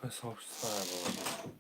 Сообщество было.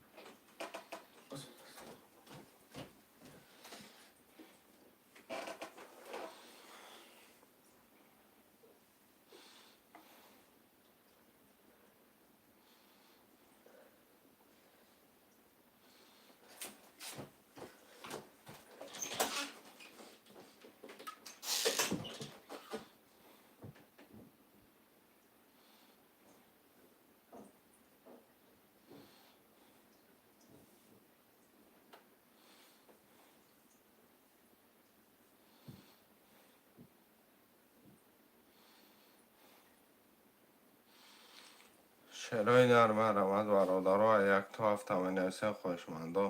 Шерои нар, марҳамат, бародаро, як то ҳафта менависем. Хоҳишмандо,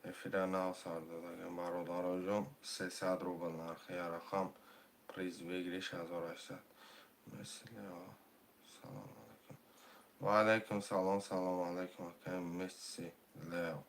эфира нав сар додагем, бародароҷон. 300 рубл нархи ярақам, приз выигрыш 1800. Месси Лео, салом алейкум. Ва алейкум салом, салом алейкум, акай Месси Лео.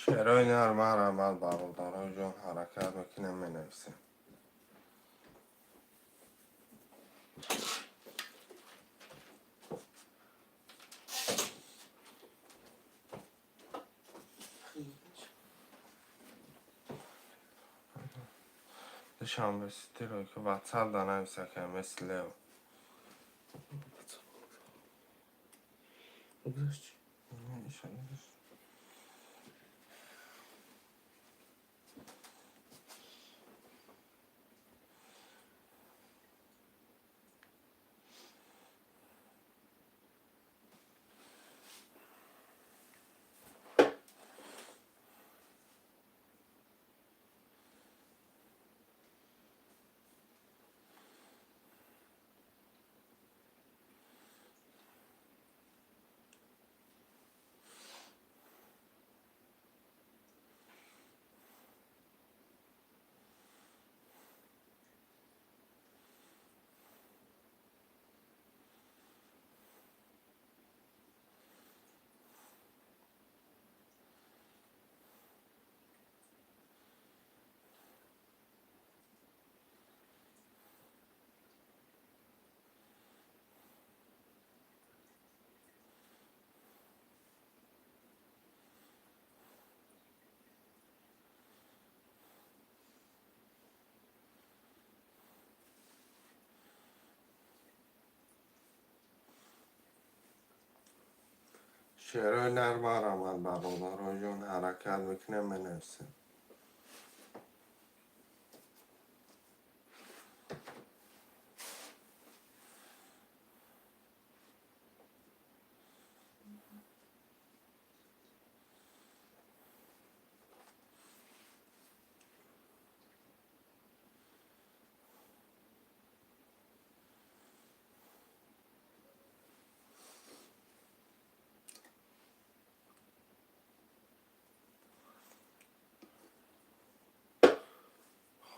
Шерои нар, марҳамат, бародароҷон, ҳаракат мекунем, менависем. Душанбе ситиро ки ватсап да навис, акай Месси Лео. Гузашт. Иншалло. Шерои нар, марҳамат, бародароҷон, ҳаракат мекунем, менависем.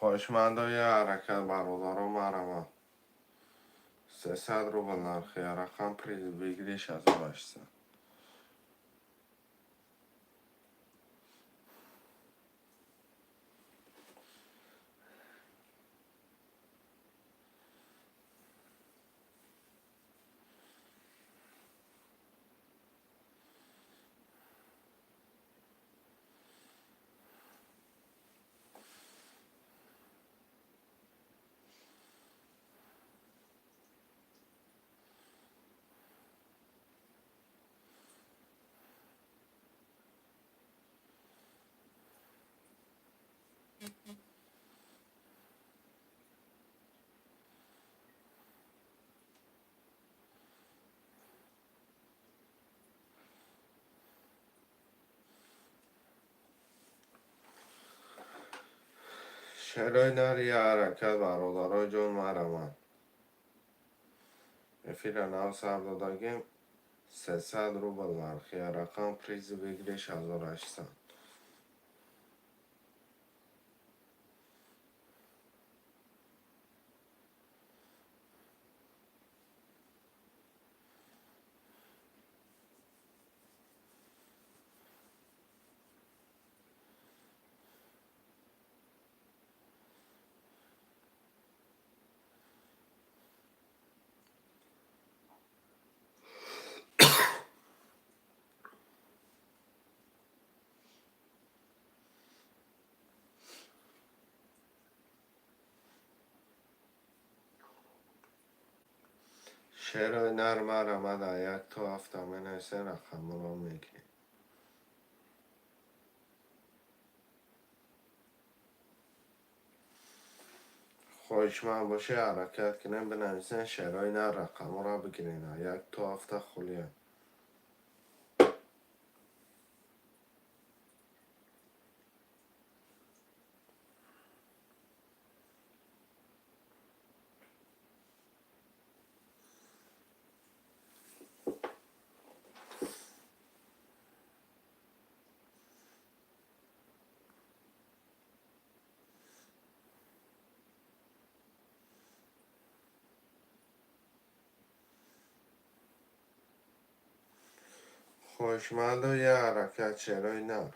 Хоҳишмандои, ҳаракат, бародаро, марҳамат. 300 рубл нархи рақам, приз выигрыш 1800. Шерои нар я ҳаракат, бародарои ҷон, марамад. Эфира нав сар додагем. 300 рубл нархи рақам, призи выигрыш 1800. Шерои нар марамад, як то ҳафта менависен, рақамро мегирем. Хоҳишманд боше, ҳаракат кунем, бинависен шерои нар, рақамҳоро бигирен. Як то ҳафта холия. Хоҳишмандо, як ҳаракат, шерои нар.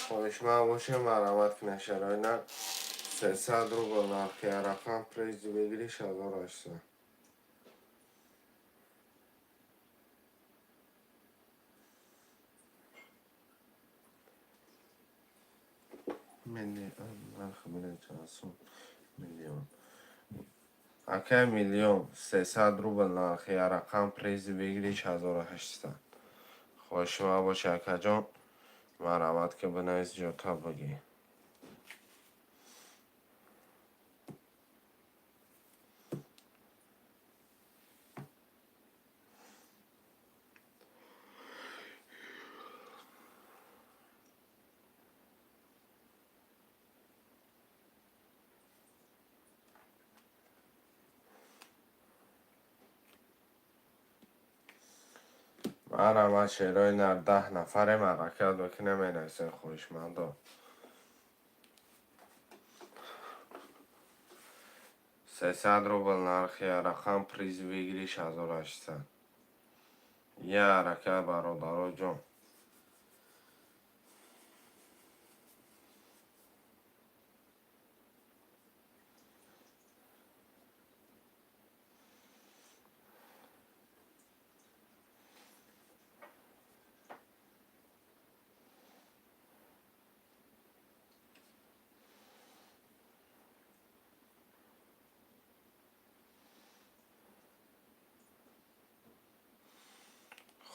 Хоҳишманд боше, марҳамат кунед, шерои нар. 300 рубл нархи рақам, призи выигрыш 1800. Миллион нархи билет чанд сум? Миллион. Акай миллион, 300 рубл нархи рақам, призи выигрыш 1800. Хоҳишманд боше, акаҷон, марҳамат ки, бинавис, ҷота бигӣ. Марҳамат, шерои нар, 10 нафарем, ҳаракат мекунем, менависем, хоҳишмандо. 300 рубл нархи рақам, приз выигрыш 1800. Я ҳаракат, бародаро ҷон.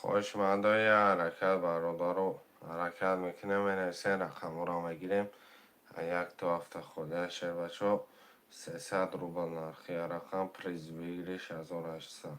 Хоҳишмандои, ҳаракат, бародаро, ҳаракат мекунем, менависем, рақамҳоро мегирем. Як то ҳафта холия, шербачо. 300 рубл нархи рақам, приз выигрыш 1800.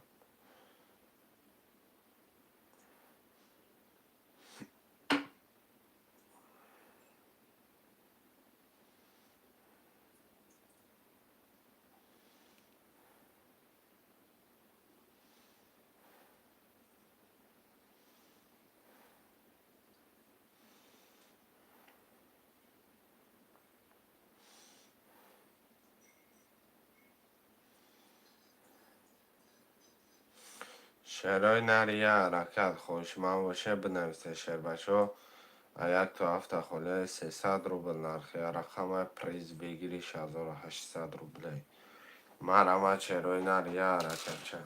Шерои нар, я ҳаракат, хоҳишманд боше, бинависе, шербачо. Як то ҳафта холия, 300 рубл нархи рақама, приз выигрыш 1800 рублей. Марҳамат, шерои нар, я ҳаракатча.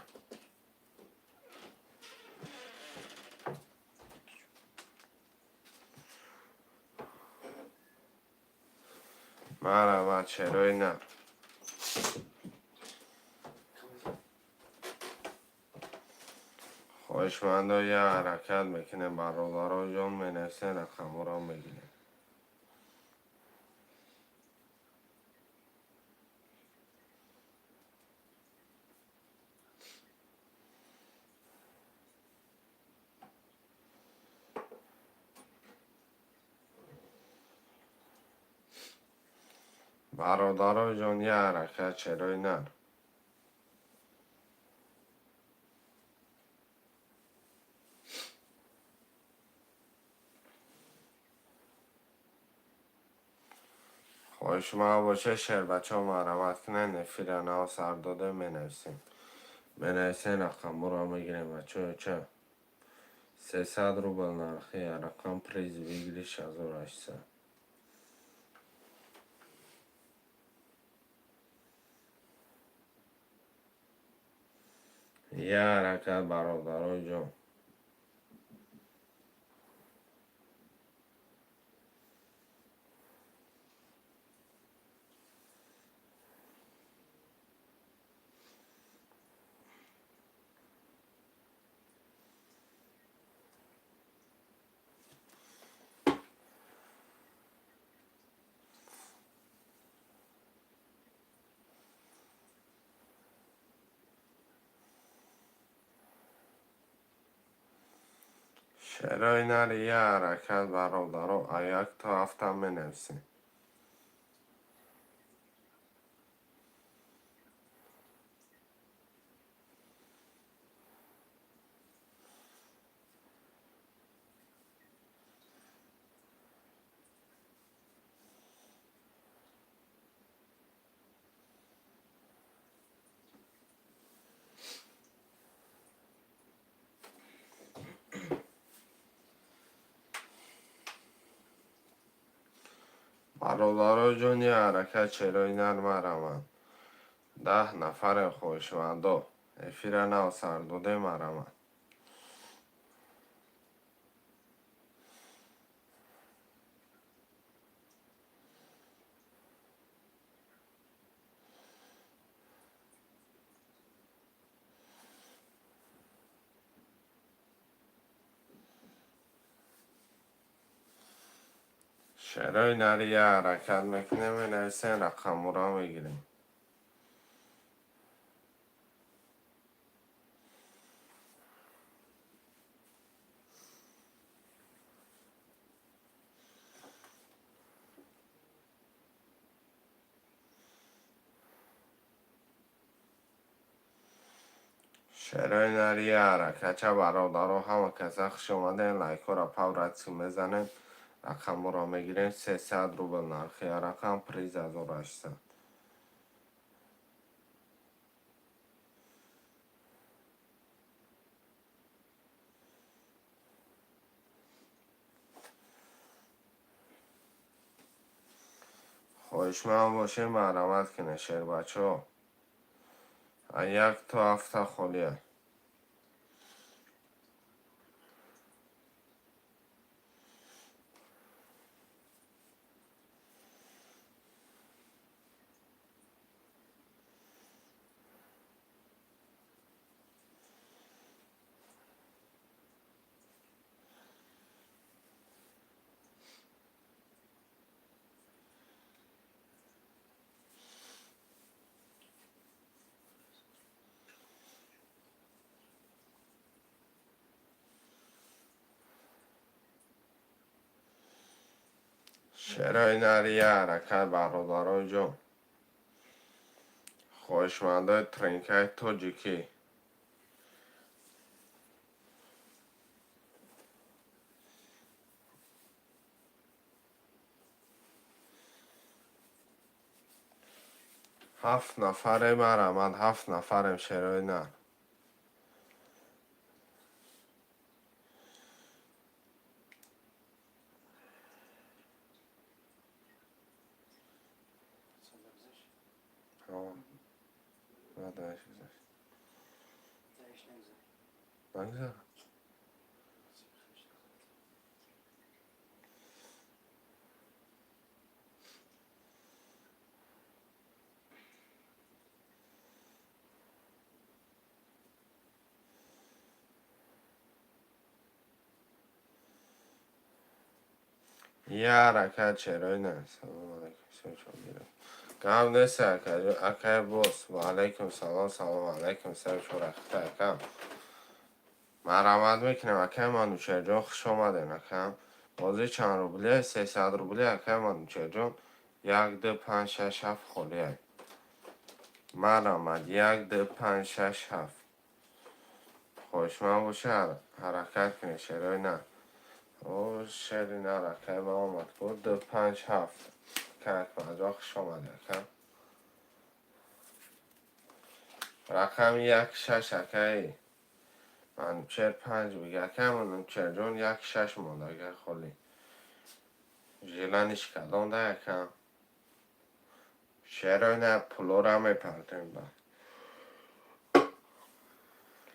Марҳамат, шерои нар. Хоҳишмандо, я ҳаракат мекунем, бародаро ҷон, менависем, рақамҳоро мегирем. Бародарои ҷон, як ҳаракат, шерои нар. Хоҳишманд боше, шербачаҳо, марҳамат кунед, эфира нав сар дода, менависем. Менависем, рақамҳоро мегирем, бачаҳо, ча? 300 рубл нархи рақам, приз выигрыш 1800. Як ҳаракат, бародарои ҷон. Шерои нари, як ҳаракат, бародаро, а як то ҳафта менависем. Бародарои ҷон, як ҳаракат, шерои нар, марҳамат. 10 нафаре хоҳишмандо. Эфира нав сар додем, марҳамат. Шерои нари, як ҳаракат мекунем, менависем, рақамҳоро мегирем. Шерои нари, як ҳаракат, ча, бародаро, ҳама каса хуш омадем, лайкҳоро павратси мезанем, рақамҳоро мегирем. 300 рубл нархи рақам, приз 1800. Хоҳишманд бошем, марҳамат кунед, шербачаҳо. А як то ҳафта холия. Шерои нари, як ҳаракат, бародарои ҷон. Хоҳишмандои тринкаи тоҷикӣ. Ҳафт нафарем, марҳамат, ҳафт нафарем, шерои нар. Даҳш гузашт. Нагузарад. Як ҳаракат, шерои нар. Салом алайкум, севчо. Гап нест, акай бос. Ва алайкум салом, салом алайкум, севчо рахта, акам. Марҳамат мекунем, акай Манучерҷон, хуш омадем, акам. Бозӣ чанд рубле? 300 рубле, акай Манучерҷон. 1, 2, 5, 6, 7 холиай. Марамад 1, 2, 5, 6, 7. Хоҳишманд боша, ҳаракат кунед, шерои на. О, шери на ракай ба омад. Ку 2, 5, 7. Как маҷо хуш омадӣ, ака. Рақами 1, 6, акаи. Манучер 5 бига. Акай Манучерҷон 1, 6 монда, агар холӣ. Желаниш калон да, ака. Шерои на пулора мепартем ба.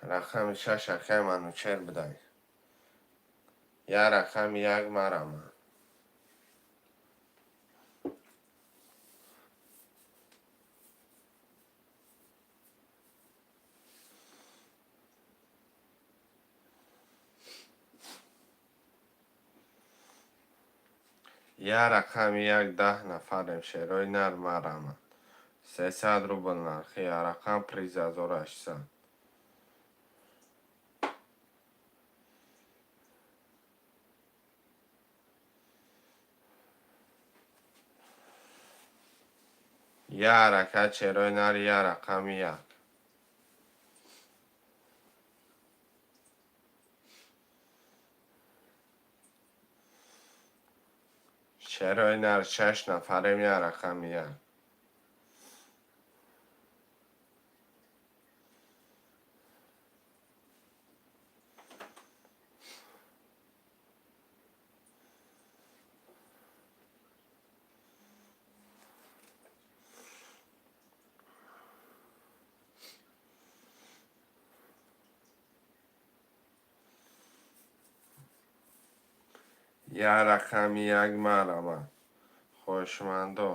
Рақами 6 акай Манучер бидай. Я рақами 1 марама. Я рақами 1 10 нафарем, шерои нар марама. 300 рубл нархи, я рақам приз 1800. Я ҳаракат шерои нар, я рақами 1. Шерои нар 6 нафарем, я рақами 1. Я рақами 1 марама. Хоҳишмандо.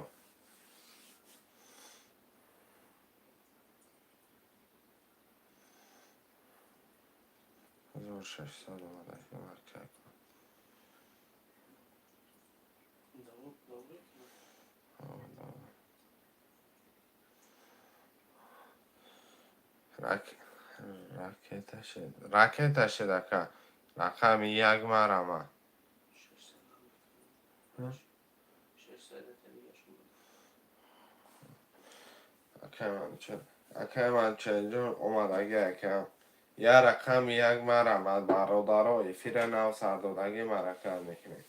1600 омада. Ракета шед. Ракета шед, ака. Рақами 1 марама. Акай Манучерҷон омадаги, акам. Я рақами 1 марамад, бародаро, эфира нав сардодагӣ ҳаракат мекунем.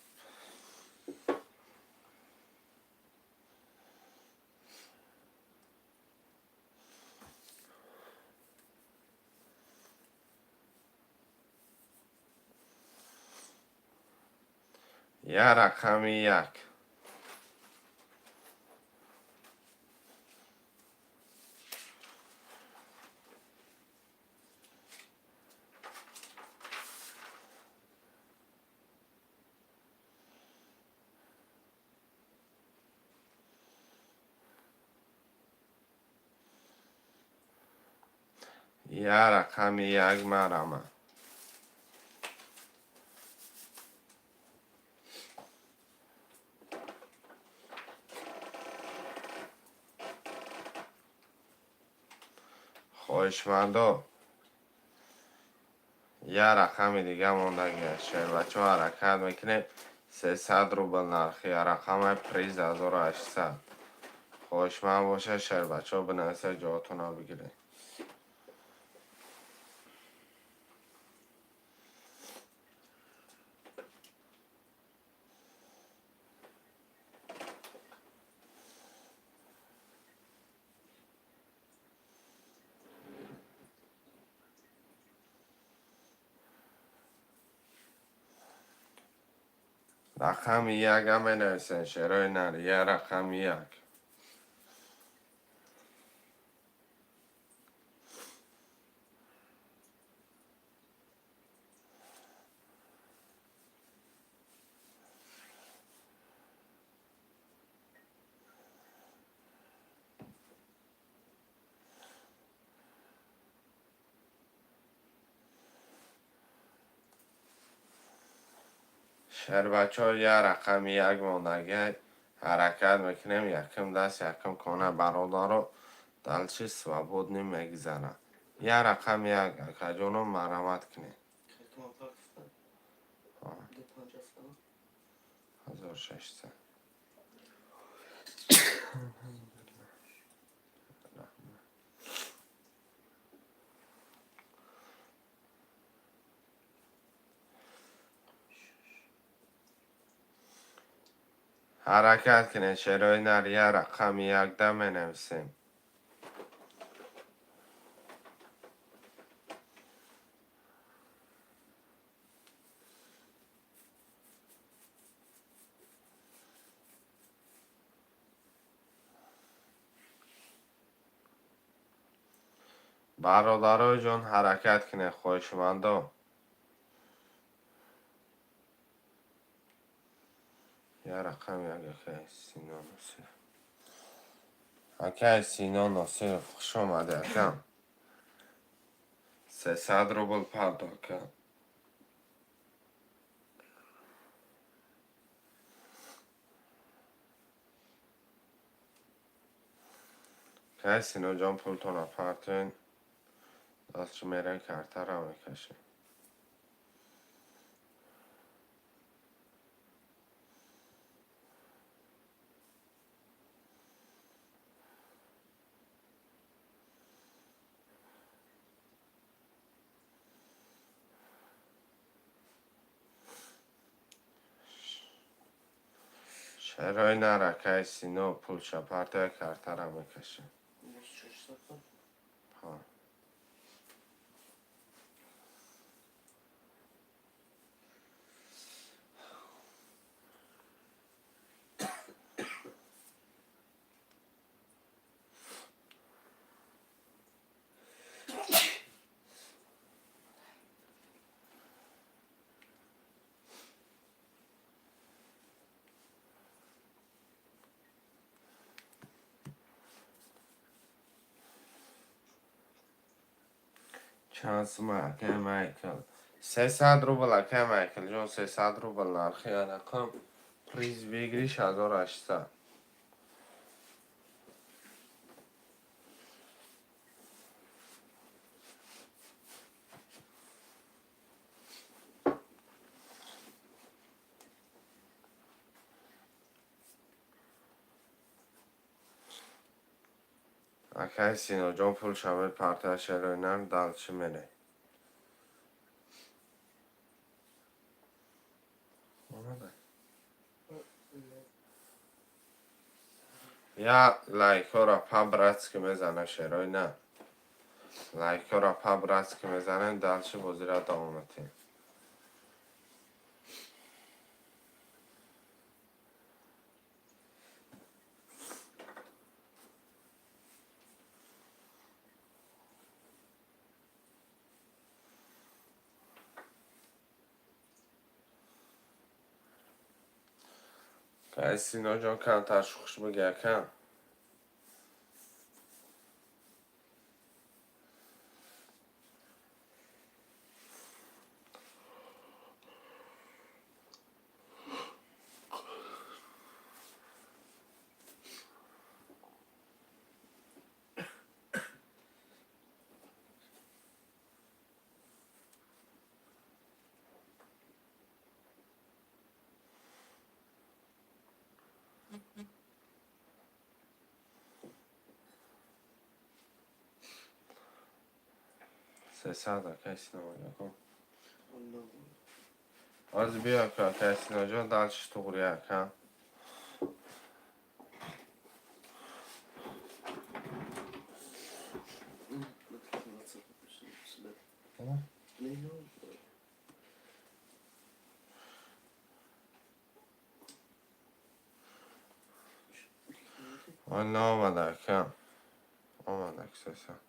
Я рақами 1. Я рақами 1 марама. Хоҳишмандо, я рақами дига мондагиаст. Шербачо, ҳаракат мекунем. 300 рубл нархи, я рақамай приз 1800. Хоҳишманд боша, шербачо, бинависа, ҷоотона бигиред. Рақами 1 менависен, шерои нар, я рақами 1. Шербачо, я рақами 1 мондагиай, ҳаракат мекунем. Якум даст, якум кона, бародаро, дальше свободный мегзарад. Я рақами 1, акаҷоно, марҳамат кунед. Хелтуман пафта. 2 5 7. 1600. Ҳаракат кунед, шерои нар, я рақами якда менависем. Бародарои ҷон, ҳаракат кунед, хоҳишмандо. Я рақами як, акай Сино Носиров. Акай Сино Носиров, хуш омадӣ, акам. 300 рубл парто, ака. Акай Синоҷон, пултона партоен. Дастчи мерен, картара мекашем. Шерои нар, акай Сино, пулша партоя, картара мекашем. Ҳа. Чанд сума, акай Майкл? 300 рубл, акай Майкл ҷон, 300 рубл нархи рақам. Приз выигрыш 1800. Акай Синоҷон, пулша мепартоя, шерои нар, дальше мере. Омада. Я лайкҳоро по-братски мезанам, шерои нар. Лайкҳоро по-братски мезанем, дальше бозиро давом медиҳем. Акай Синоҷон, камтар шӯхиш бигӯ, акам. 300, акай Сино, акам. Ҳозир биё, акай Синоҷон, дальше туғри, акам. Ҳол наомада, акам. Омада, 300.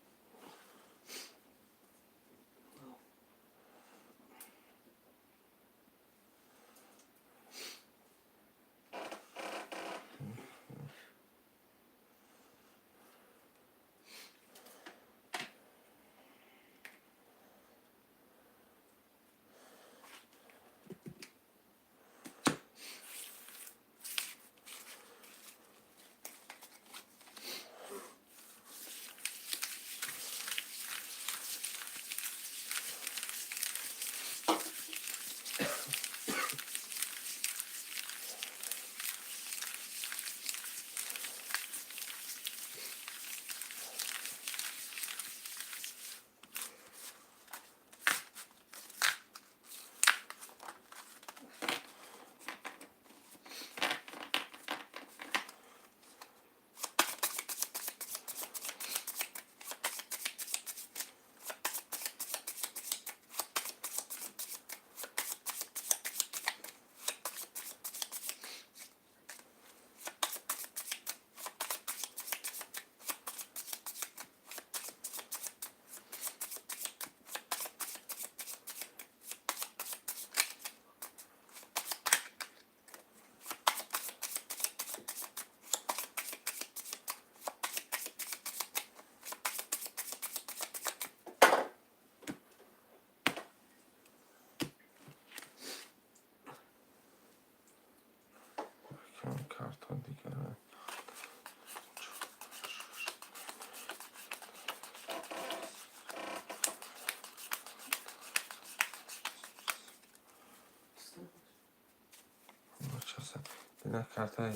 Ина картаи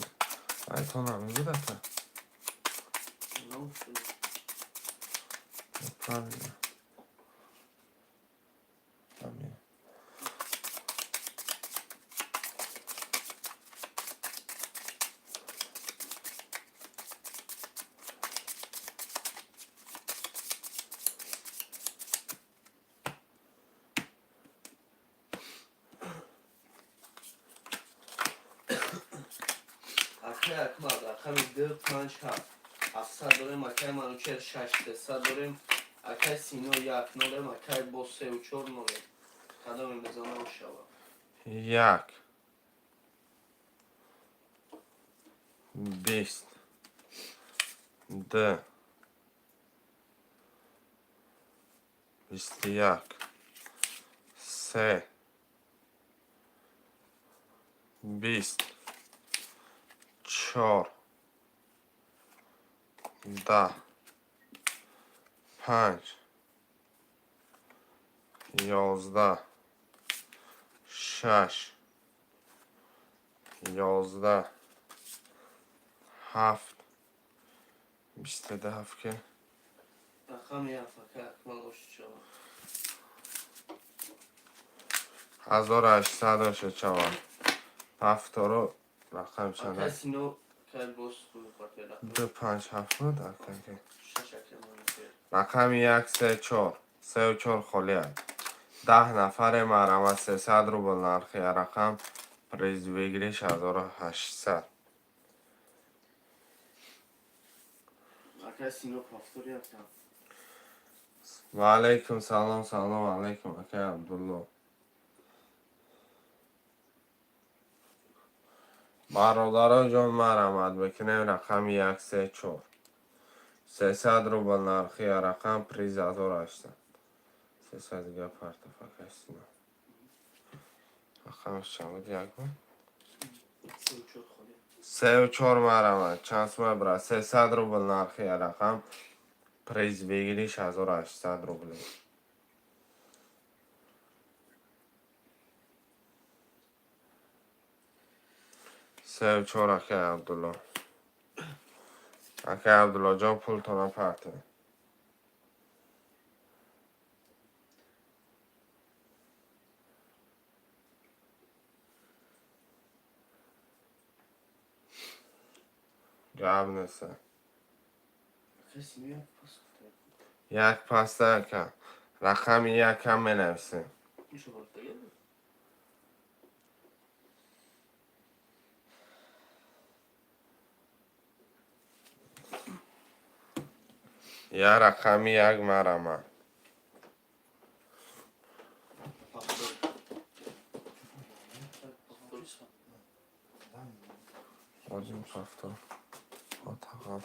айтон ҳам буд, ака? Правильно. Ҳамин. Акай Акмал, рақами ду, панҷ, ҳафт, 700 дорем. Акай Манучер, шаш, 300 дорем. Акай Сино, як нолем. Акай боз сеу чор нолем. Кадоме мезана, шава? Як, 20, д, 21, се, 20, чор, 10, панҷ, 11, шаш, 11, ҳафт, 27 ки. Рақами ҳафт, акай Акмал, ошид шава. 1800 ошед шавад. Ҳафторо рақам чанд? Акай Сино, акай боз мепартояд рақам. Ду, панҷ, ҳафт буд, ака ки. Шаш, акай Манучер. Рақами як, се, чор, сеу чор холӣ аст. 10 нафаре, марҳамат. 300 рубл нархи рақам, приз выигрыш 1800. Акай Сино, повтори, ака. Ва алайкум салом, салом алайкум, акай Абдулло. Бародаро ҷон, марҳамат бикунем. Рақами як, се, чор, 300 рубл нархи рақам, приз 1800. 300 дига партоф, акай Сино. Рақамаш чанд буд, як буд? Сеу чор холӣ. Сеу чор, марҳамат. Чанд сума брат? 300 рубл нархи рақам, приз выигрыш 1800 рубли. Сеу чор, акай Абдулло. Акай Абдуллоҷон, пултона партоед. Гап неста. Акай Сино, як пас гуфта. Як паста, ака. Рақами якам менависем. Иша бартага. Я рақами як, марҳамат. Повтор. Повтор. Один повтор. Отағам.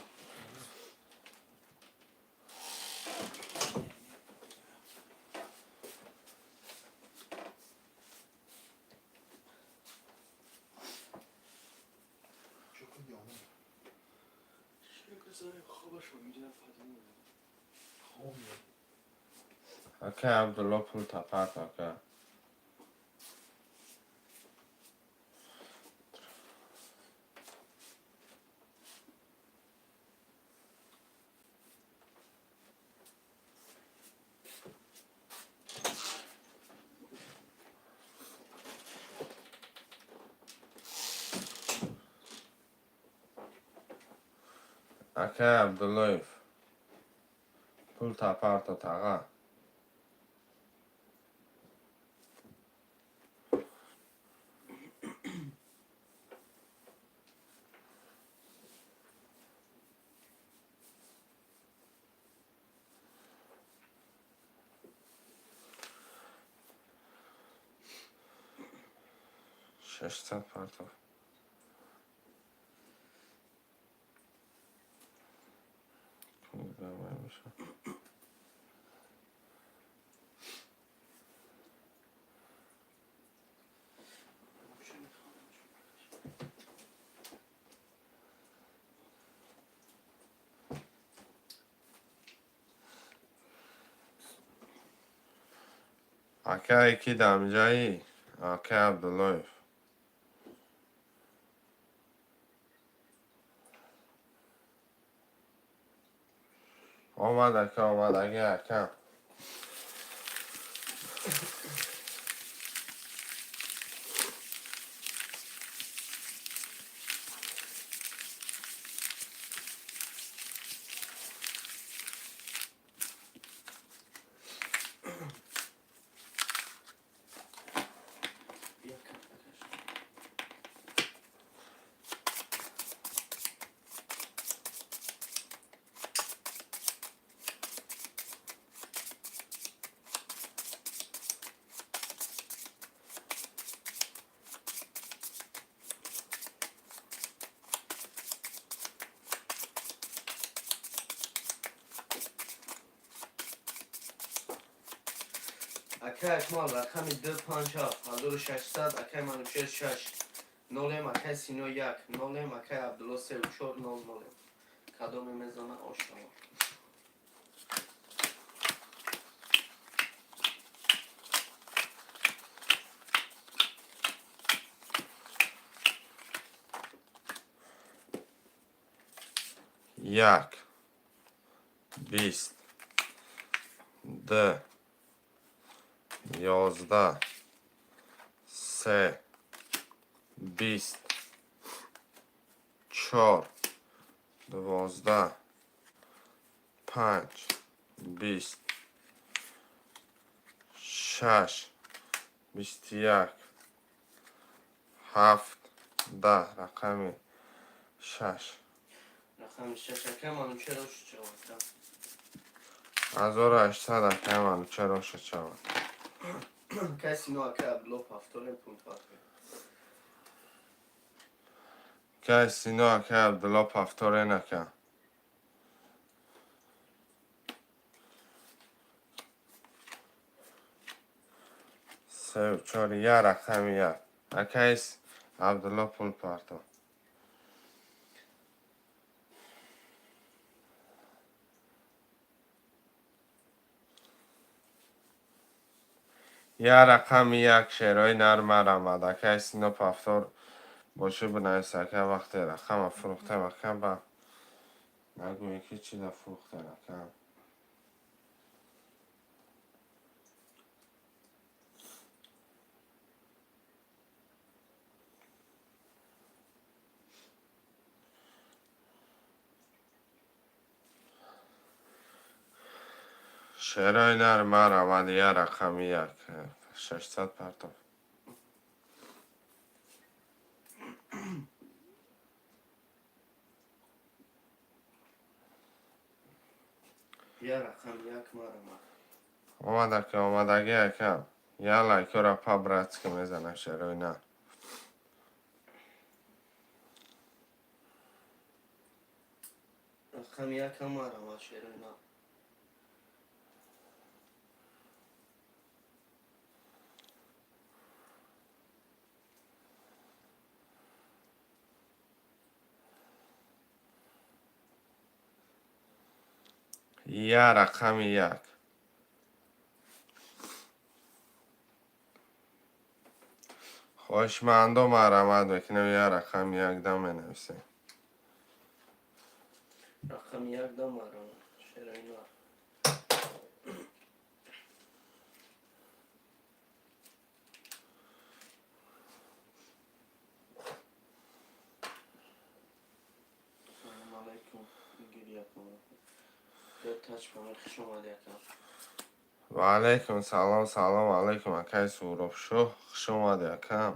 Акай Абдулло, пул тапарт, ака. Акай Абдуллоев, пул тапарто, таға. 600 партов. Меша. Акай, ки дамҷаӣ, акай Абдуллоев. Омад, ака, омадаги, ака. Як картакаш. Акай Акмал рақами 2 5 7 1600, акай Манучер 6 нолем, акай Сино 1 нолем, акай Абдулло 3 4 0 нолем. Кадоме мезана, ошава. Як, 20, д, 11, се, 20, чор, 12, панҷ, 20, шаш, 21, ҳафт, 10, рақами шаш. Рақами 6, акай Манучер, ош чавад. 1800, акай Манучер, оша чавад. Акай Сино, акай Абдулло повторем, пункт партоем. Акай Сино, акай Абдулло, повторен, ака. Сеу чор, я рақами як. Акай Абдулло, пул парто. Я рақами як, шерои нар марамад. Акай Сино, повтор бошӣ, бинавис, ака. Вақте рақама фурӯхтем, ака, ба нагӯе ки чӣ да фурӯхтем, ака. Шерои нар марамад, я рақами як, 600 партов. Я рақами як марамад. Омад, ака, омадаги, ака. Я лайкора по-братски мезанам, шерои нар. Рақами як ҳам марамад, шерои нар. Я рақами як. Хоҳишмандо, марҳамат мекунем, я рақами як да менависем. Рақами як да марамад, шерои нар. Салом алайкум, Игорь Якубов. Тач памир, хуш омадӣ, ака. Ва алайкум салом, салом алайкум, акай Суҳробшоҳ, хуш омадӣ, акам.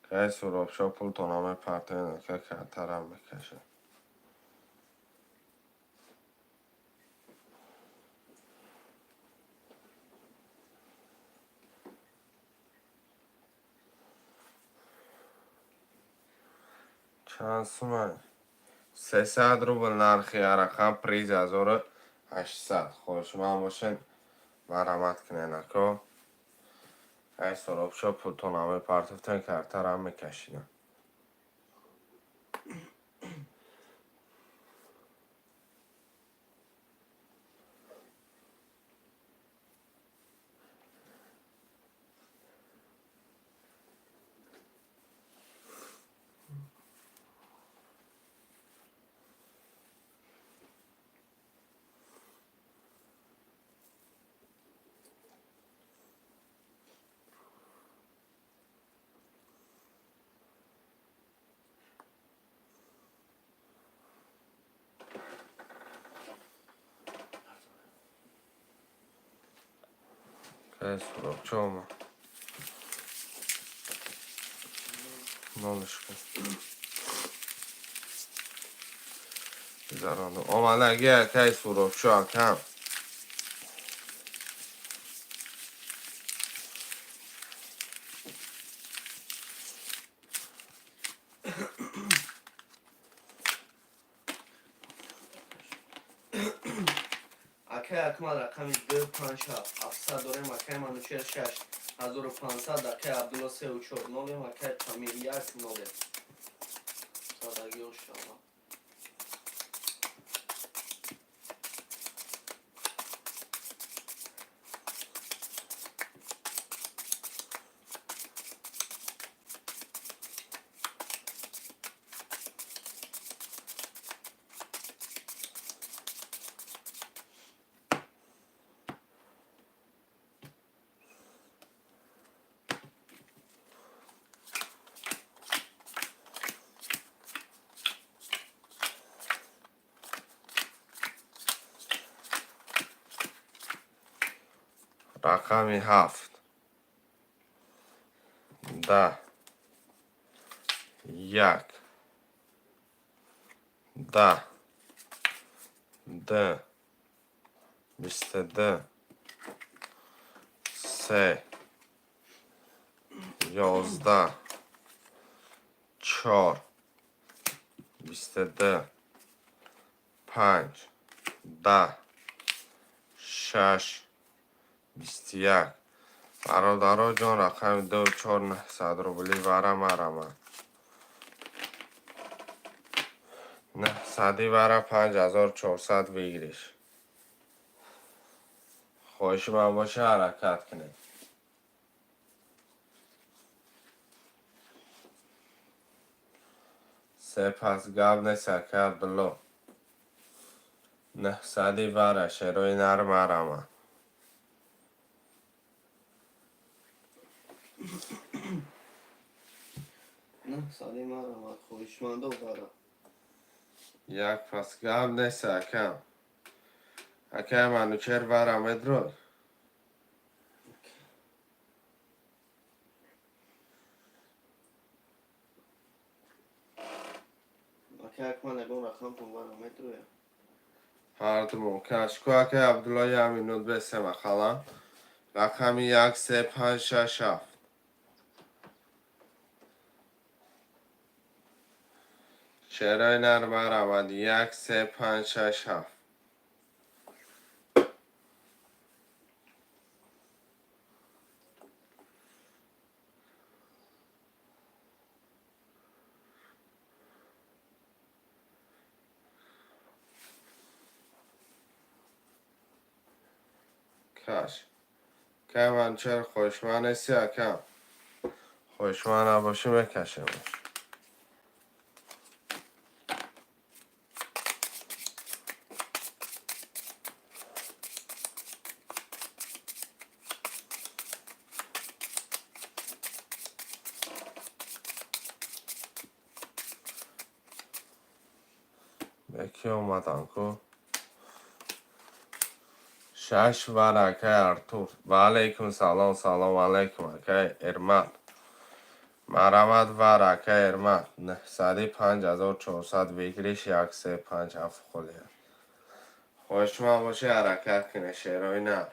Акай Суҳробшоҳ, пултона мепартоед, ака, картарам мекашад. Чанд сума? 300 рубл нархи рақам, приз 1800. Хоҳишманд бошед, марҳамат кунед, ако. Ай Суҳробшоҳ, пултона мепартофтем, картарам мекашидам. Кай Суробчо омад? Нолиш кун. Зарону. Омадаги акай Суробчо акам. Акай Акмал рақами 2 5 7 700 дорем, акай Манучер 6 1500, акай Абдулла 3 4 0, акай Памир 1 0. Садаги ошава. Рақами 7, 10, 1, 10, 2, 22, 3, 11, 4, 22, 5, 10, 6, 21. Бародаро ҷон, рақами 2 4 900 рубли вара марама. 900 вара 5400 выигрыш. Хоҳиши ман боша, ҳаракат кунед. Се пас гап нест, ака Абдулло. 900 вара шерои нар марама. 900 марама, хоҳишмандо вара. Як пас гап нест, акам. Акай Манучер вара медрод. Акай Акмал ягон рақамтон вара медроя. Ҳарду мумкин аст. Ку акай Абдулло як минут бесема халам. Рақами 1 3 5 6 7. Шерои нар марамад 1 3 5 6 7. Каш. Кай Манучер хоҳишманд нести акам? Хоҳишманд набошӣ, мекашемаш. Ки омадан ку? Шаш вар акай Артур. Ва алайкум салом, салом алайкум акай Эрмат. Марамат вар акай Эрмат. 905 400 выигрыш 1 3 5 7 холия. Хоҳишманд бошӣ, ҳаракат кунед, шерои нар.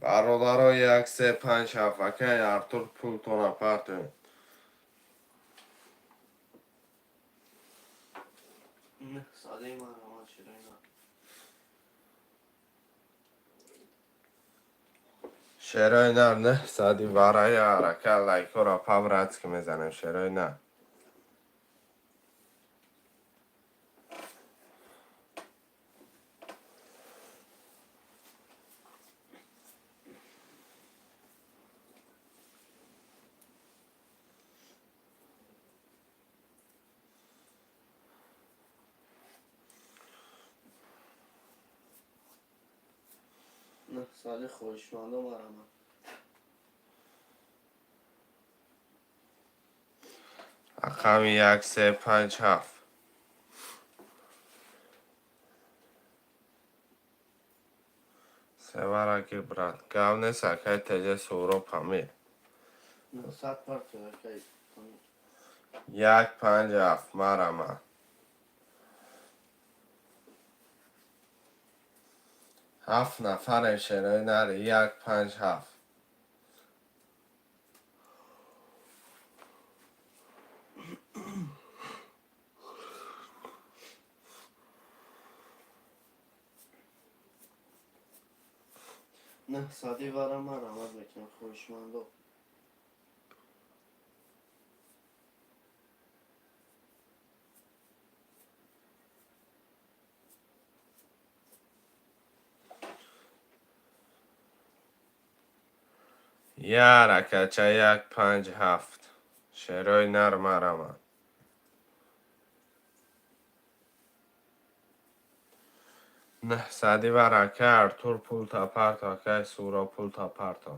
Бародаро 1 3 5 7 акай Артур пултона партоед. 900 марама, шерои нар. Шерои нар 900 вараи ҳаракат лайкҳоро по-братски мезанем шерои нар. 900 хоҳишмандо марама. Рақами як, се, панҷ, ҳафт. Севараки, брат. Гап нест, акай Теҷа, Суҳроб, Памир. 900 партия, акай Памир. Як, панҷ, ҳафт, марама. Ҳафт нафарем, шерои нари, як, панҷ, ҳафт. 900-и варама раҳмат мекунам, хоҳишмандо. Яр, акача, як, панҷ, ҳафт. Шерои нар, марама. 900-и вар, акай Артур, пулта парто, акай Суҳроб, пулта парто.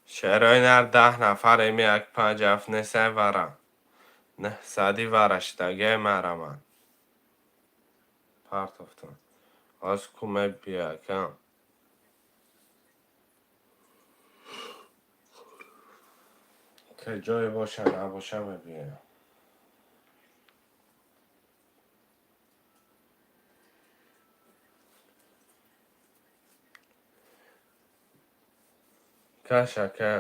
Шерои нар, 10 нафарем, як, панҷ, ҳафт несай вара. 900-и вара шидагиай, марама. Партофтам. Ҳоз кӯмак биё, акам. Ки ҷое боша, набоша, мебиёям. Каш, ака.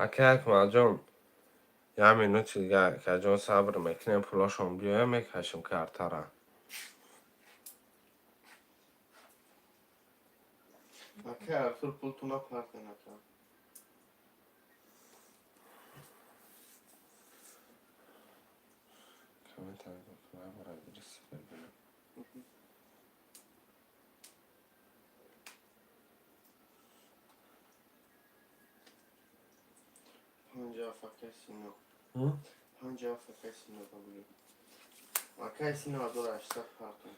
Ака Акмалҷон, як минути дигар, акаҷон, сабр мекунем, пулошон биёям, мекашем картара. Акай Артур, пултуна партен, ака. Комментарий кунам, бора адреси бибинам. 57, акай Сино. 57, акай Сино, бабули. Акай Сино, 1800 партен.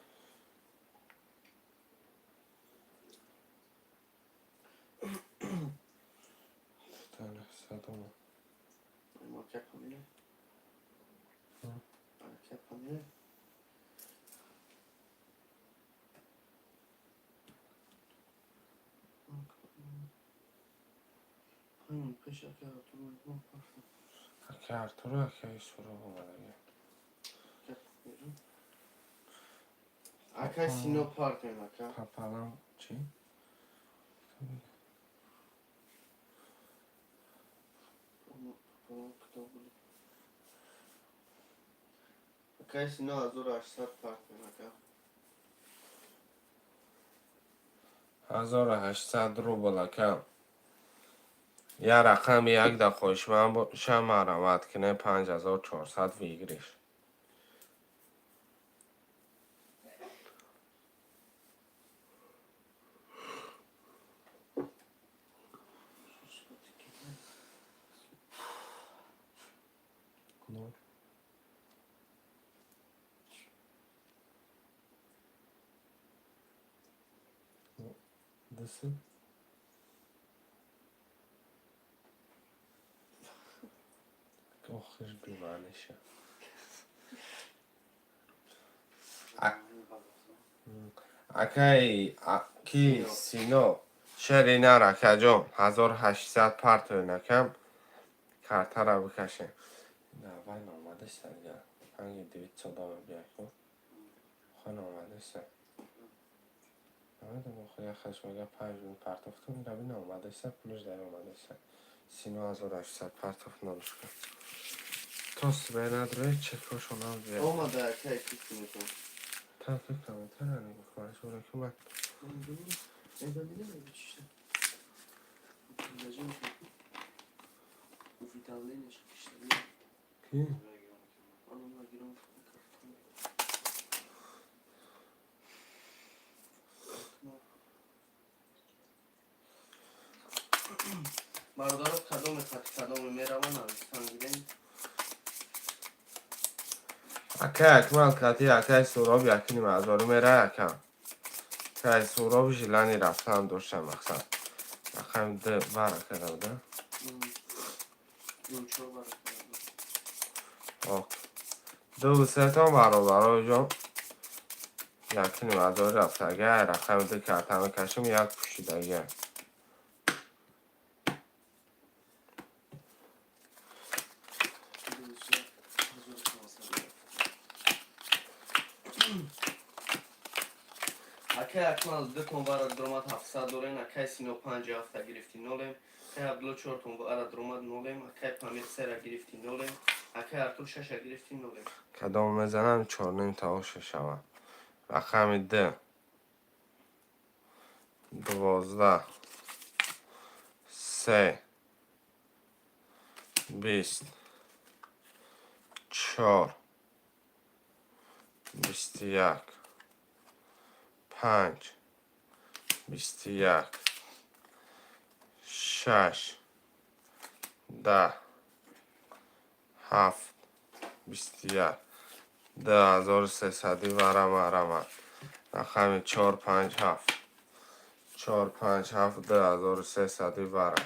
Садома. Акай Памир. Акай Памир. Пеш акай Артур ман партен. Акай Артуру, акай Суҳроб омадагӣ. Акай Сино, партен, ака. Папалам чӣ? Акай Сино, 1800 партен, ака. 1800 рубл, ака. Як рақами як да хоҳишманд боша, марҳамат кунед, 5400 выигрыш. Ноль. Десять. Охиш бимаъниша. Акай ки Сино, шери нар, акаҷон, 1800 партоен, акам, картара бикашем. Давай, номадеста дига. Панги 900 дома бияку. Охо, номадеста. Намедонам, охо, яхаш мега 5 минут партофтум, раби номадеста, пулаш дар омадеста. Сино, 1800 партоф, нолушка. То сбе надрои чекошонам биё. Омада, акай, ки Синотон. Так, комментария нигоҳ кун, маҷбура ки ман Это чисто. Зачем? Уведомление, что Ки? Оно нагиром. Бародаро, кадоме хати, кадоме мерава, нависан гирем. Акай Акмал кати акай Суҳроб якним ҳазору мера, акам. Акай Суҳроб желание рафтан дошта, мақсад. Рақами д вара карда буда. Ду чор вара карда. Ок. Дуву сетон бародарои ҷон. Якним ҳазори рафтага, рақами ду карта мекашем, як пӯшидага. Акай Акмал ду тон вара дромад 700 дорен, акай Сино панҷ ҳафта гирифти нолем, акай Абдулло чор тон вара дромад нолем, акай Памир сера гирифти нолем, акай Артур шаша гирифти нолем. Кадом мезанам чорним таоша шавад. Рақами д 12 3 20 4 21 5 21 6 10 7 21 2300 вара марамад. Рақами 4 5 7 4 5 7 2300 вара.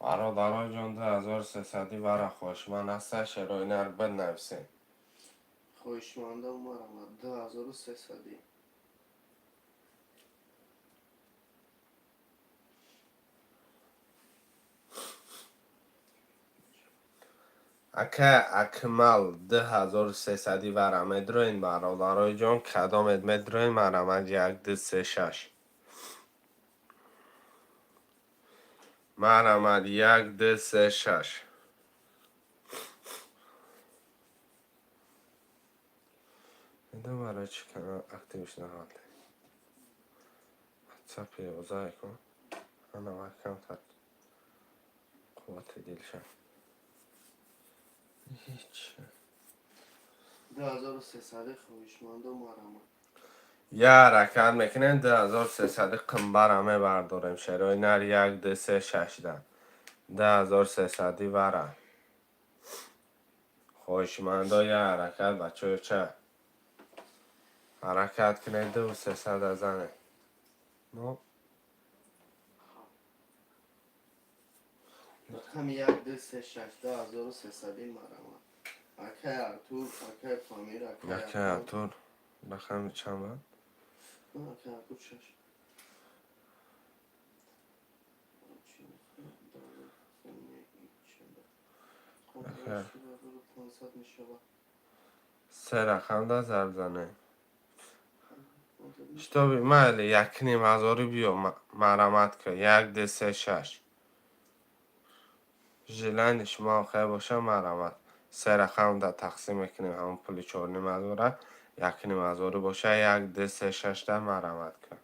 Бародарои ҷон 2300 вара хоҳишманд ҳаста шерои нар бинависед. Хоҳишманда марамад 2300. Ака Акмал 2300 вара медроин бародарои ҷон кадомед медроин марамад 1 2 3 6. Марамад 1 2 3 6. Медам барои чӣ канал активш нагалте. WhatsApp ёзай кун. Ана ва камтар қуввати дилша. Ҳеч. 2300 хоҳишманда марамад. Я ҳаракат мекунем 2300 қимбара мебардорем. Шерои нар 1 2 3 6 да. 2300 вара. Хоҳишмандо я ҳаракат бачаё ча. Ҳаракат кунед 2300 занед. Ну Рақами 1 2 3 6 2300 марамад. Акай Артур, акай Памир, акай Акай Артур рақами чанд бад? Акай Артур 6. Се рақам да зарб занед. Шитоби майли якним ҳазорӣ биё марамат кун. 1 2 3 6. Желание шумо хайр боша марамат. Се рақам да тақсим мекунем ҳамон пули чорним ҳазора. Якним ҳазорӣ боша 1 2 3 6 да марамат кун.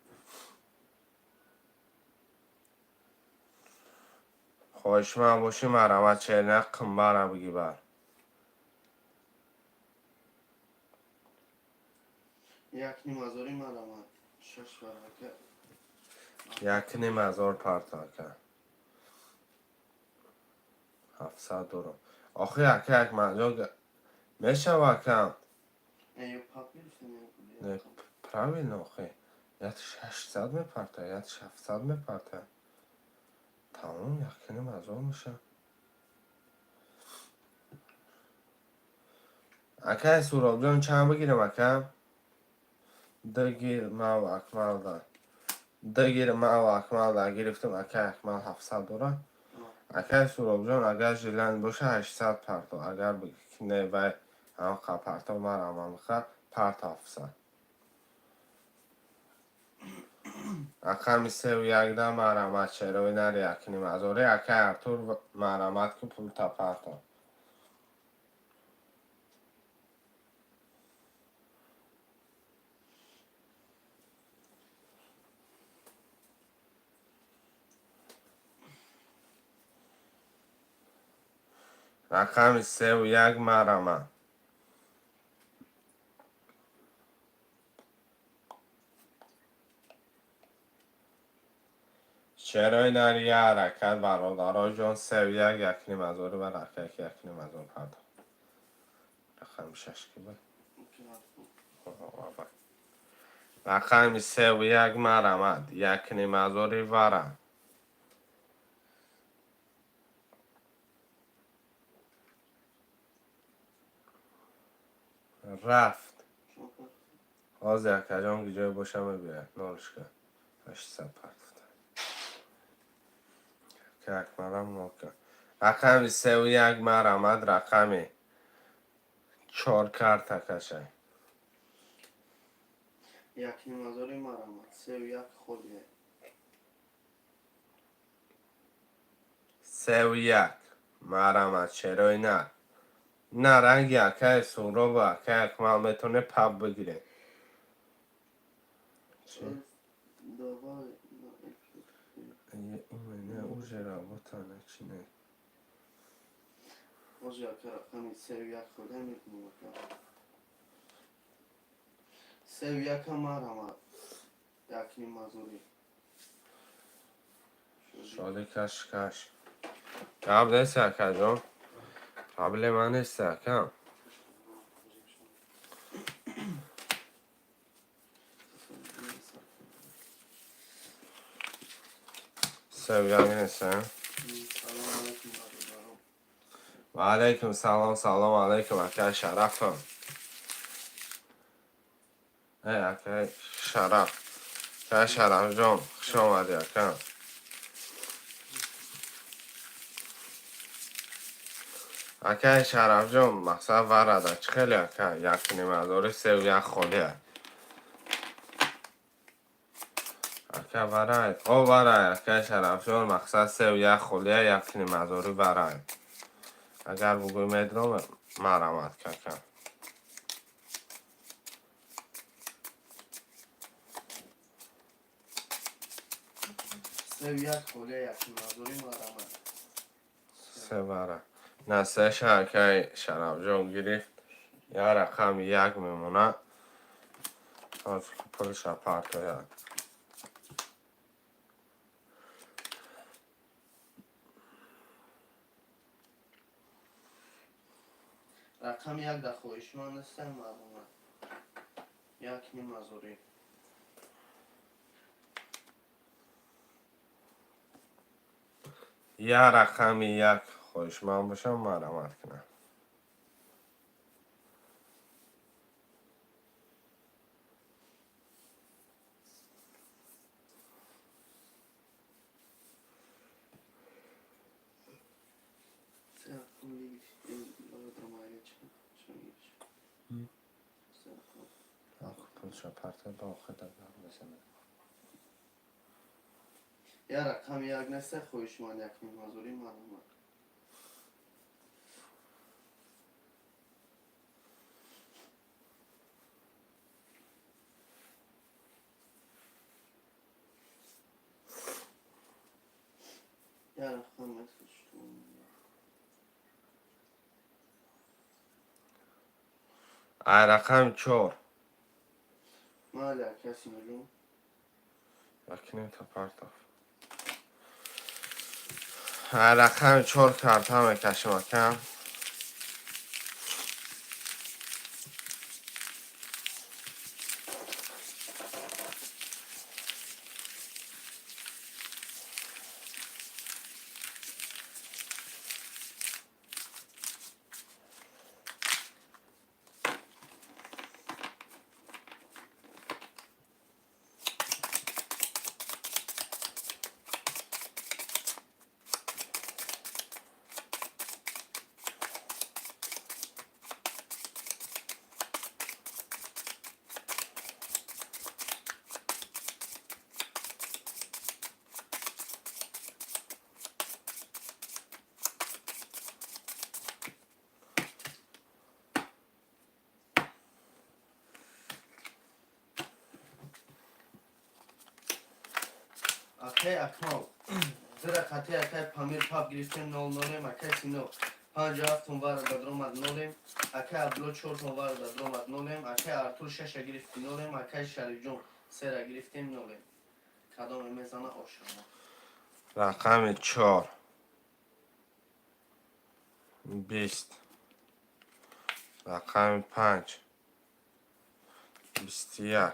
Хоҳишманд бошӣ марамат черна қимбара бигӣ бар. Якним ҳазорӣ марамат. Шаш варака. Якним ҳазор парто ака. 700 дорам. Охи ака як манҷо мешава ака. Не, ё пап гирифтем, Не, правильно охи. Як 600 мепарта, як 700 мепарта. Тамом якним ҳазор меша. Акай Суробҷон чанд бигирам ака? Д гир мав Акмалда. Д гир мав Акмалда гирифтам акай Акмал 700 дора. Акай Суробҷон агар желание боша 800 парто. Агар не вай ҳамқа парто марам ҳамқа парто 700. Рақами севу якда марамат шерои нари якним ҳазорӣ акай Артур марамат ки пулта парто. Рақами севу як марамат. Шерои нари я ҳаракат бародарои ҷон севу як якним ҳазорӣ ва рақак якним ҳазор парто. Рақами шаш ки буд? Рақами севу як марамад, якнимазори вара. Рафт. Ҳозир акаҷон ҷое боша мебиёяд. Нолшка. 800 партофта. Акмалам нолка. Рақами севу як марамад, рақами чор карта кашай. Якнимазори марамад. Севу як холия. Севу як марамад, шерои нар. На ранги акаи Суҳробу акаи Акмал метавонед паб бигиред. Чи? Давай. У меня уже работа начинает. Ҳозир ака рақами севу як холия мебинем ака. Севу яка марамад. Якнимазори. Шоди каш каш. Гап нест акаҷон. Проблема нест акам. Севу як нест, а? Салом алейкум, бародарон. Ва алайкум салом, салом алайкум, акай Шарафам. Эй, акай Шараф. Акай Шарафҷон, хуш омадӣ, ака. Акай Шарафҷон, мақсад варада чӣ хеле ака? Якнимазори севу як холия. Ака варай. О варай, акай Шарафҷон, мақсад севу як холия, якнимазори варай. Агар бугӯй медром, марамад кака. Севу як холия якнимазори марамад. Се вара. На сеша акай Шарафҷон гирифт. Я рақами як мемонад. Ҳозир пулша партояд. Рақами як дар хоҳишманд нестам марамад. Якнимазорӣ. Я рақами як хоҳишманд бошам, марамат кунам. Се рақам выигрыш. Бародарам чӣ? Чӣ выигрыш? Се рақам. Пулша партояд, ба охир гап мезанад. Я рақами як неста хоҳишманд якнимазорӣ марамад. Я рақам нест что. Ай рақами чор. Майли ака Синоҷон. Якним та партоф. Ай рақами чор карта мекашем акам. Акай Акмал. Зира қати акай Памир паб гирифтем нол нолем, акай Сино панҷу ҳафтум вара дадромад нолем, акай Абдулло чортум вара дадромад нолем, акай Артур шаша гирифти нолем, акай Шарифҷон сера гирифтем нолем. Кадоме мезана ошама. Рақами чор. 20. Рақами панҷ. 21.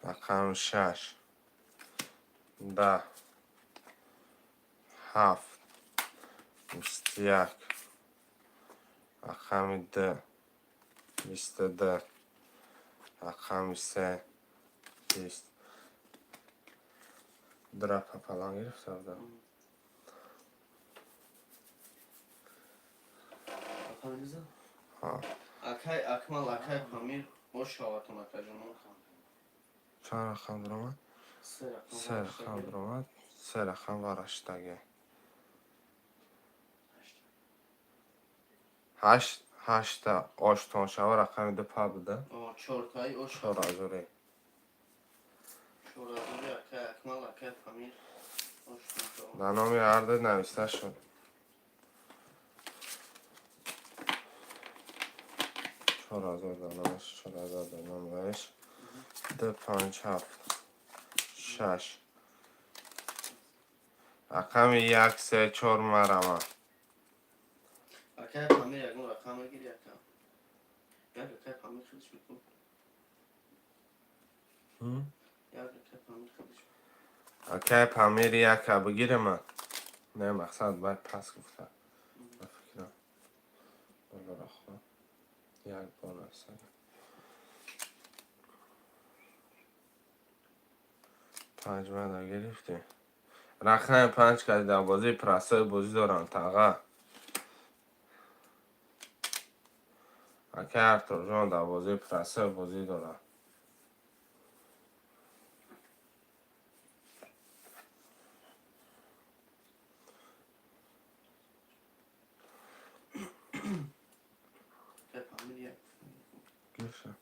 Рақами шаш, 10, 7, 21. Рақами 2, 22. Рақами 3, 20. Дура пополам гирифта буда. Рақами бизан. Ҳа. Акай Акмал, акай Памир, бош шаватон, акаҷоно. Чанд рақам дуромад? Се рақам. Се рақам дуромад, се рақам вараштаги. Ҳашт, ҳашта оштон шава, рақами ду па буда. Чортаи ош. 4000-е. 4000-и, акай Акмал, акай Памир. Оштон шава. Дар номи ҳарду нависта шуд. 4000 дар номаш, 4000 дар номаш. Ду, панҷ, ҳафт, шаш. Рақами як, се, чор марама. Акай Памир ягон рақам мегири, ака. Як акай Памир хелиш бикун. Як акай Памир хелиш. Акай Памир яка бигирама. Не, мақсад баъд пас гуфта. Ба фикрам. Болоро хо. Як бор нависага. Панҷ мада гирифтӣ. Рақами панҷ кади дар бозии простой бозӣ дорам, таға. Акай Артурҷон дар бозии простой бозӣ дорам. Акай Памир як. Гирифта.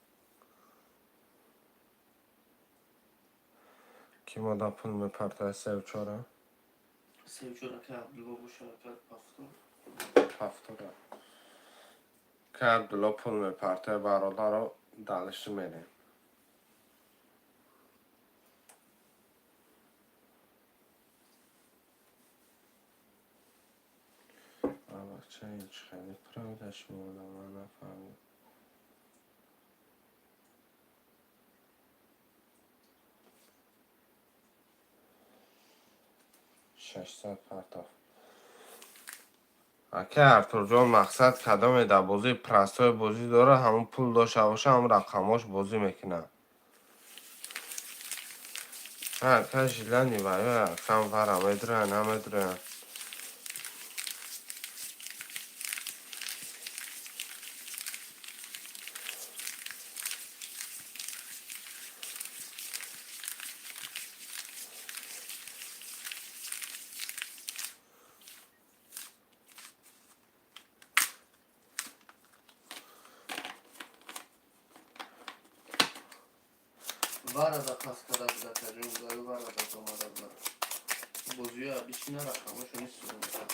Ки мода пул мепартояд сеу чора? Сеу чор акай Абдулло боша, акай Пафтор. Пафтора. Акай Абдулло пул мепартояд, бародаро, дальше мерем. Бача ҳеҷ хеле правдаш мода, ман нафаҳмидам. 600 партоф. Акай Артурҷон, мақсад кадоме дар бозии простой бозӣ дорад, ҳамун пул дошта боша, ҳамун рақамҳош бозӣ мекунад. Ака жилани ваё акам вара медуранд, намедуранд. Варада пас карда буд, акаҷон, гузари варада омада буд. Бозиҳоя бишина, рақамҳошо нисуда мекард.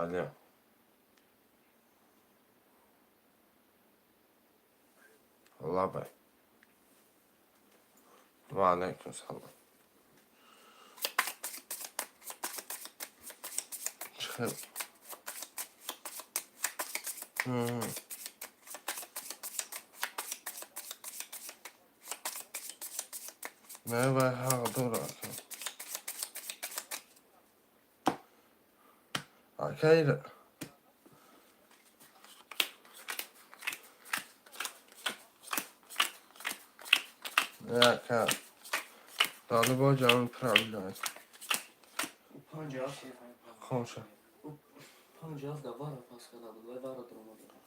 Алё. Лабай. Ва алайкум салом. Чӣ хел? Не, вай ҳақ дорад. Ака. Ака ака. Дали бо ҷамъи правилай. Панҷ ҳафт. Хомша. Панҷ ҳафт да вара пас карда буд, вай вара дуромада буд.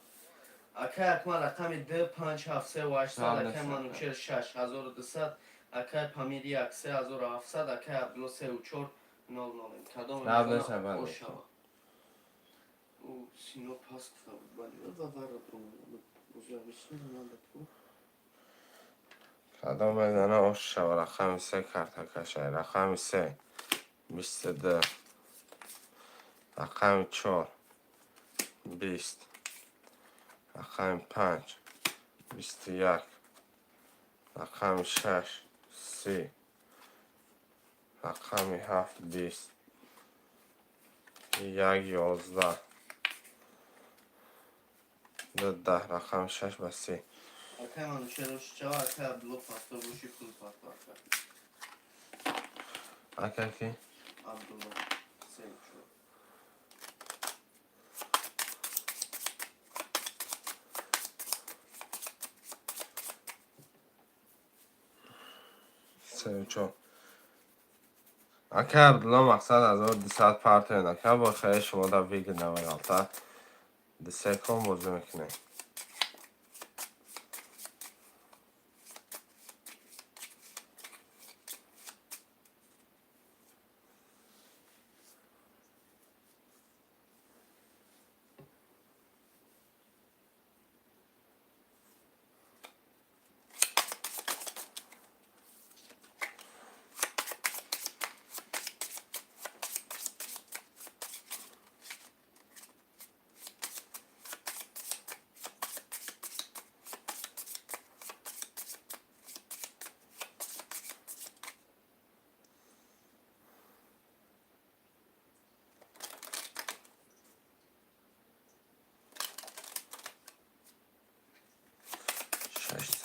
Акай Акмал рақами д панҷ ҳафт сеу ҳаштсад, Ҳа, акай нест, Манучер 6200, акай Памир як 3700, акай Абдулло сеу чор нол нол. Кадом Ҳа, нест, бале. ошава. Ӯ Сино пас гуфта буд, бале, ва вара дуромада буд. Бозиҳо бишина надад ку. Кадом мезана ош шава, рақами се карта кашай. Рақами се, 22. Рақами чор, 20. Рақами панҷ, 21. Рақами шаш 30, рақами ҳафт 20, як 11, ду 10, рақами шаш ба 30. Акай Манучер ошчава, акай Абдулло пафтор боши, пул пафтор ака. Ака ки? Абдулло. 3 4. 3 4. Ака Абдулло, мақсад 1200 партоен. Ака, бо хеле шумо да выгодно меғалта. Ду кон бозӣ мекунем.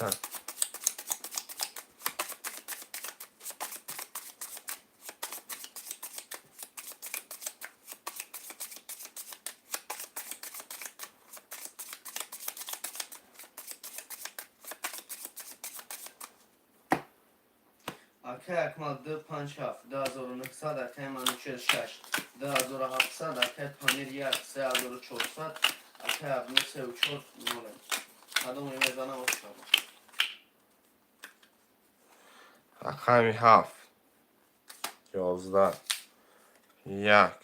600. Акай Акмал 2 5 7 2900, акай Манучер 6 2700, акай Памир 1 3400, акай Абдулло 3 4 0. Кадоме мезанам, ошава. Рақами ҳафт 11, як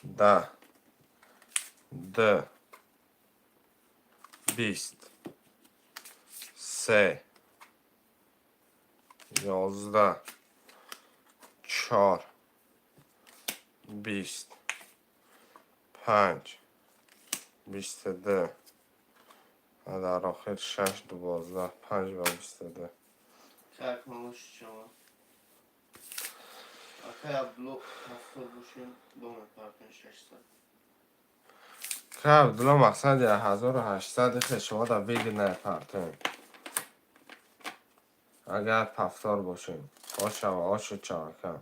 10, ду 20, се 11, чор 20, панҷ 22 ва дар охир шаш 12, панҷ ва 22. Акай Акмал ошчава. Акай Абдулло 70 бошем, доме партон 600. Ка Абдулло, мақсад 1800 ихе шумо да выгодно партоем. Агар пафтор бошем. Ошава, ошу чава, ака.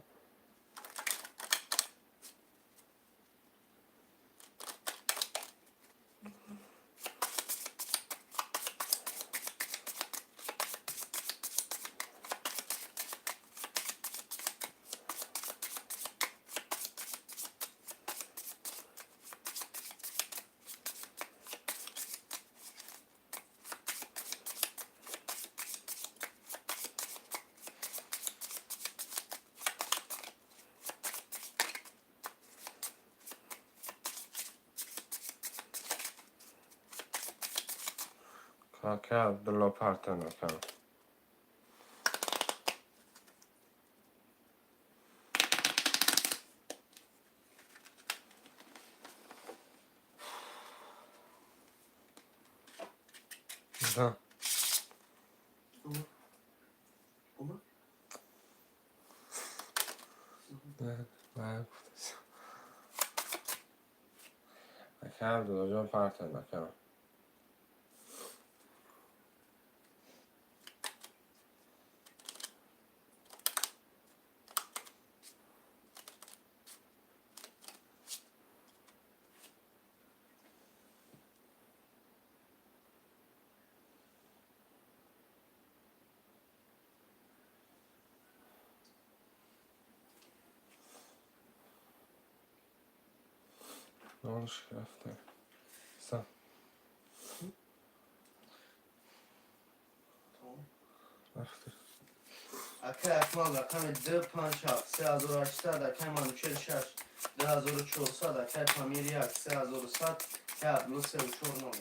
Ака Абдулло, партон, ака. Да. Омад? Да, ака Абдуллоҷон, партон, ака. Нолш рафта. Са. Рафта. Акай Акмал рақами 2 5 7 3800, акай Манучер 6 2400, акай Памир 1 3100, акай Абдулло 3 4 0.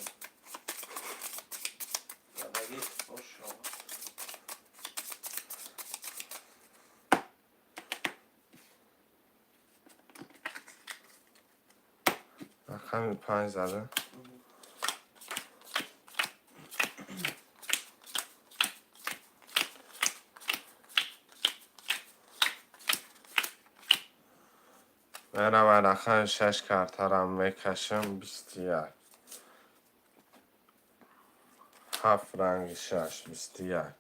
Задаги ошава. Рақами панҷ зада. Меравам, рақами шаш картарам мекашам, 21. Ҳафт ранги шаш, 21.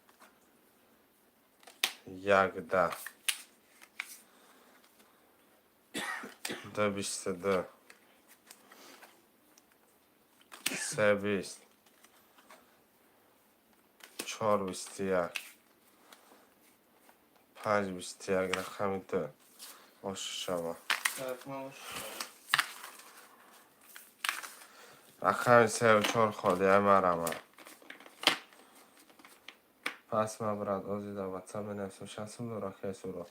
Як 10. Ду 22. Се 20. Чор 21. Панҷ 21, рақами ду. Ошу шава. Рақами сеу чор холия марама. Пас ма, брат, ози да ватсап менависам. Шастум дора хесуро.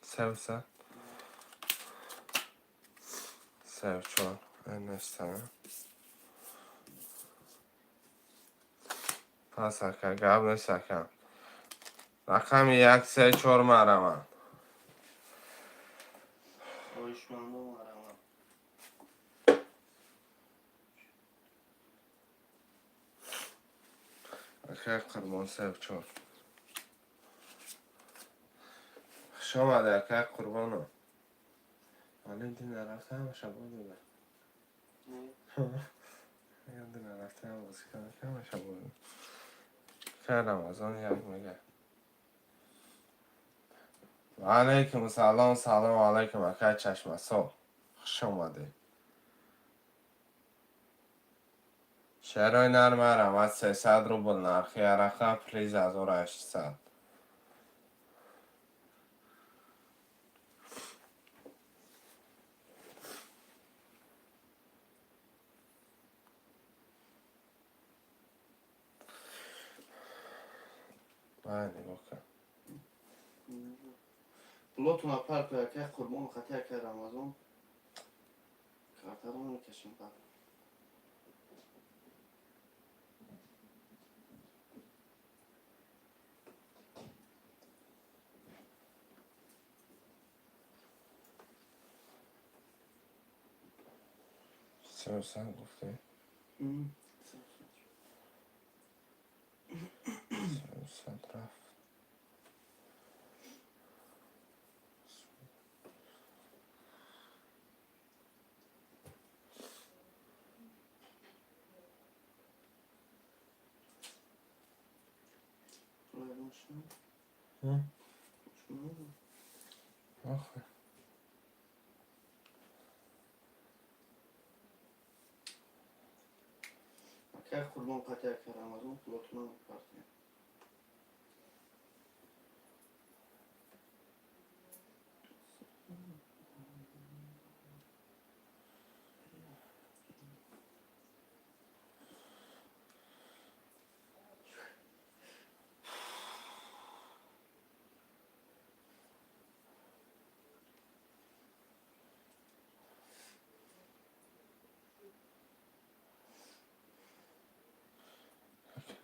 Севса. Сев чор. Нестам. Пас ака, гап нест, ака. Рақами як, се, чор марама. Хоҳишмандо марама. Ака Қурбон, сев чор. Хуш омадӣ, ака Қурбоно. Вале ди нарафта ҳамаша бодуда. Ди нарафта бозӣ кардам, ҳамаша бодуда. Ака Рамазон як мега. Ва алайкум салом, салому алайкум, ака Чашмасо. Хуш омадӣ. Шерои нар марамад, 300 рубл нархи арақа, приз 1800. Бая нигоҳ кун. Пулотуна парко, акай Қурбон хати акай Рамазон. Картаро мекашем баъд. Севсад гуфтӣ? Севсад рафт. Охе. Акай Қурбон қати акай Рамазон пулотуна мепартем.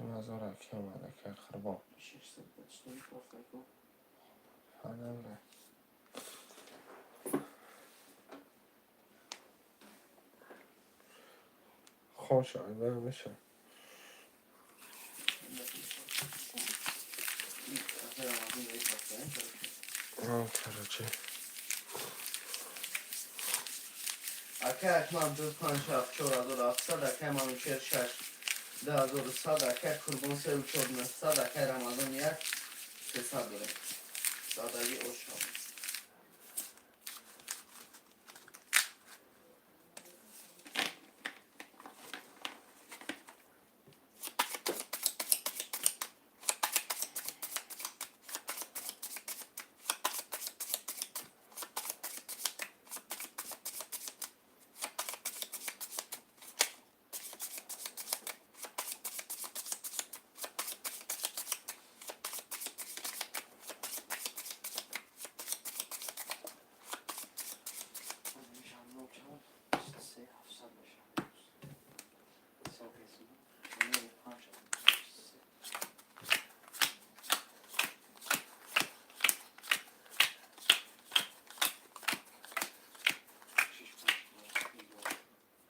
Мазора ки омад, акай Қурбон. 600 бачтон пафако. Фанамре. Хош, айба меша. Акай Рамазон мепартем. Короче. Акай Акмал 2 5 7 4700, акай Манучер 6 2100, акай Қурбон 3 4 900, акай Рамазон 1 300 дорем. Садаги ошам.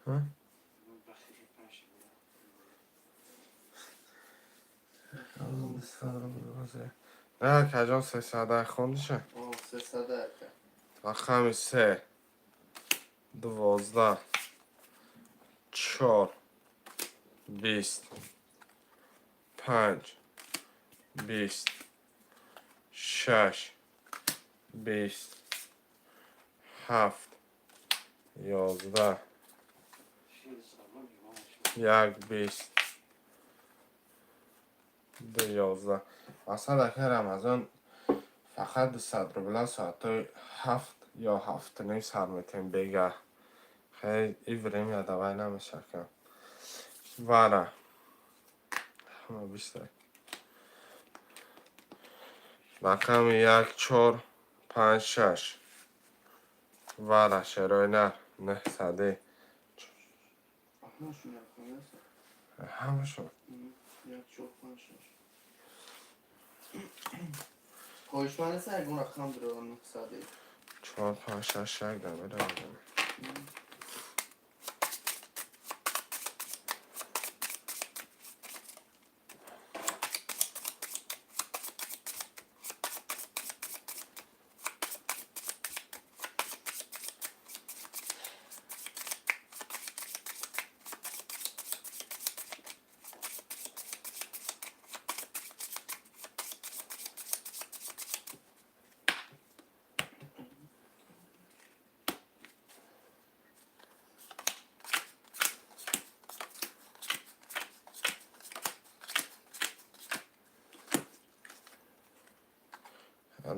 Ҳа? Не, акаҷон, сесада хондиша. О, 300 ака. Рақами се, 12, 4, 20, 5, 20, 6, 20, 7, 11, 1, 20, 2, 11. Масалан, ака Рамазон, фақат 200 рубла соатҳои 7 ё 7:30 сар метем бегаҳ. Хеле и время давай намеша, ака. Вара. Ҳама биста. Рақами як, чор, панҷ, шаш. Вара, шерои нар, нӯҳсади. Ҳамашон як хона аст? Ҳамашон. Як, чор, панҷ, шаш. Хоҳишманд аст, ягон рақам дорам, 900. Чор, панҷ, шаш, як дамедам.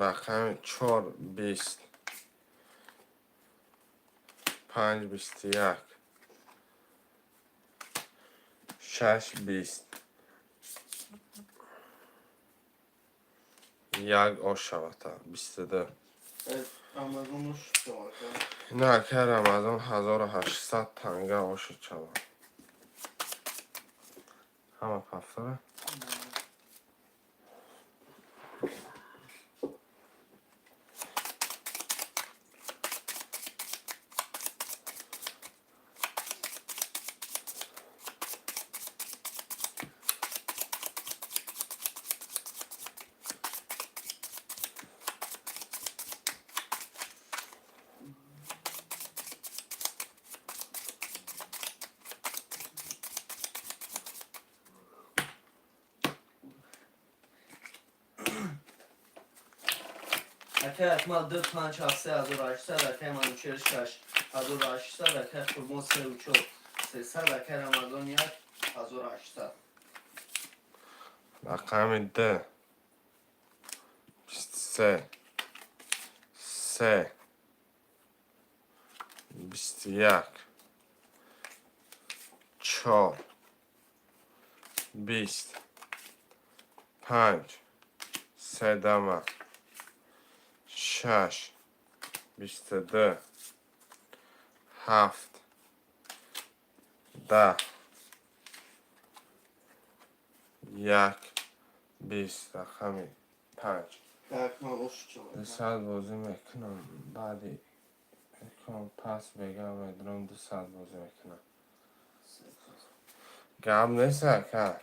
Рақами чор, 20, панҷ, 21, шаш, 20, як ош шавата, 22. Рамазон ош шавад. На, ака Рамазон, 1800 танга ошид шавад. Ҳама пафтара. Акай Акмал, ду, панҷ, ҳафт, се ҳазору ҳаштсад. Акай Манучер, 6800. Акай Қурбон, сеу чор, 300. Акай Рамазон, 1800. Рақами д, 23, се, 21, чор, 20, панҷ, седама, шаш, 22, ҳафт, 10, як, 20. Рақами панҷ. Акмал ош шавад. 200 бозӣ мекунам, баъди ком пас бега медурам, 200 бозӣ мекунам. Гап нест, ака.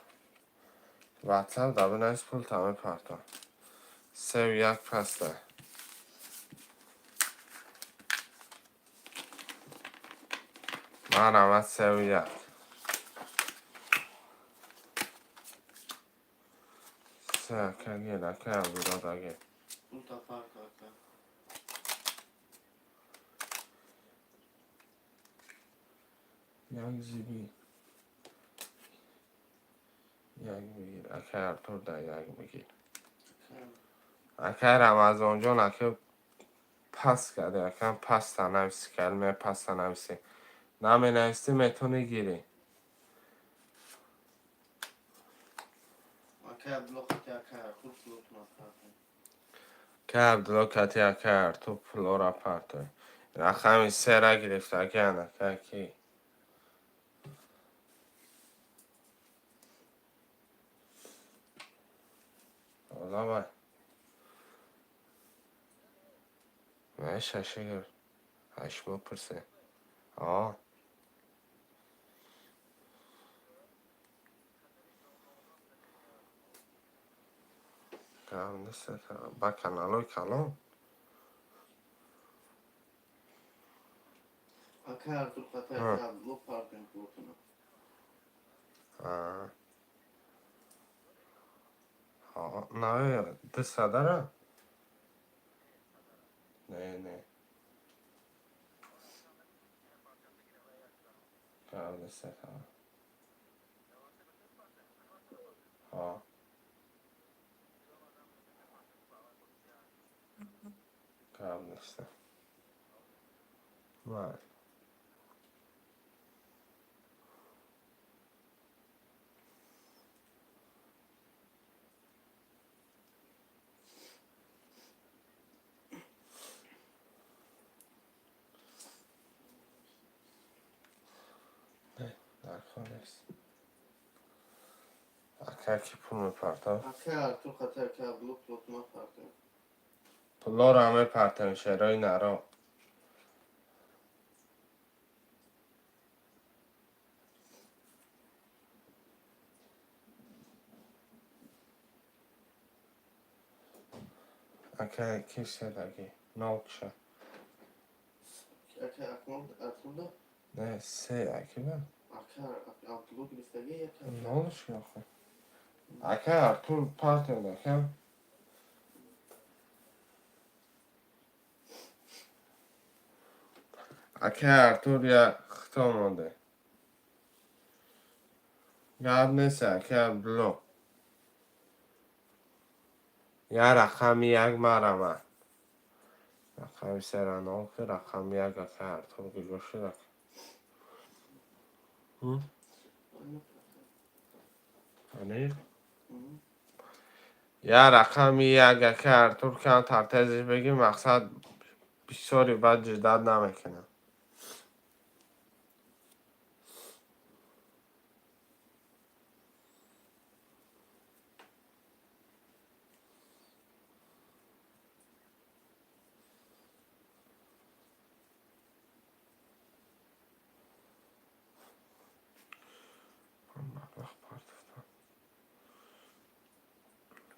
Ватсап да бинавис, пулта мепартом. Сеу як паста. Марҳамат, сеу як. Се, ака, гел, ака Абдурод, агел. Пулта парта, ака. Як зиби. Як бигир. Ака Артур, да як бигир. Ака Рамазонҷон, ака, пас карде, ака, паста нависи, калимаи паста нависи. Наменависӣ, метавонӣ гирӣ. Акай Абдулло хати акай Артур пулотона парта. Ака Абдулло кати ака Артур пулора партой. Рақами сера гирифт, ака, ака ки? Давай. Меша шигир. Ҳашмо пурсе. А. Гап нест, ба каналҳои калон. Акай Артур Қатай Абдулло партем пулотуна. На, 200-ра? Не, не. Гап нест. Ҳа. Гап нест. Май. Дар кор нест. Акай ки пул мепартав? Акай Артур Қатай, акай Абдулло пулотуна партем. Пулоро мепартем, шерои наро. Акай ки седаги? Нол киша. Акай Акмал Артурда? Не, се аки ба? Акай Абдулло гирифтаги як. Нолш охе. Акай Артур партем ака. Акай Артур я хто монде. Гап нест, акай Абдулло. Я рақами як марама. Рақами сера нол ки рақами як акай Артур куҷо шуд ака? Аниқ? Я рақами як акай Артур камтар тезиш бигӣ, мақсад бисёри баъд ҷиддат намекунам. Маблағ партофтам.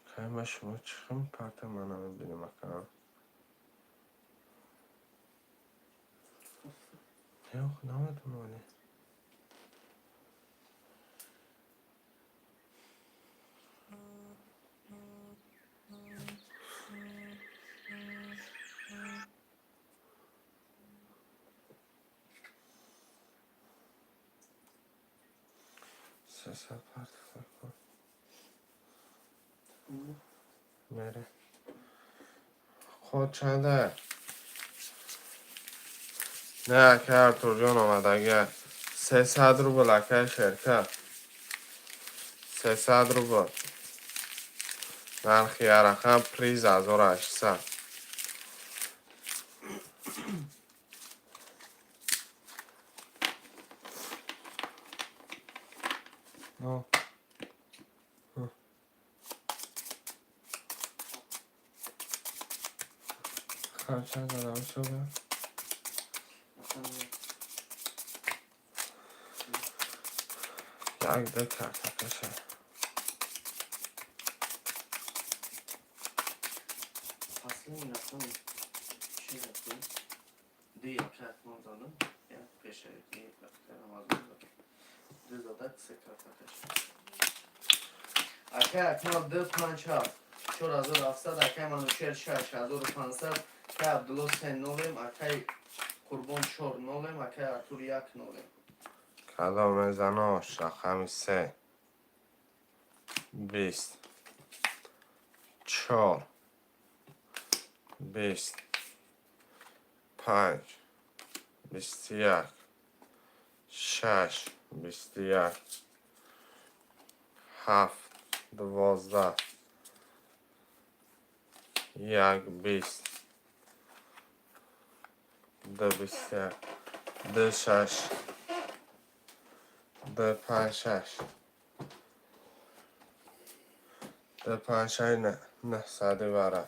Кай ма шумо чӣ хел мепартем, ман намебинам ака. Не, охи намедонам вале. 300 партофтам. Мере. Ход чанда? Не, акай Артурҷон омадага. 300 рубл акай шеркат. 300 рубл. Нархи як рақам приз 1800. Ну. Чанд задам шуда? Як ду карта каша. Последний рақам чи рақам? Ду акай Акмал задам. Як пеша як акай Рамазон задам. Ду зада се карта каша. Акай Акмал ду панҷ ҳафт. 4700, акай Манучер 6500, акай Абдулло се нолем, акай Қурбон чор нолем, акай Артур як нолем. Кадом мезанош? Рақами се. 20. Чор. 20. Панҷ. 21. Шаш. 21. Ҳафт. 12. Як 20. Ду 21. Ду шаш. Ду панҷ шаш. Ду панҷ шаш нӯҳсади вара.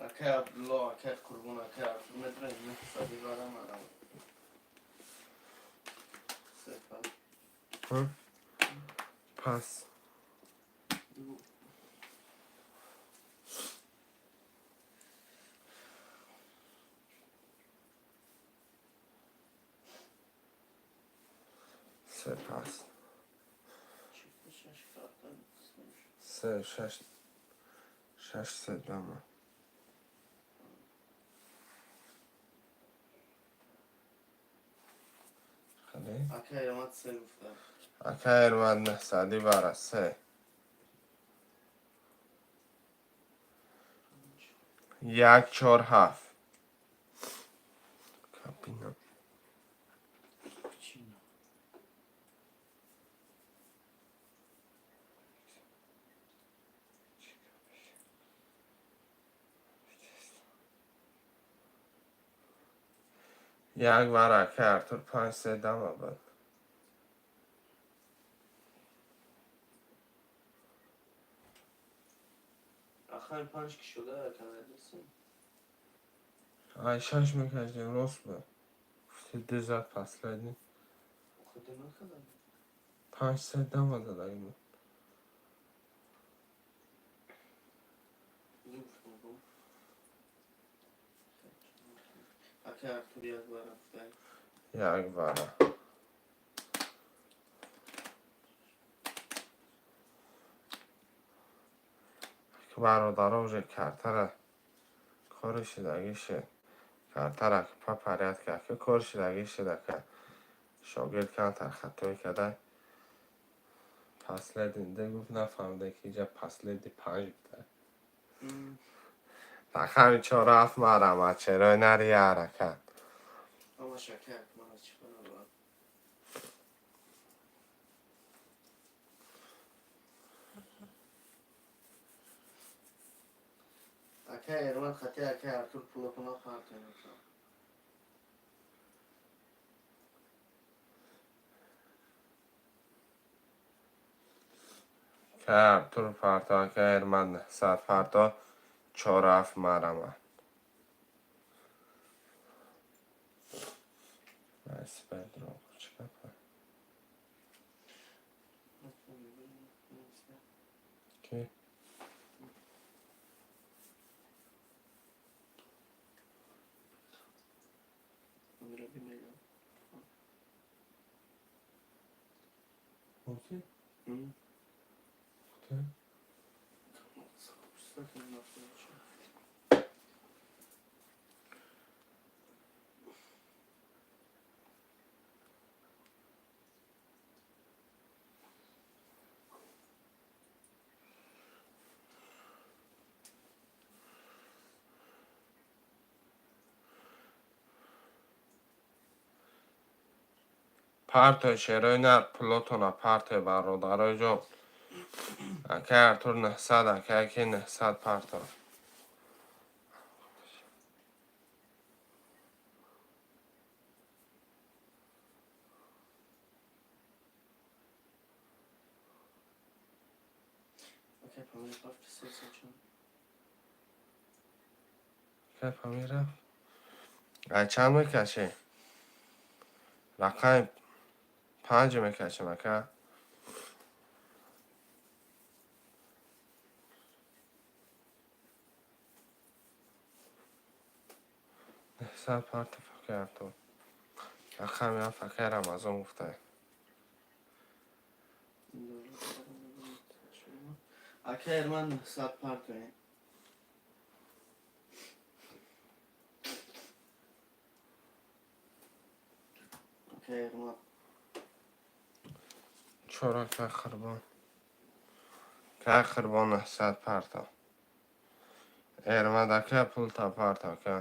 Акай Абдулло, акай Қурбон, акай Артур медонед нӯҳсади вара марам. Се пас. Пас. Ду. Се паст. Се, шаш. Шаш се дама. Хеле? Ака Эрмат се гуфта. Ака Эрмат нҳсади бара се. Як чор ҳафт. Кабина. Як бара ака Артур панҷ се дама буд. Рақами панҷ ки шуда, ака надистем. Ай шаш мекашидем, рост буд. Гуфти ду зад последний. Худи накардам. Панҷ се дама задаги буд. Ака Артур як бара гуфта. Як бара. Бародаро уже картара кори шидагӣ шид. Картара па порядка ака кори шидагӣ шид ака. Шогирд камтар хатое карда. Последний ду гуфт нафаҳмида ки иҷа последний панҷ буда. Рақами чор ҳафт марама чарои нари як ҳаракат. Ҳамаш ака Акмал чӣ хабар? Ака Эрмат хати ака Артур пулотона партоем. Ака Артур парто, ака Эрмат нҳсад парто, чор ҳафт марама. Чӣ гапа? Ки? Мумкин? Худо? Партой шерои нар пулотона партой бародарои ҷон. Акай Артур нҳсад, акай ки нҳсад парто. Акай Памир рафт се чанд. Акай Памир рафт. Ай чанд мекашӣ? Рақами панҷ мекашем ака. Нҳсад парто акай Артур. Рақами ҳафт акай Рамазон гуфта. Ака Эрман нҳсад партоем. Ака Эрман. Чор акай Қурбон. Акай Қурбон нҳсад парто. Эрмад ака пулта парто ака.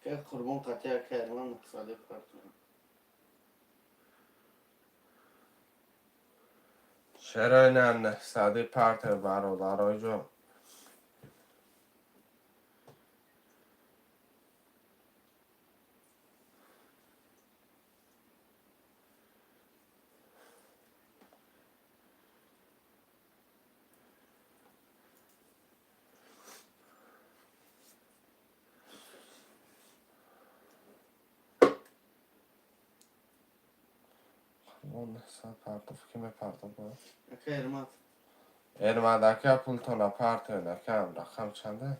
Ака Қурбон қати ака Эрман нҳсади партоем. Шерои нар нҳсади парто бародарои ҷон. Он партов ки мепартоб. Ака Эрмат. Эрмат ака, пултона партоед, ака. Рақам чанда?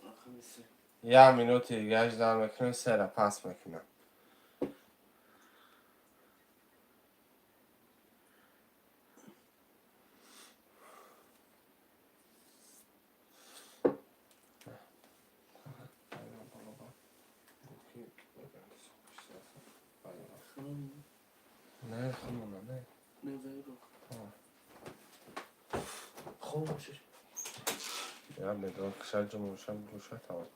Рақами се. Як минути дига ждать мекунем, сера пас мекунам. Не, хумона, не. Не веру. Хоб бошиш. Я медонам, кишак ҷумушам гӯша тавон.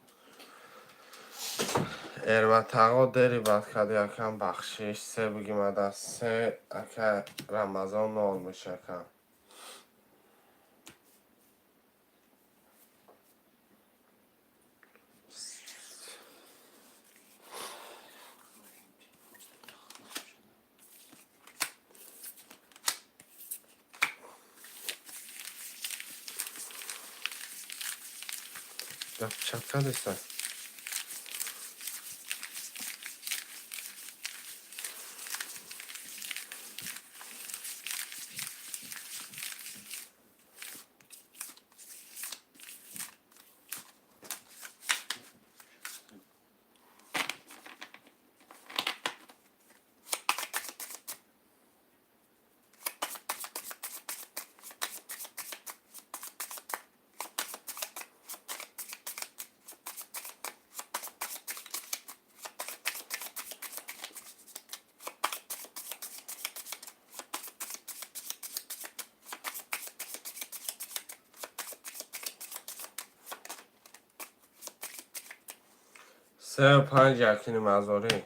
Эрматағо, дери бад кади, акам, бахшиш. Се бигимада, се, ака Рамазон, нол меша, акам. Гап кардеста. Сеу панҷ, якиним ҳазорӣ.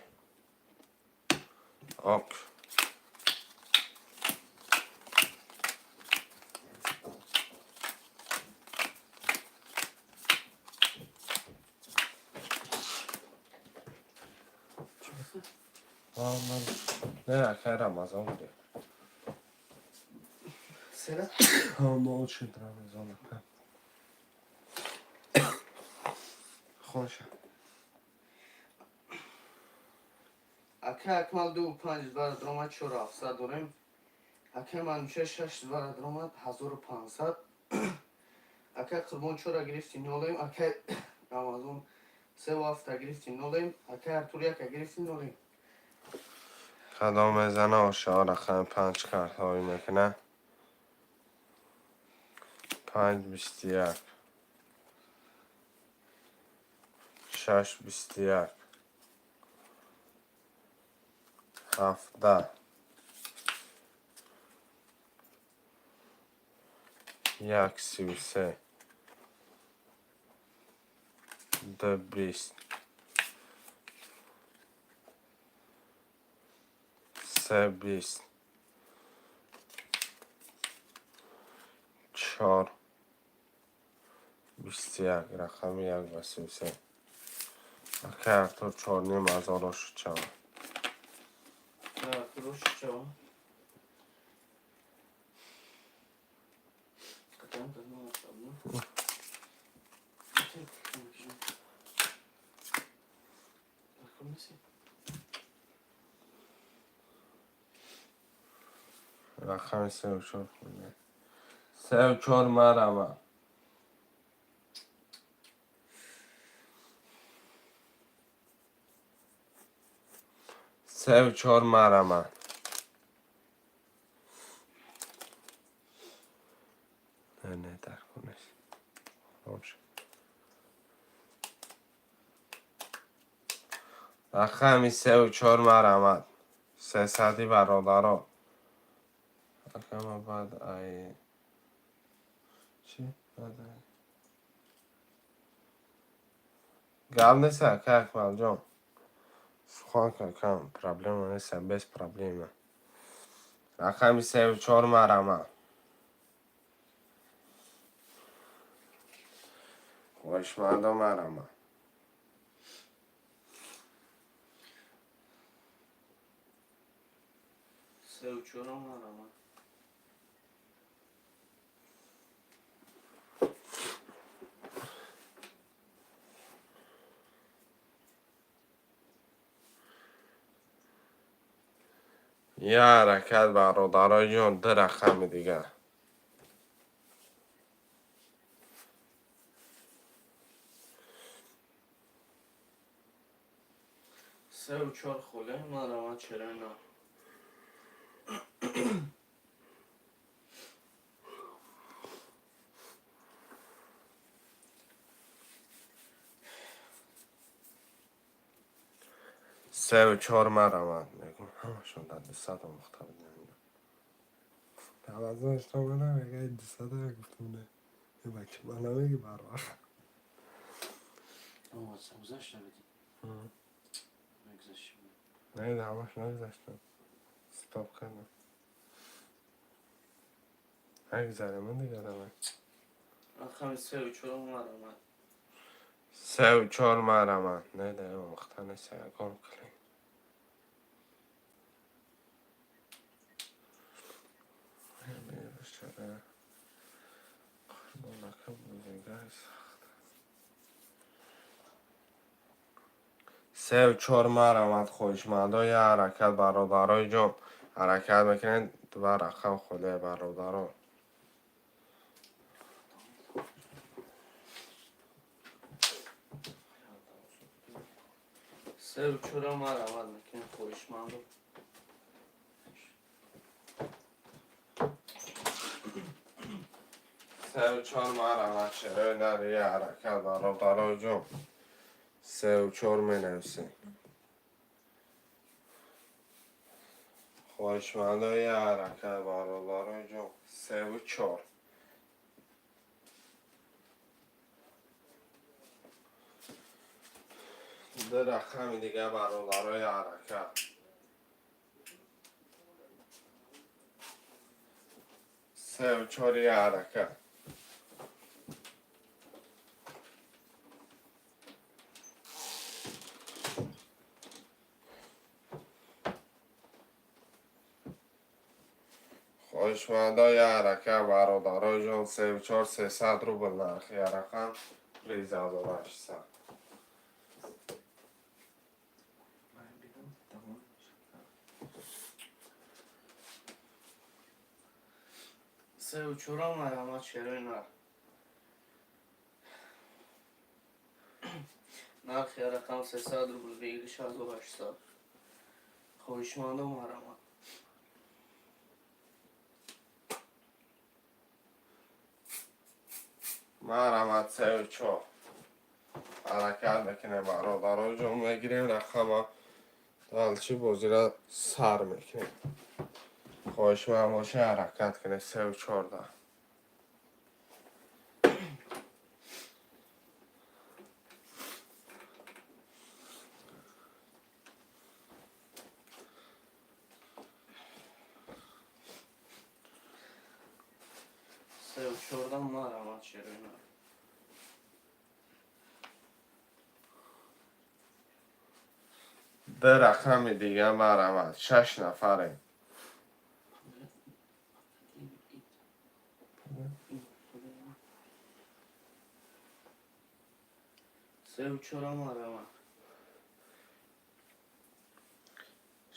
Ок. Не, акай Рамазон буди. Сера? Нол шуд Рамазон, ака. Хонша. Ака Акмал ду панҷ два ромад, чор ҳафтсад дорем. Ака Мануча шаш два ромад, 1500. Ака Қурбон чора гирифти, нолем. Ака Рамазон севу ҳафта гирифти, нолем. Ака Артур яка гирифти, нолем. Кадом мезана ошаҳо? Рақами панҷ картҳои мекуна. Панҷ 21, шаш 21, 17, як 33, ду 20, се 20, чор 21. Рақами як ва 33. Акай Артур, чорним ҳазоро шуд шавад. Артур шуд. Катам кадом абно. Рақами се. Рақами севу чор хӯрда. Севу чор марама. Севу чор марама. Не, не, дар кунеш. Бош. Рақами севу чор марамад. Сесади, бародаро. Акама баъд ай чӣ? Баъд ай гап нест, ака Акмалҷон. Сухан какам, проблема нест, без проблема. Рақами севу чор марама. Хоҳишмандо, марама. Севу чорам марама. Як ҳаракат, бародарои ҷон, ду рақами дигар. Сеу чор холе марҳамат, шерои нар. Сеу чор марҳамат мегӯм, ҳамашон дар 200 омӯхта будем. Таваҷҷӯҳ шумо мегӯяд 200 гуфтам, не. Бача ба намеги барвақт. Гузашта будӣ? Нагузашта. Не, ҳамаш нагузаштам. Стоп кардам. Нагзарем дигар давай. Рақами сеу чор марҳамат. Сеу чор марҳамат. Не, да омӯхта нест, ягон клин. Чара қурбонака бозигари сахт. Сеу чор марҳамат, хоҳишмандо, як ҳаракат, бародарои ҷон. Ҳаракат мекунед, два рақам холе, бародаро. Сеу чора марҳамат мекунем, хоҳишмандо. Сеу чор марҳамат, шерои нар, як ҳаракат, бародарои ҷон. Сеу чор менависем. Хоҳишмандо, як ҳаракат, бародарои ҷон. Сеу чор. Ду рақами дигар, бародарои, ҳаракат. Сеу чор, як ҳаракат. Хоҳишмандо, як ҳаракат, бародарои ҷон, сеу чор, 300 рубл нархи як рақам, приз 1800. Сеу чора марҳамат, шерои нар. Нархи як рақам 300 рубл, выигрыш 1800. Хоҳишмандо, марҳамат. Марҳамат, сеу чор. Ҳаракат мекунем, бародарои ҷон, мегирем рақама. Далчи бозира сар мекунем. Хоҳишманд боша, ҳаракат кунед, сеу чорда. Сеу чорда марҳамат, шерои нар. Ду рақами дигар, марҳамат. Шаш нафарем. Сеу чора марҳамат.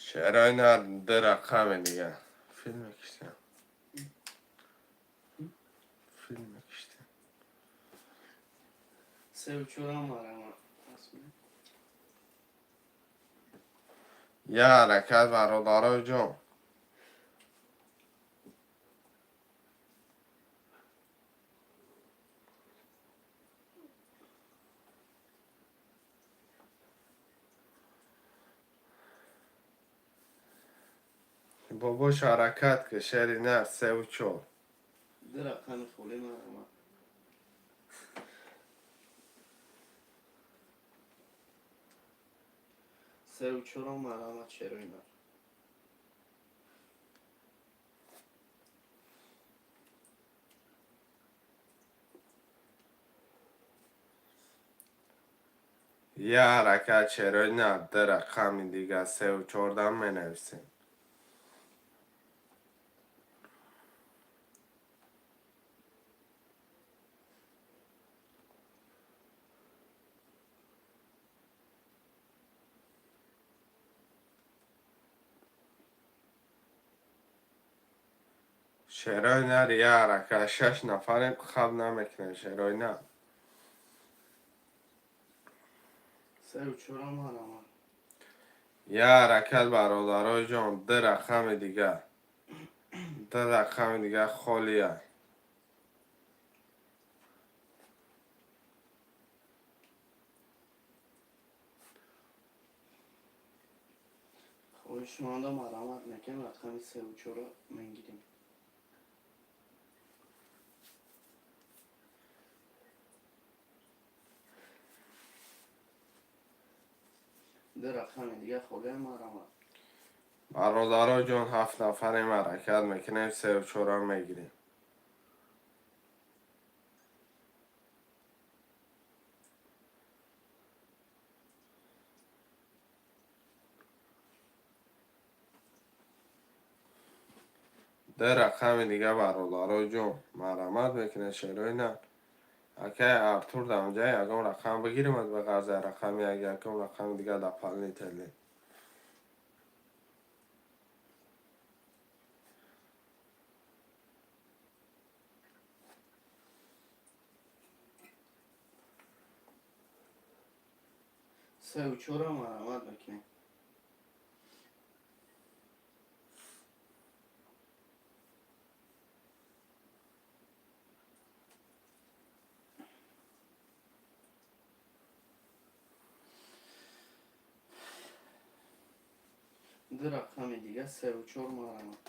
Шерои нар, ду рақами дигар. Филм мекиштем. Филм мекиштем. Сеу чора марҳамат. Як ҳаракат, бародарои ҷон. Бобош, ҳаракат ки, шери нар, сеу чор. Ду рақами холӣ, марҳамат. Сеу чора марҳамат, шерои нар. Як ҳаракат, шерои нар, ду рақами дигар, сеу чорда менависем. Шерои нар, я ҳаракат, шаш нафарем, хаб намекунем, шерои нар. Сею чора марама. Я ҳаракат, бародарои ҷон, ду рақами дигар. Ду рақами дигар холия. Хоҳишманда марамат мекунем, рақами сею чора мегирем. Ду рақами дигар холия, марамат. Бародаро ҷон, ҳафт нафарем, ҳаракат мекунем, сею чора мегирем. Ду рақами дига, бародаро ҷон, марамат мекунем, шерои нар. Акай Артур, дар онҷа ягон рақам бигирем, аз ба ғарзи рақами як ягон рақами дига дополнительный. Сею чора марамат мекунем. Ду рақами дига, сею чор, марамат.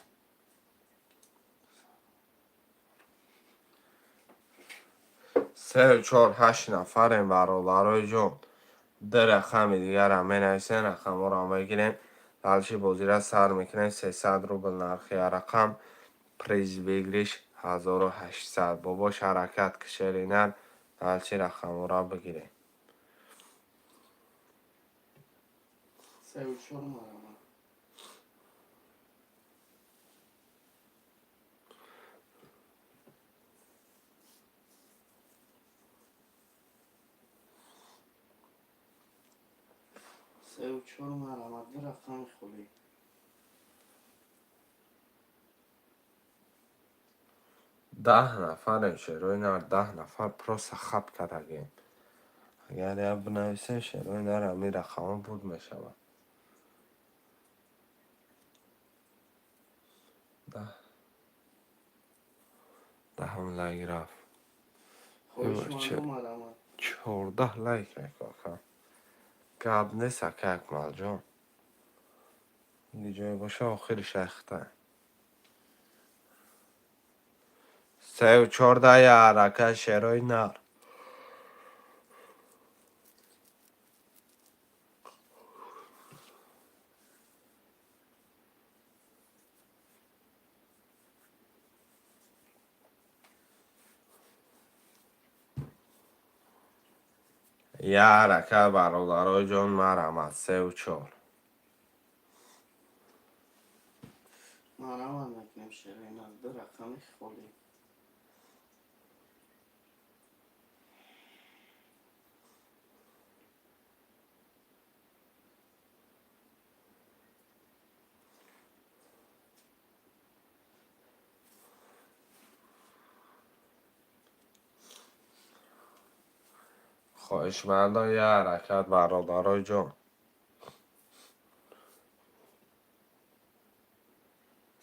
Сею чор, ҳашт нафарем, бародарои ҷон. Ду рақами дигарам менависем, рақамҳоро мегирем. Дальше бозира сар мекунем. 300 рубл нархи рақам. Приз выигрыш 1800. Бобош, ҳаракат, шери нар, дальше рақамҳоро бигирем. Сею чор, марамат. Сею чор, марамат. Ду рақами холӣ. 10 нафарем, шерои нар, 10 нафар просто хаб кардагем. Агар як бинависем, шерои нар, ҳамин рақамҳо буд мешавад. Даҳам лайк рафт. Хоҳишмандо, марамат. 14 лайк мекока. Гап нест, ака Акмалҷон. Ҷое боша, охири шахта. Сею чорда, я ҳаракат, шерои нар. Я ҳаракат, бародарои ҷон, марамат, сею чор. Марамат мекунем, шерои нар. Ду рақами холӣ. Хоҳишмандо, я ҳаракат, бародарои ҷон.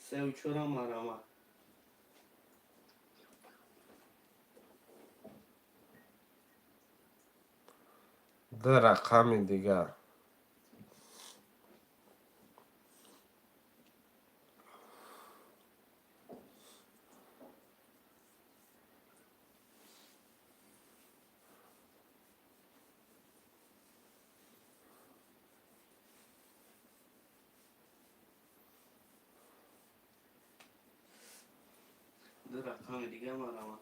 Сею чора, марамат. Ду рақами дигар. Ду рақами дига, марамат.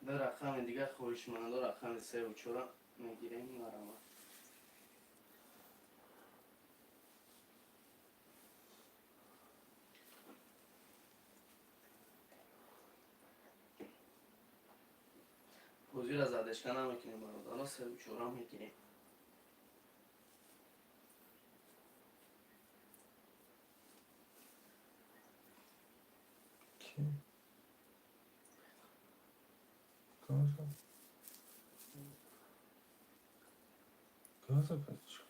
Ду рақами дига, хоҳишмандо, рақами сею чора мегирем, марамат. Бозиро задержка намекунем, бародаро, севу чора мегирем. Ки? Газа? Газа бача.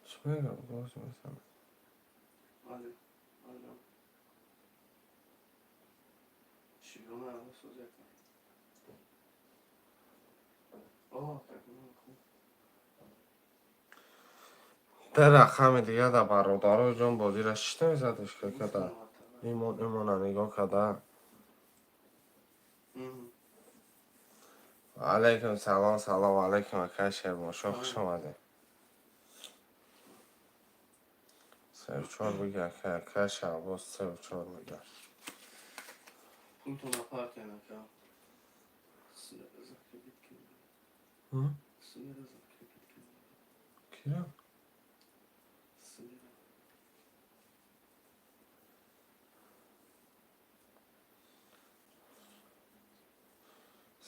Чӣ мегам, газ мезанам. Алло, алло. Чигуна созяка? О, как хуб. Дар рақами дига да, бародаро ҷон, бозира шита мезадиш када. Имон имона нигоҳ када. Алайкум салом, салом алайкум, акай Шермоншоҳ, хуш омадед. Севу чор бига, акай, акай Шаҳбоз севу чор мега. Пултона партиян, ака. Закрепить кунем. Сумера закрепить кунем. Кира? Сумера.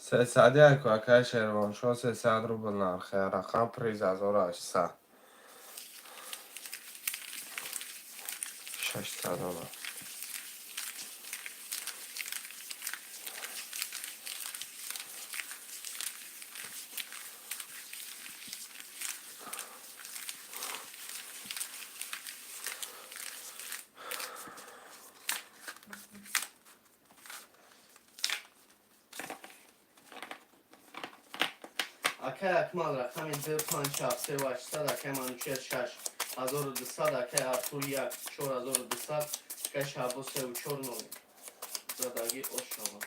301, акай Шервоншоҳ, 300 рубл нархи рақам, приз 1800. 600 омад. Акай Акмал рақами ду панҷ ҳафт севу ҳаштсад, акай Манучер 6200, акай Артур як 4200, акай Шаҳбоз севу чор нол. Задаги ошава.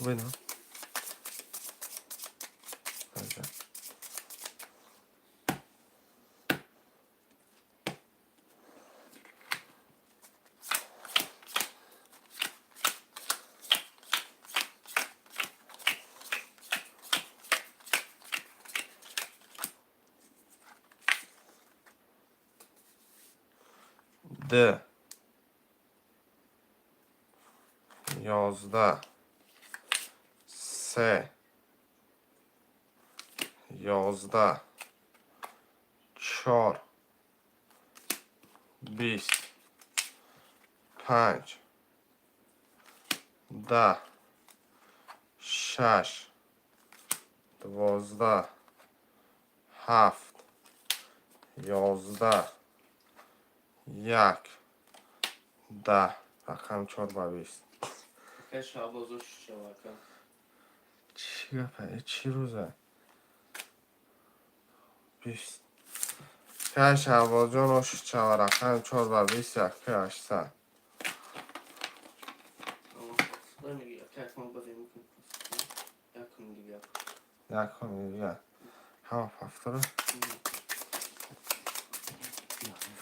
Bueno. Аҷа. Д. 11. Се. 11. Чор. 20. Панҷ. 10. Шаш. 12. Ҳафт. 11. Як. 10. Рақам чор ба 20. Акай Шаҳбоз, ош шава, ака. Чӣ гапа? Э, чӣ рӯза? 20. Кай Шаҳбозҷон, оши чава, рақами чор ба 20, яки 800. Худо меги, акай Акмал, бозӣ мекунем. Якум дигар. Якум дигар. Ҳама повтора?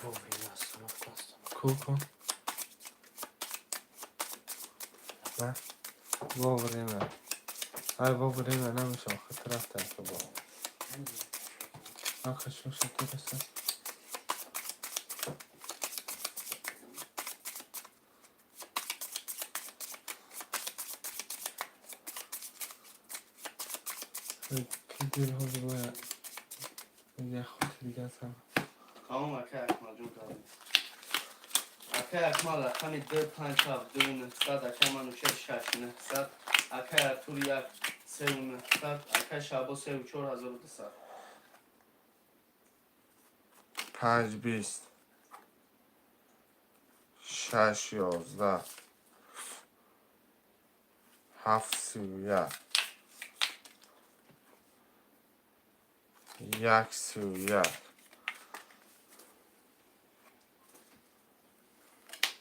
Вовремя остановка, остановка. Ку ку. На. Вовремя. Ай, вовремя намеша, охир рафтам ки бо. Охир шуша туреса. Ки дил ҳозир бояд як хати дига сам. Тамом, акай Акмалҷон, кардем. Акай Акмал рақами ду панҷ ҳафт дуву нӯҳсад, акай Манучер шаш нӯҳсад, акай Артур як севу нӯҳсад, акай Шаҳбоз севу чор 1200. Панҷ 20. Шаш 11. Ҳафт 31. Як 31.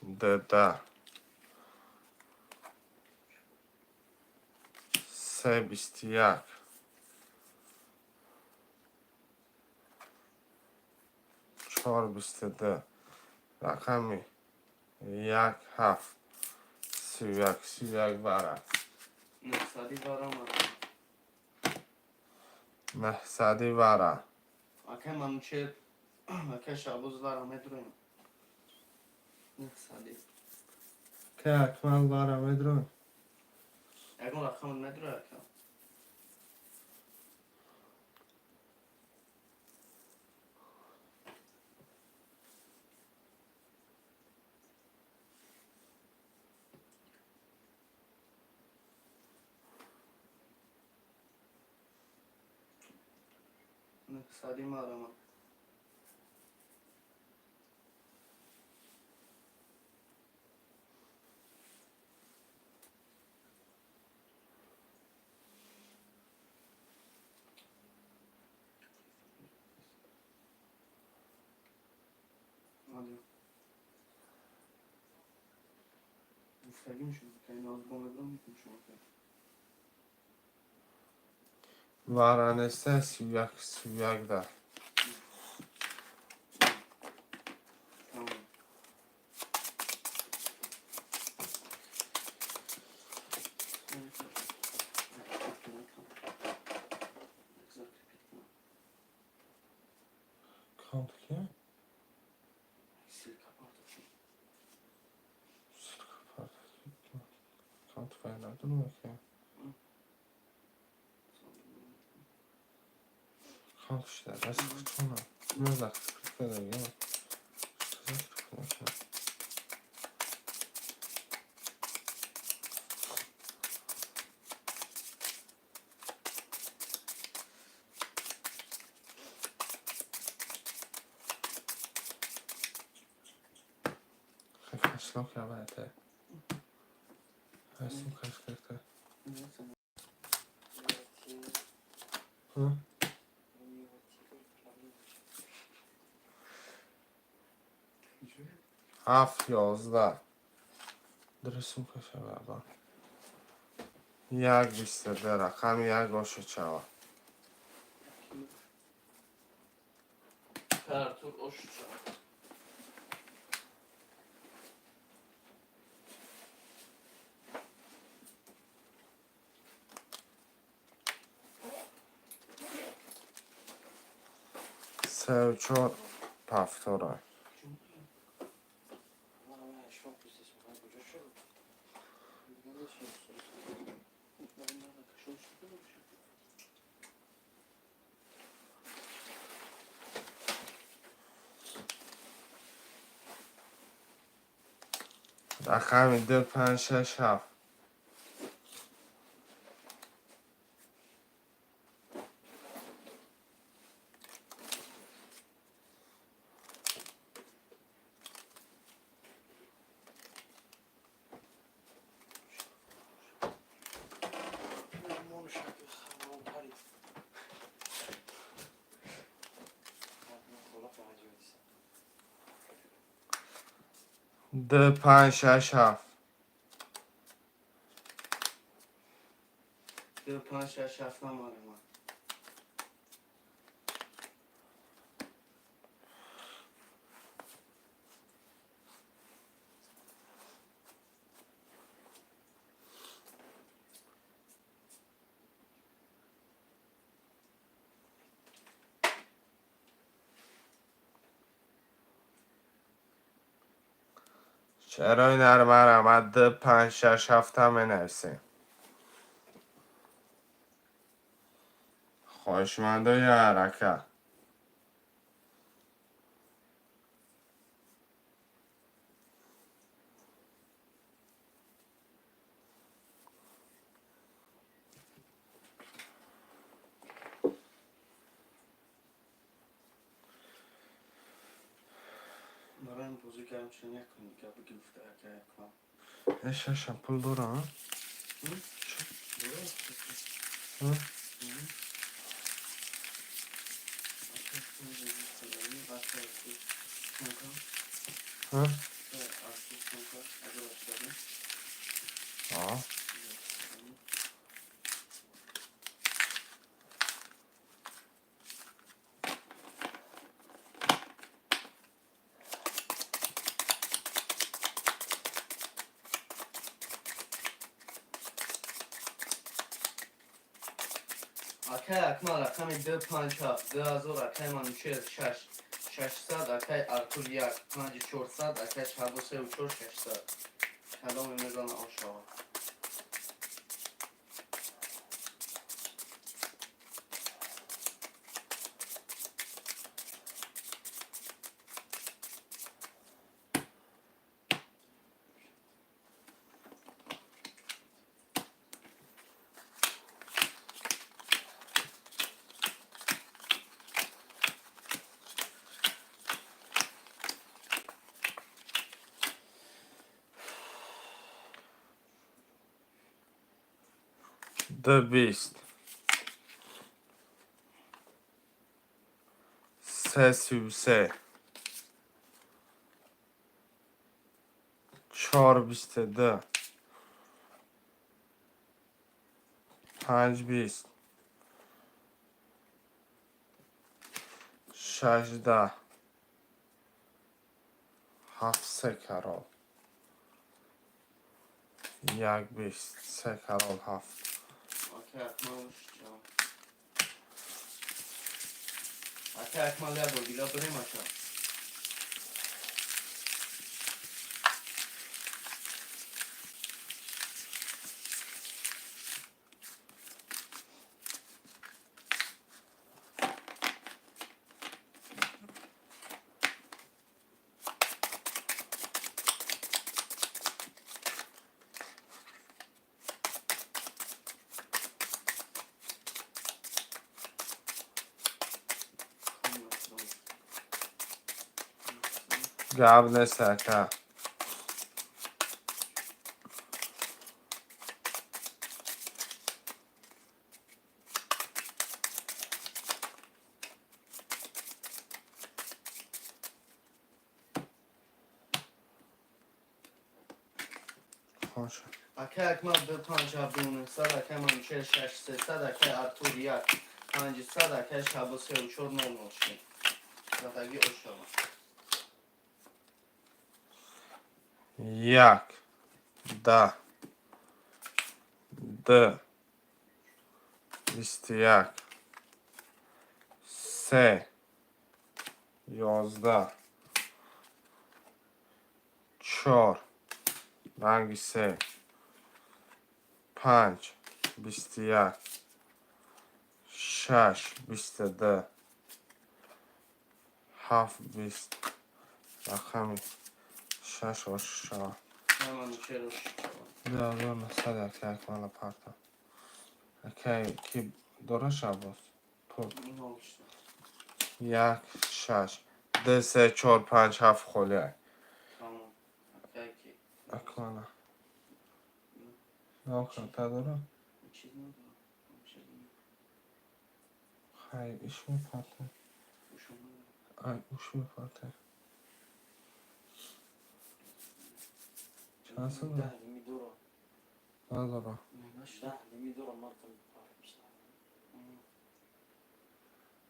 Д 10. Се 21. Чор 22. Рақами як, ҳафт, 31, 31 вара. Нӯҳсади вара мара. 900-и вара. Акай Манучер, акай Шаҳбоз, вара медроем. 900-и. Ка Акмал, вара медроем. Ягон рақам медроя, ака? 900-и марама. Алё. Гуфтагӣ мешуд, ка ин ҳозир бо медром мекунем шумо ка. Вара неста, 31, 31 да. Тамом. Кант ки? Ссылка партофтем. Кант фай надонам ки. Кант шуда даст кутона. Маза кутона. Кутона. Кошелёк ябайте. Ҳастим кошелёкта. Ҳа? 7, 11. Дурустум кашава. 1, 22, рақами як ошучава. Артур ошуча. Сеу чор повтора. Рақами ду, панҷ, шаш, ҳафт. Ду, панҷ, шаш, ҳафт. 2, 5, 6, 7 намарема. Чарои нармарама ду, панҷ, шаш, ҳафта менависем. Хоҳишмандои ҳарака. Барои ин бозӣ ҳамчунин якун дига бигирифта, ака Акмал. Э, шашам пул дорам? Ҳа? Ҳа? А? Акай Акмал рақами 2 5 7 2000, акай Манучер 6 600, акай Артур 1 5 400, акай Шабо 3 4 600. Кадоме мезана ошава. Д бист. Се сию се. Чор бисту ду. Панҷ бист. Шаш даҳ. Ҳафт се карол. Як бист. Се карол ҳафт. Акай Акмал ҷавоб. Акай Акмал як бор дига дорем ака. Гап нест, ака. Хош. Акай Акмал 2 5 7 900, акай Манучер 6 300, акай Артур 1 500, акай Шабо 3 4 0 0 шид. Задаги ошава. Як, да, д, бисту як, се, 11, чор, ранги се, панҷ, 21, шаш, 22, ҳафт, бист, рақами шаш ошава. Акай Манучер ошава. 2900 акай Акмала парта. Акай ки дора Шабоз? Пул. Нол шид. Як, шаш, ду, се, чор, панҷ, ҳафт холиай. Тамом. Акай ки. Акмала. Нока, та дора? Чиз надорам. Чиз надорам. Хай, иш мепарта. Ушо надорам. Ай, уш мепарта. Чанд сум? Даҳ лими дора. Надора. Нашид. 10 лими дора мартам.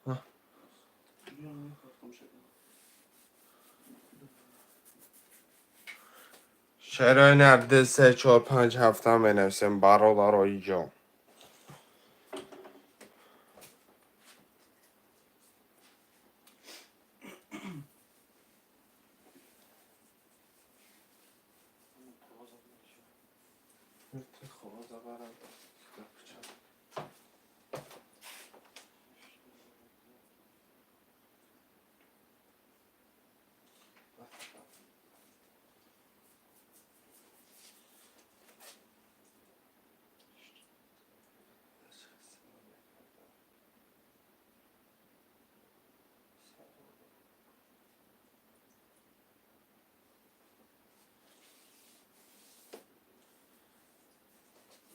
Ҳа. Мепартам шакл. Шерои нар ду, се, чор, панҷ, ҳафта менависем бародарои ҷон.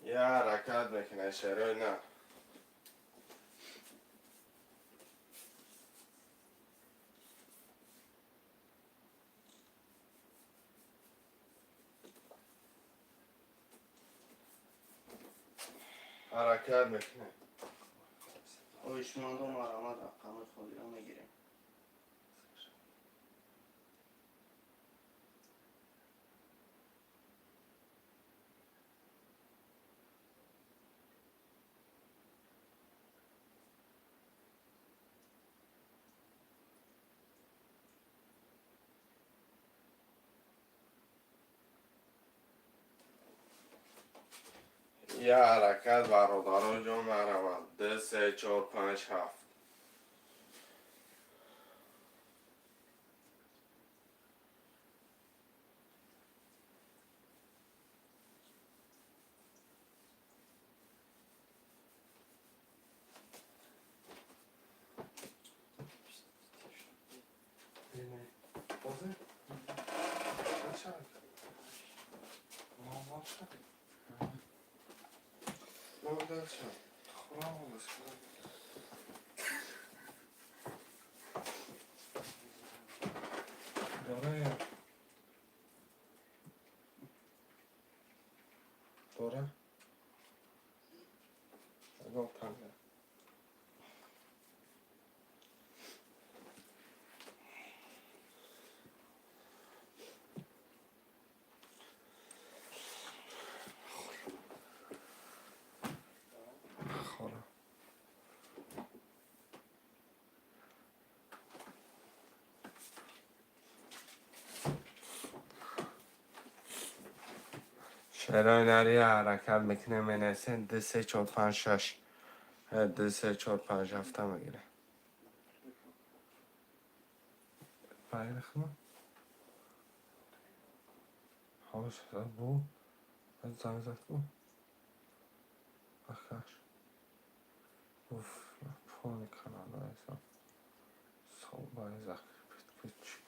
Я ҳаракат мекунад шерои нар. Ҳаракат мекунад. Оишмандо марҳамат рақами холиро мегирем. Я ҳаракат, бародаро ҷон, марҳамат. Ду, се, чор, панҷ, ҳафт. Дора? Ягон танга. Хора. Шерои нари ҳаракат мекунем, менависем ду, се, чор, панҷ, шаш. Ду, се, чор, панҷ, ҳафта мегирем. Байрахма? Ҳош, бу? Занг зад бу? Ахаш. Уф, пони канала эсам. Сол закрепить ки чӣ?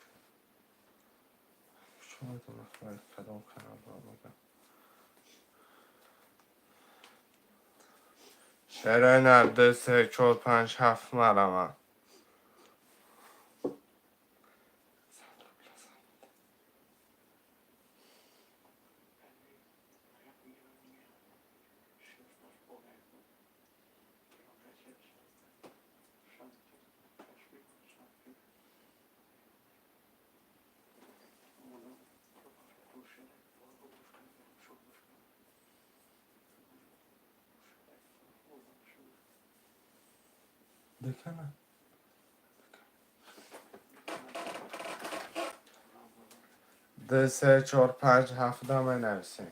Чӣ медонам, кадом каналро мегам. Шерои нар, ду, се, чор, панҷ, ҳафт, марҳамат. Декана? Ду, се, чор, панҷ, ҳафта менависем.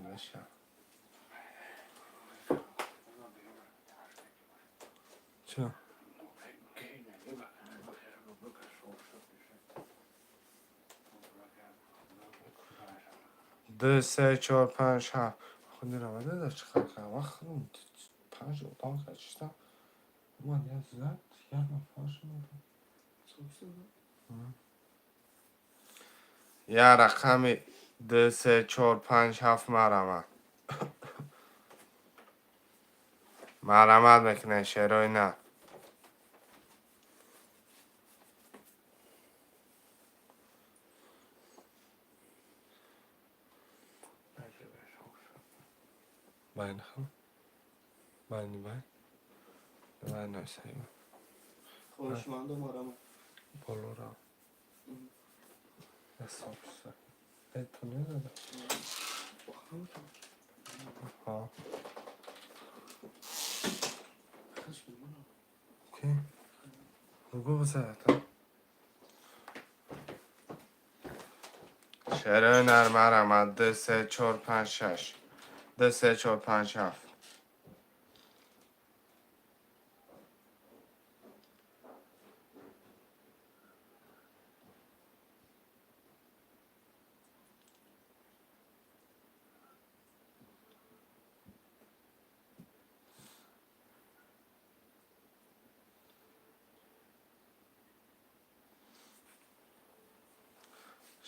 Меша. Чё? Ду, се, чор, панҷ, ҳафт. Худи равада да чӣ хел кардам? Ман худам панҷ одам кашидам. Омад як зад, як нафар шумода. Я рақами ду, се, чор, панҷ, ҳафт, марҳамат. Марҳамат мекунем, шерои нар. Байна хам? Байни бай? Давай нависем. Хоҳишмандо, марҳамат. Боло рав. Ҳисоб. Э, ту незада? Ҳа. Ки? Бугӯ бизада. Шерои нар, марҳамат. Ду, се, чор, панҷ, шаш. Ду, се, чор, панҷ, ҳафт.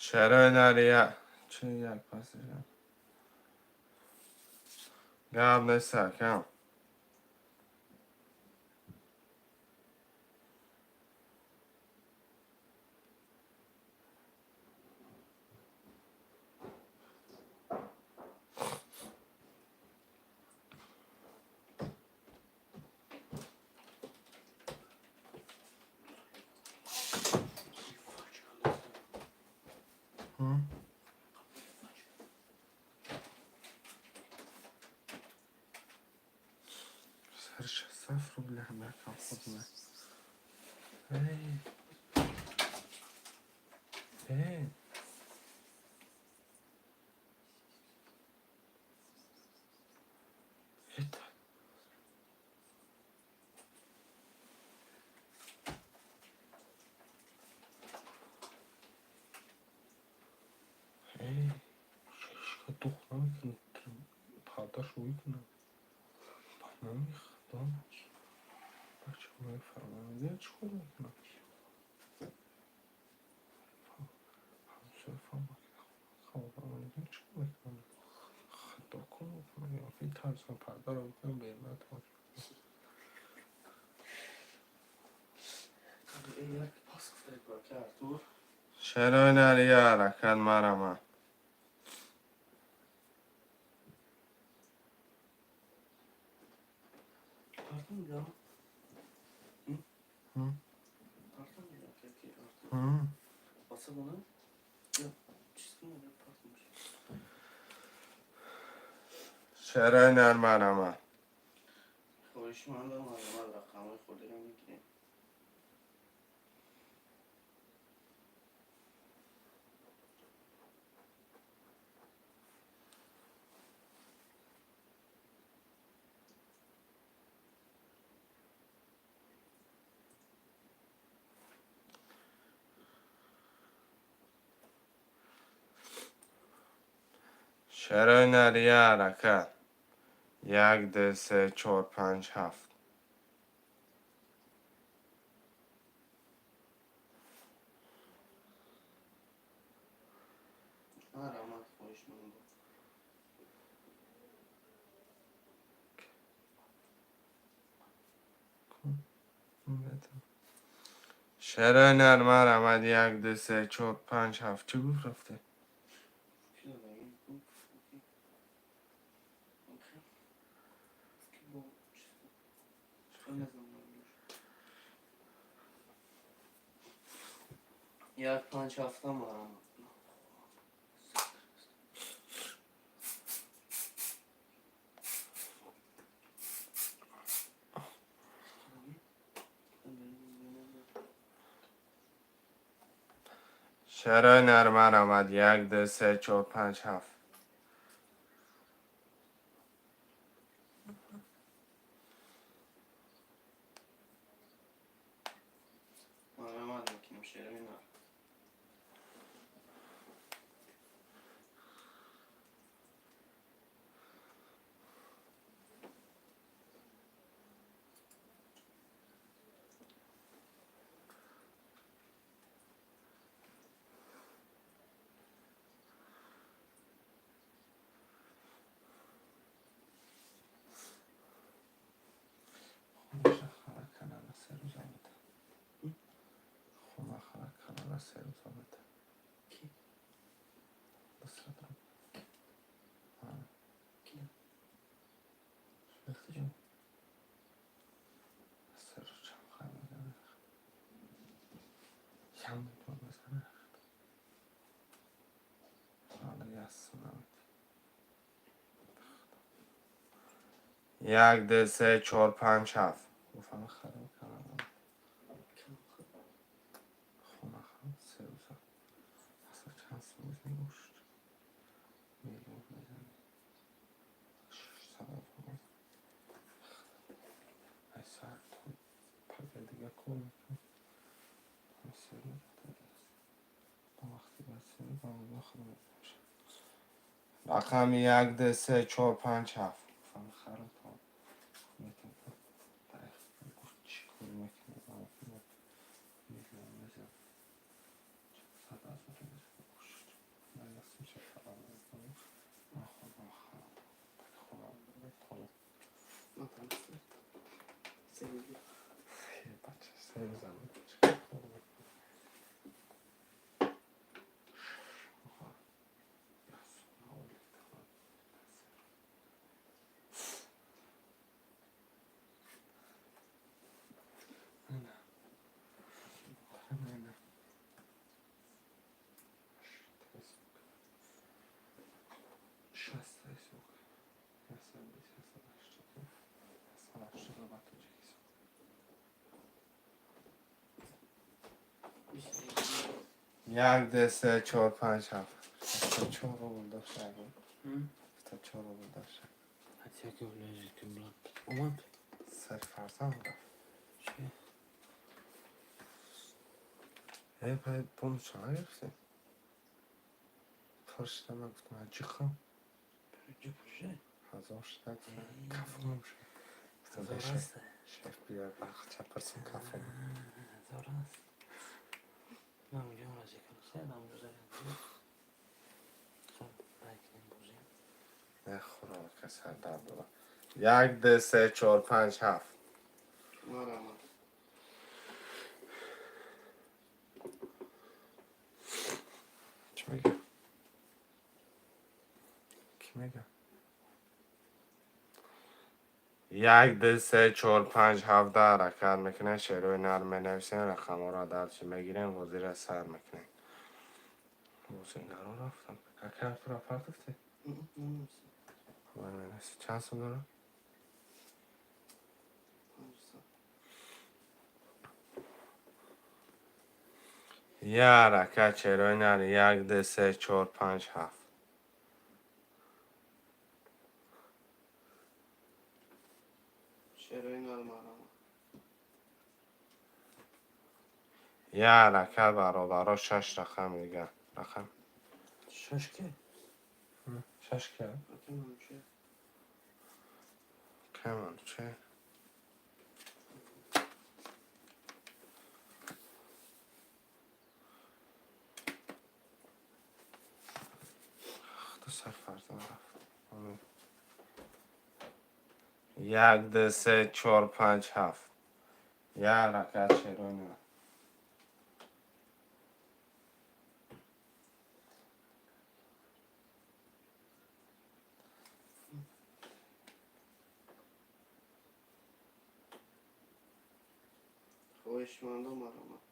Шерои нар я чӣ як пасиша? Гап нест, акам. Сари 67 рубля якам худме. Эй. Эй. Мекунам? Ба номи Худо, бачаҳои фармонида чӣ кор мекунам? Фармонида чӣ кор мекунам? Худо кор мекунам. Тарсам пардаро бикунам берун. Шерои нар, я ҳаракат, марама. Шерои нар, марама. Хоҳишмандам, марама, рақамҳои худро мегирем. Шерои нар, я ҳаракат. Як, ду, се, чор, панҷ, ҳафт. Марама, хоҳишмандам. Шерои нар, марама. Як, ду, се, чор, панҷ, ҳафт. Чӣ гуфт рафте? Як, панҷ, ҳафта, марама. Шерои нар, марама. Як, ду, се, чор, панҷ, ҳафт. Марама мекунем, шерои нар. Хона хара канала 3 рӯза буда. Ки? 200 рубл. Ки? 3 рӯз чанд хай мезанад? Як миллион мезанад. Ҳала яссу намед. Як, ду, се, чор, панҷ, ҳафт. Гуфтам, хароб канала. Хона харам 3 рӯза. Аса чанд сум мезанӣ? Ушт. Миллион мезанӣ. 600 ҳазор мезанӣ. Ай сар то пага дига кор мекунам. Ҳами 3 рӯз ба вақти баъд 3 рӯз ба мобил худам мешавам. Рақами як, ду, се, чор, панҷ, ҳафт. Гуфтам, хароб то метавонам. Гуфт, чӣ кор мекунӣ? Миллион мезанам. 100 ҳазор мезанам. Ушт. Ман ясмиша хароб мекунам. Ман худам хароб. Хонам то бача 3 рӯза чӣ кор мекунӣ? Як, ду, се, чор, панҷ, ҳафт. 74 рубл дошта. 74 рубл дошта. Омад. Сар фарзанд рафт. Чӣ? Э, пай бонус чӣ нагирифтем? Пур шуда, ман гуфтам, ҷихам. Ҷи пурше? Ҳазор шуда, кафонам шуд. Ҳазор аст. Шеф, биёр бахча пирсим, кафон. Ҳазор аст. Ман мегӯям, рази кунса, намрӯза. Хоб, байкунем бозӣ. Не, хӯрока сардард дорам. Як, ду, се, чор, панҷ, ҳафт. Марҳамат. Чӣ мега? Кӣ мега? Як, ду, се, чор, панҷ, ҳафт ҳаракат мекунем, шерои нар менависем, рақамҳоро дальше мегирем, бозиро сар мекунем. Бозигаро рафтам. Ака, туро партофтӣ? Чанд сум дорам? 500. Я ҳаракат, шерои нар. Як, ду, се, чор, панҷ, ҳафт. Шерои нар, марҳамат. Я ҳаракат, бародаро, шаш рақам дигар рақам. Шаш ки? Шаш ки? Ака Манучер. Кай Манучер? Худо сар фарзанд рафт. Омин. Як, ду, се, чор, панҷ, ҳафт. Я ҳаракат, шерои нар. Хоҳишмандо, марҳамат.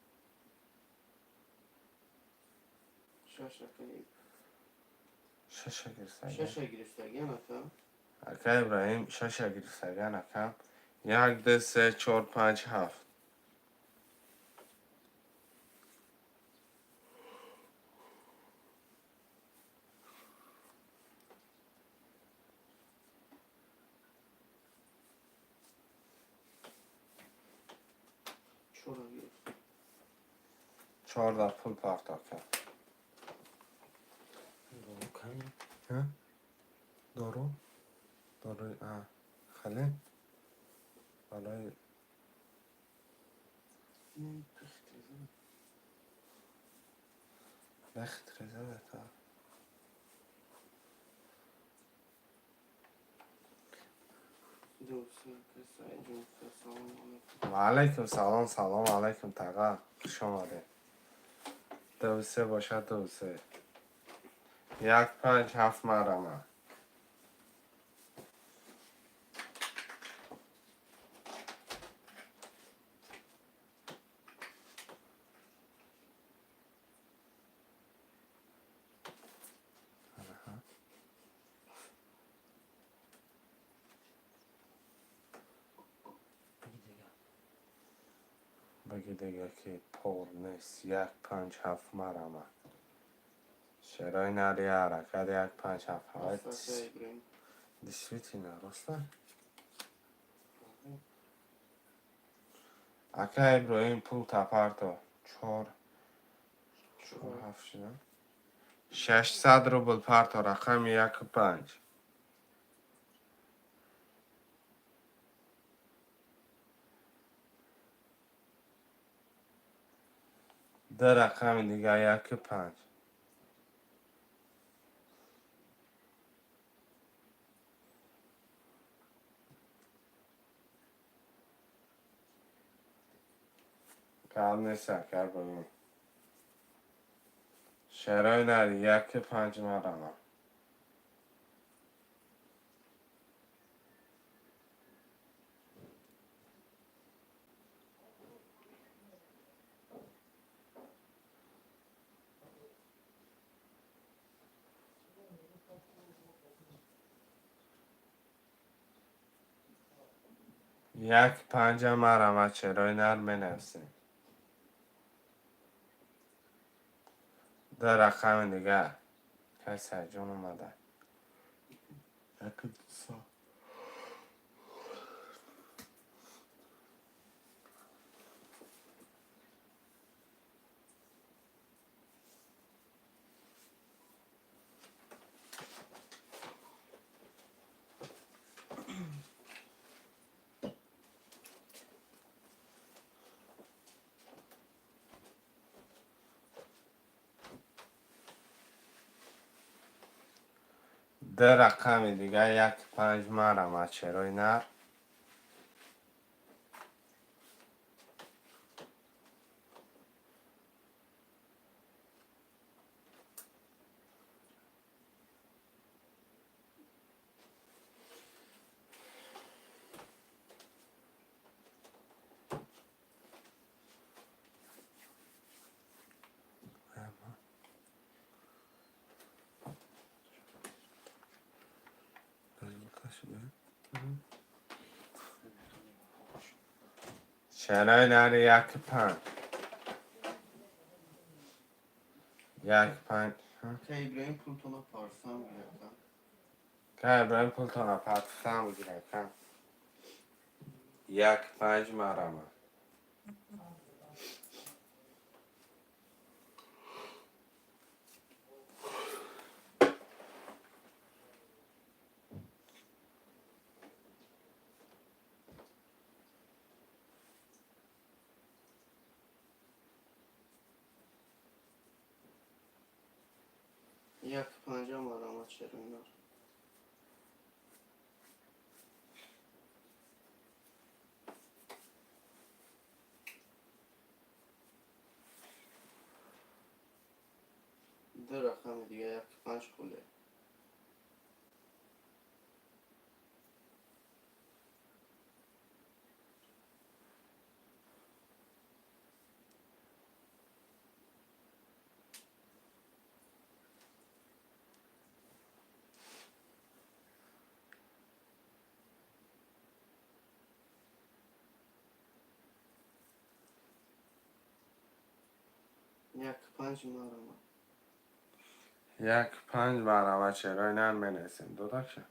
Шаш, ака. Шаша гирифтаган. Шаша гирифтаган, ака. Ака Ибраҳим шаша гирифтаган, ака. Як, ду, се, чор, панҷ, ҳафт. Чора гирифт. Чорда пул парто, ака. Дору кани? Дору? Дору хале барои Пихтреза. бехтреза та. Ду, се, ака Саидҷон, салому алайкум. Ва алайкум салом, салом алайкум, таға, хуш омадед. Ду, се бошад, ду, се, як, панҷ, ҳафт, марама. Биги дига. Баги дига, ки пор нест. Як, панҷ, ҳафт, марама. Шерои нари, ҳаракат. Як, панҷ, ҳафт. Ҳафт, ака Иброҳим. Действительно, роста, ака Иброҳим, пул тапарто. Чор, чор, ҳафт шуда. 600 рубл парто, рақами яку панҷ. Ду рақами дигар, яку панҷ. Гап нест, ака Иброҳим. Шерои нари, яку панҷ, марама. Як, панҷа, марама, шерои нар менависем. Ду рақами дигар. Кай Сайҷон омада? Яку ду. Ду рақами дига, як панҷ, марҳамат, шерои нар. Шерои нари, як панҷ, як панҷ. Ака Иброҳим, пултона парсам гирифтам. Ка Иброҳим, пултона партам гиракам. Як панҷ, марҳамат. Як панҷа, марҳамат, шерои нар. Ду рақами дига, як панҷ холе. Як панҷ, марҳамат. Як панҷ, марҳамат, шерои нар, менависем. Додакша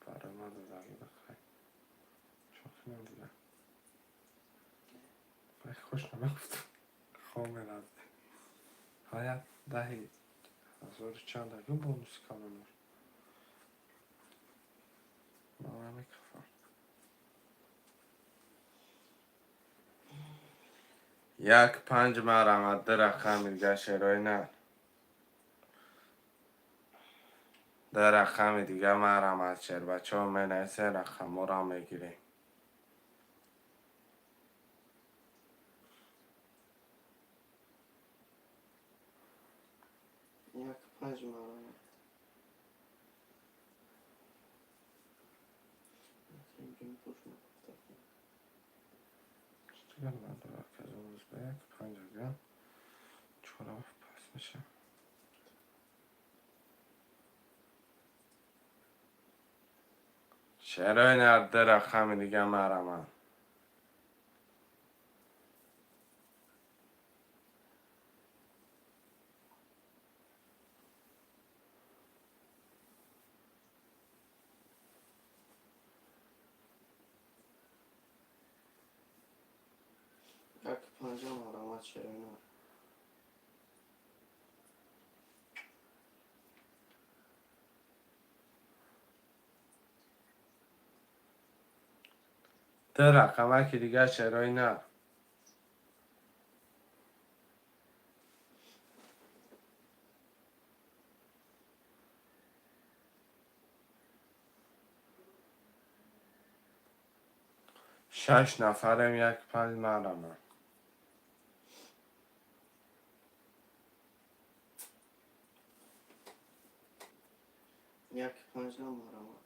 барои ман додаги, бахай шохи надида. Хуш намегуфтам, хоб мерафт. Ҳаят даҳи ҳазору чанд аку бонуси калонаш мана микрофон. Як панҷ, марҳамат, ду рақами дига, шерои нар, ду рақами дига, марҳамат, шербачаҳо, менависем, рақамҳоро мегирем. Як панҷ, марҳамат. Ака Иброҳим, пулшона партам. Дигар надорад, казонус ба як панҷ ага чора пас меша. Шерои нар, ду рақами дига, марҳамат. Як панҷа, марҳамат, шерои нар. Ду рақамаки дига, шерои нар. Шаш нафарем, як панҷ, марҳамат. Як панҷа, марҳамат.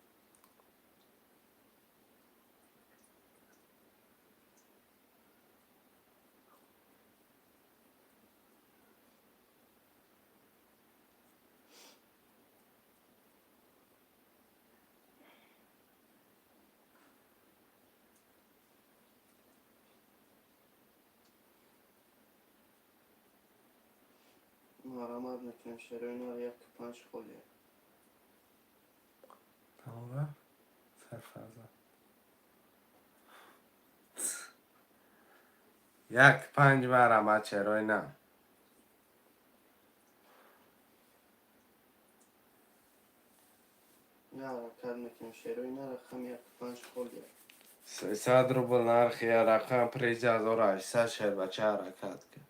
Марҳамат мекунем, шерои нар, як панҷ холе. Тамом рафт сарфарза. Як панҷ, марҳамат, шерои нар. Я ҳаракат мекунем, шерои нар, рақами як панҷ холе. 300 рубл нархи рақам, призи 1800. Шербача, ҳаракат кун.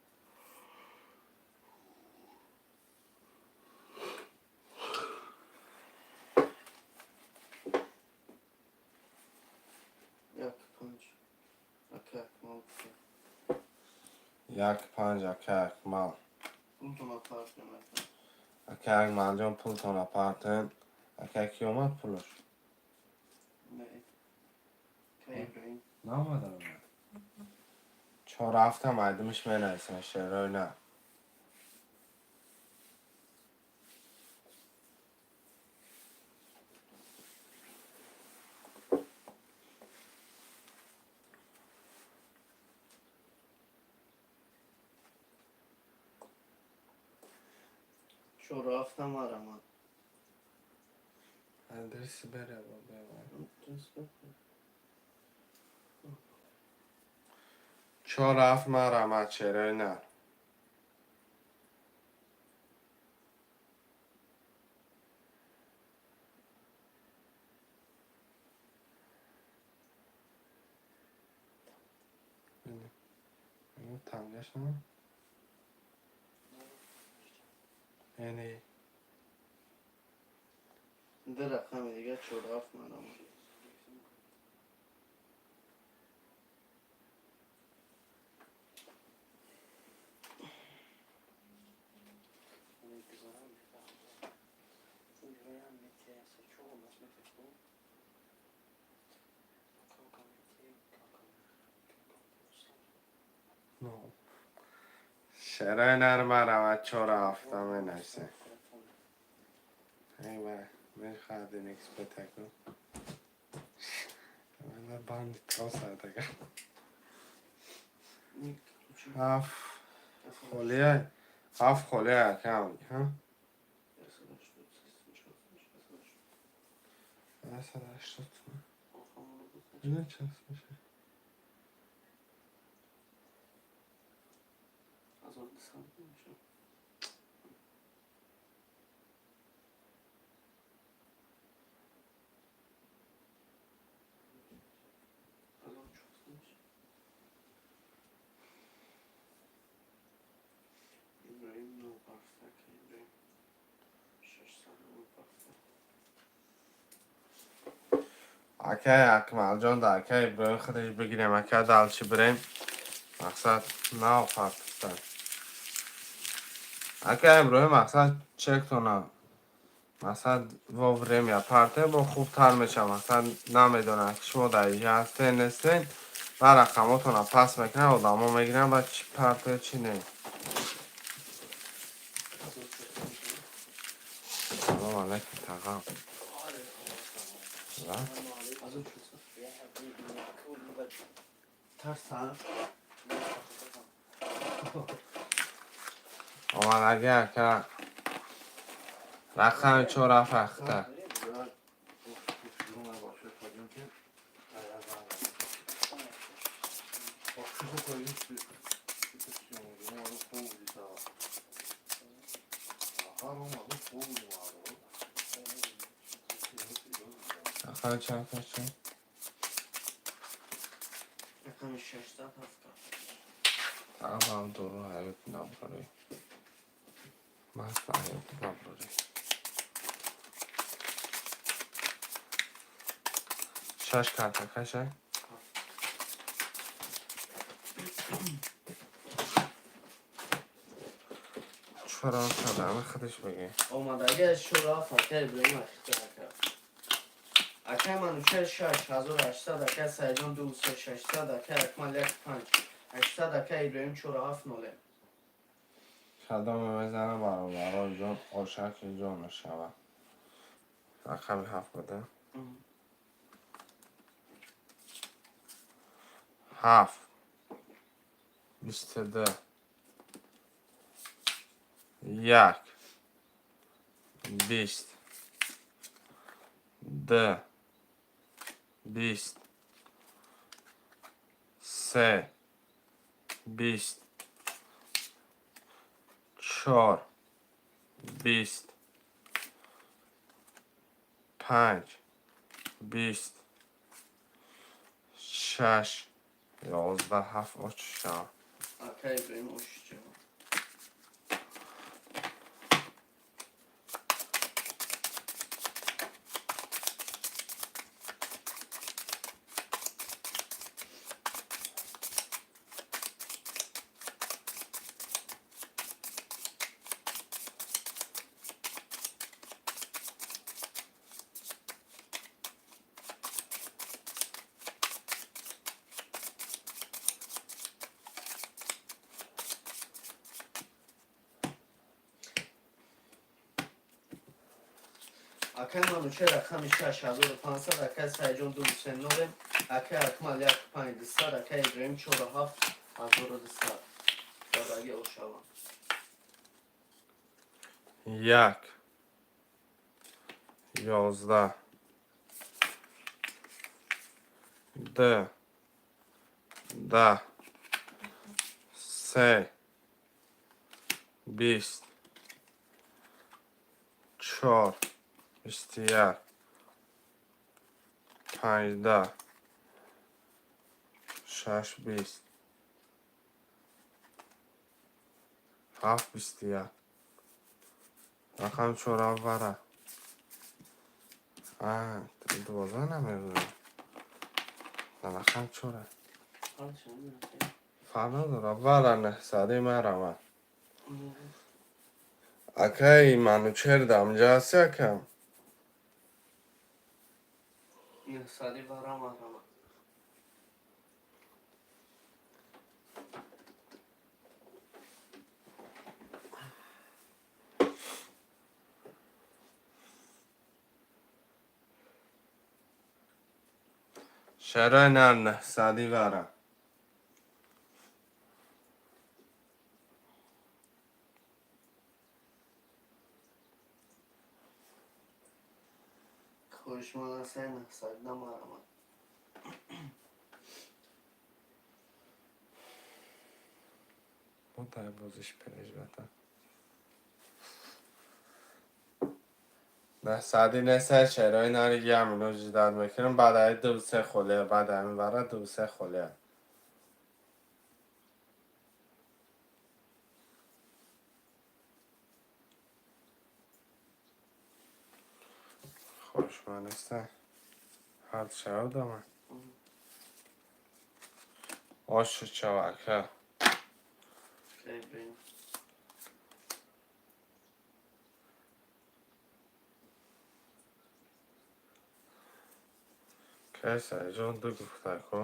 1-5, ака Акмал. Пултона партем, ака. Ака Акмалҷон, пултона партен. Ака, ки омад пулаш? Не. Ака Ибраҳим. Наомадам. Чор ҳафта майдумиш менависем, шерои на. Чору ҳафта марамад. Адреси бере. 4-7 марамад, шерои на. Тангашна. Яъне Ду рақами дига, чору ҳафт марамад. Шерои нар, марамад, 4-7 менависем. Мехоҳад экспертаку. Банди тосадага. Ҳафт холия, ҳафт холия, акам. 180. Ина час меша? 1200 меша. 1400 меша. Ибраҳим нол парфта, ака Ибраҳим. 600 нол парфта. Акай Акмалҷон да акай Иброҳим худаш бигирем, ака, дальше бирем. Мақсад нав партифта. Ака Иброҳим, мақсад чектона. Мақсад во время парте бо хубтар мешава. Мақсад намедонам, ки шумо дар инҷа ҳастен, нестен. Ва рақамотона пас мекунам, одамо мегирам ва чӣ парте, чӣ не. 1400 меша. Салом алайкум, тағам. Ва? 1400. Тарса. Омадаги, ака. Рақами чор ҳафт ахта. Рақами чанд каши? Рақами 600 ҳафт карта. Тағам дуру ҳаёт набарӣ. Маст ҳаёт набарӣ. Шаш карта кашай. Чора кардами худаш бигӣ. Омадаги аз чору ҳафт, ака Ибраҳим ахта, ака. Акай Манучер 6800, акай Саидҷон ду се 600, акай Акмал 1-5 800, акай Ибраҳим чору ҳафт ноле. Кадоме мезанам, бародаро ҷон, ошаки ҷон мешавад. Рақами ҳафт буда. Ҳафт. 22. 1. 20. Ду. 20. Се. 20. Чор. 20. Панҷ. 20. Шаш. 11 ҳафт очшава. Акай Ибраҳим ошчава. Акай Манучер рақами 6500, акай Сайҷон 2 3 0, акай Акмал 1 5200, акай Иброҳим 4 7200. Дадаги ошава. 1, 11, 2, 10, 3, 20, 4, 21, 15, 6, 20, 7, 21. Рақами чора вара. 12 намедонам. Рақам чора. Фарқ надорад. Вара 900 марама. Акаи Манучер дамҷа ҳасти, акам? 900 вара марама. Шарои нар 900 вара. Хоҳишманд ҳастае 900 намарама. Дай бозиш переживата. 900 неса шерои нари ямино ждать мекунем. Баъд ай ду се холия, баъд ами вара ду се холия. Хоҳишманд неста. Ҳар шава дама. Ошу чава, ака. Акай Иброҳим. Кай Сайҷон ду гуфта ко?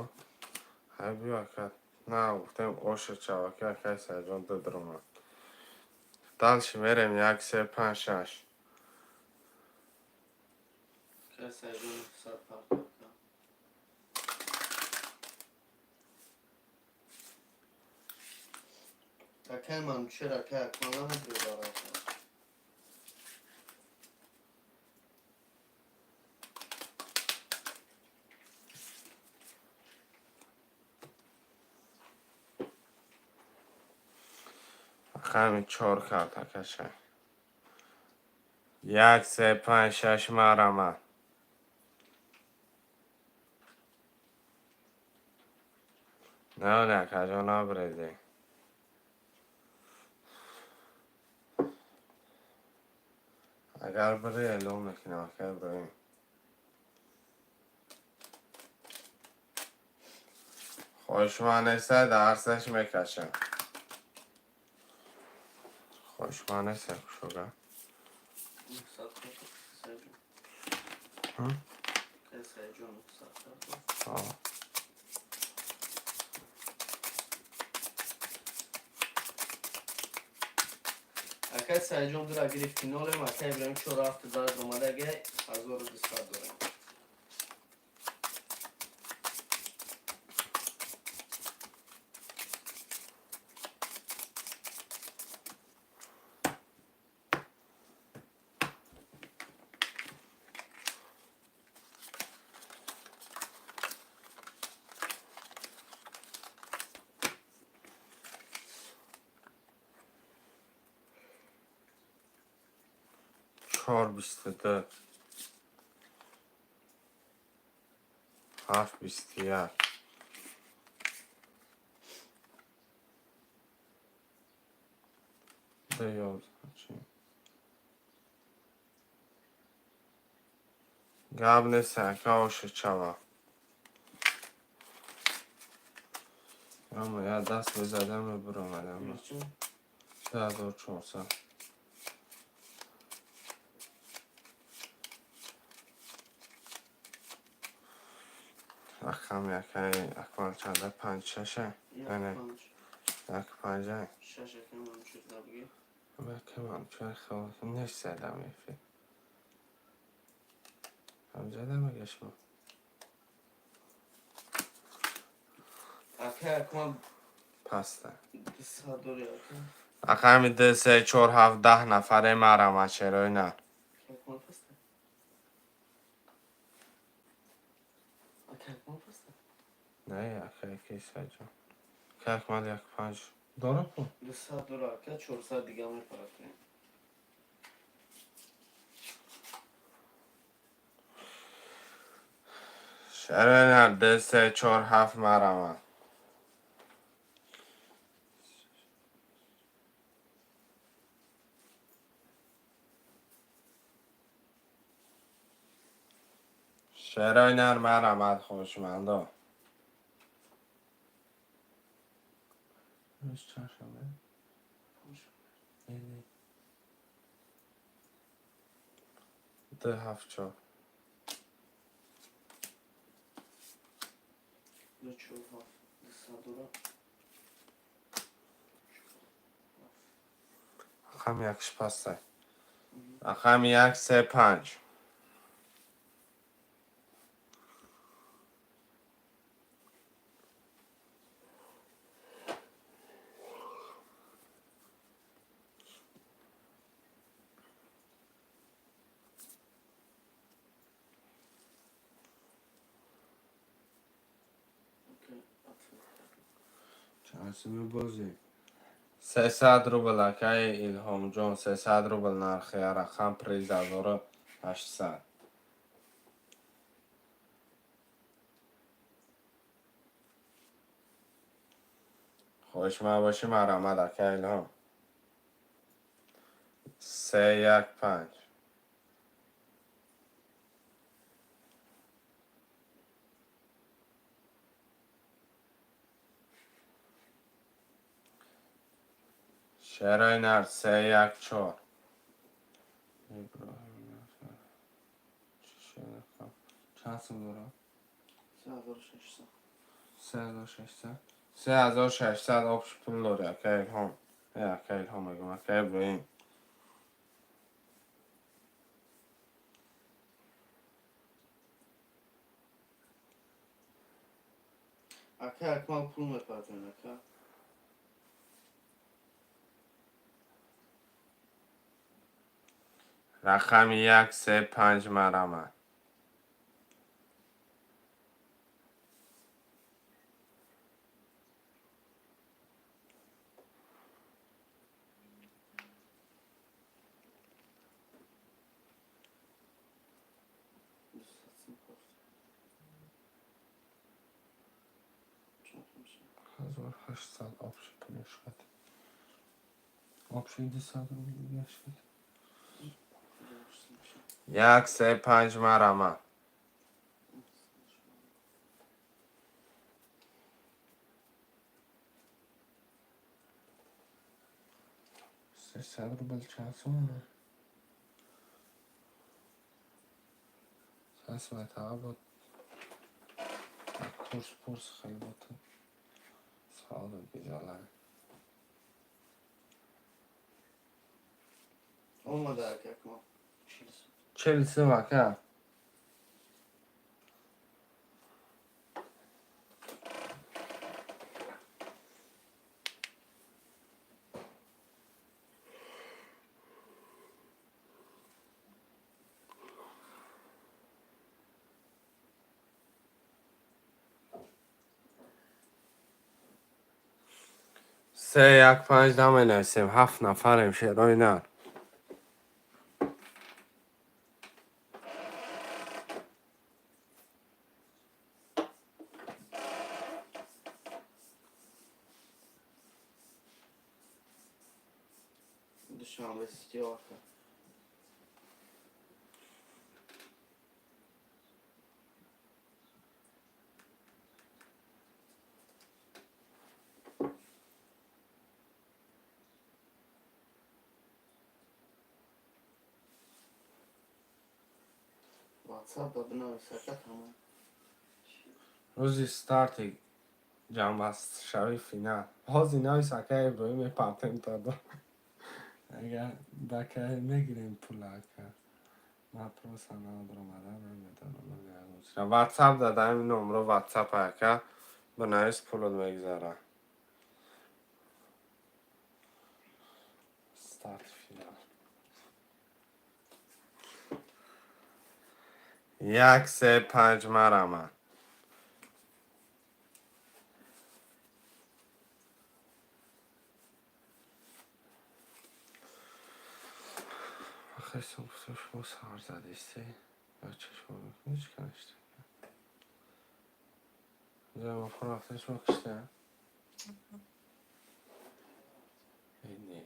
Ҳай биё, ака. На, гуфтем ошу чава, ки акай Сайҷон ду дуромад. Дальше мерем як, се, панҷ, шаш. Акай Сайҷон 900 партофта. Акай Манучер, акай Акмал намебиёрад. Рақами чор карта каша. Як, се, панҷ, шаш марама. Не, не, акаҷон, набредӣ. Агар бири, эълон мекунем, ака Иброҳим. Хоҳишманд неста, дарсаш мекашам. Хоҳишманд неста, кушога. 900 партофта, Сайҷон. Ҳм? Акай Сайҷон 900 партофта. О. Акай Сайҷон дура гирифт финалем, акай Иброҳим 4 7 зард омадагай 1200 дорем. 4, 22, 7, 21. Ду 11 чи? Гап нест, ака, оша чава. Аммо я даст мезадам биромадам. 2400. Рақами акаи Акмал чанда? Панҷ шаша? Як Не, панҷ. Як панҷа. Шаш акай Манучер дабги. Акай Манучер хело нест задам эфир. Ҳамҷада мега шумо. Акай Акмал. Паста. 200 дори, ака. Рақами ду, се, чор, ҳафт, 10 нафаре марама, шерои нар. Акмал паста. Акай Акмал паста. Не, акай кисаҷон. Акай Акмал як панҷ. Дора пул? 200 дора, ака, 400 дига мепаратем. Шерои нар, ду, се, чор, ҳафт марама. Шерои нар марамад, хушмандо. Рӯз чоршанбе? Не, не. Ду, ҳафт, чор. Ду, чор, ҳафт. 200 дора. Рақами якш пастай. Рақами як, се, панҷ. Окей, атф. Чанд бозӣ? 300 рубл, акаи Илҳомҷон, 300 рубл нархи рақам, приз 1800. Хоҳишманд бошӣ, марҳамат, акаи Илҳом. Се, як, панҷ. Шерои нар, се, як, чор. Иброҳим. Чӣ шерои? Чанд сум дора? 3600. 3600. 3600 общий пул дори, акаи Илҳом. Э, акаи Илҳом мегӯм, акаи Иброҳим. Акай Акмал, пул мепартем, ака. Рақами як, се, панҷ марҳамат. 200 сум кофт. Чанд мешавад? 1800 общий пул шуд. Общий 200 рубл дига шуд. Як, се, панҷ марҳамат. 300 рубл чанд сум? Чанд сум буд? Курс пурс хеле буд. Саволу гизала. Омада, ака Акмал. 40 сум. 40 сум, ака. Се, як, панҷ наменависем, ҳафт нафарем, шерои нар. Душанбе Сити, ака. WhatsApp да бинавис, ака, тамом. Рӯзи старти ҷамъбастшавии финал. Ҳозир навис, акаи Иброҳим, мепартем тадо. Агар ба кай мегирем пула, ака? Ман просто надоромада намедонам. Ватсап дадаем, номро ватсап ака бинавис, пулот мегзара. Старт, финал. 1, 3, 5, марама. Хестам, гуфтам, шумо сар задисте ё чашмо мекунӣ, чӣ каниште? Ҷамохон рафта, шумо кишта? Не.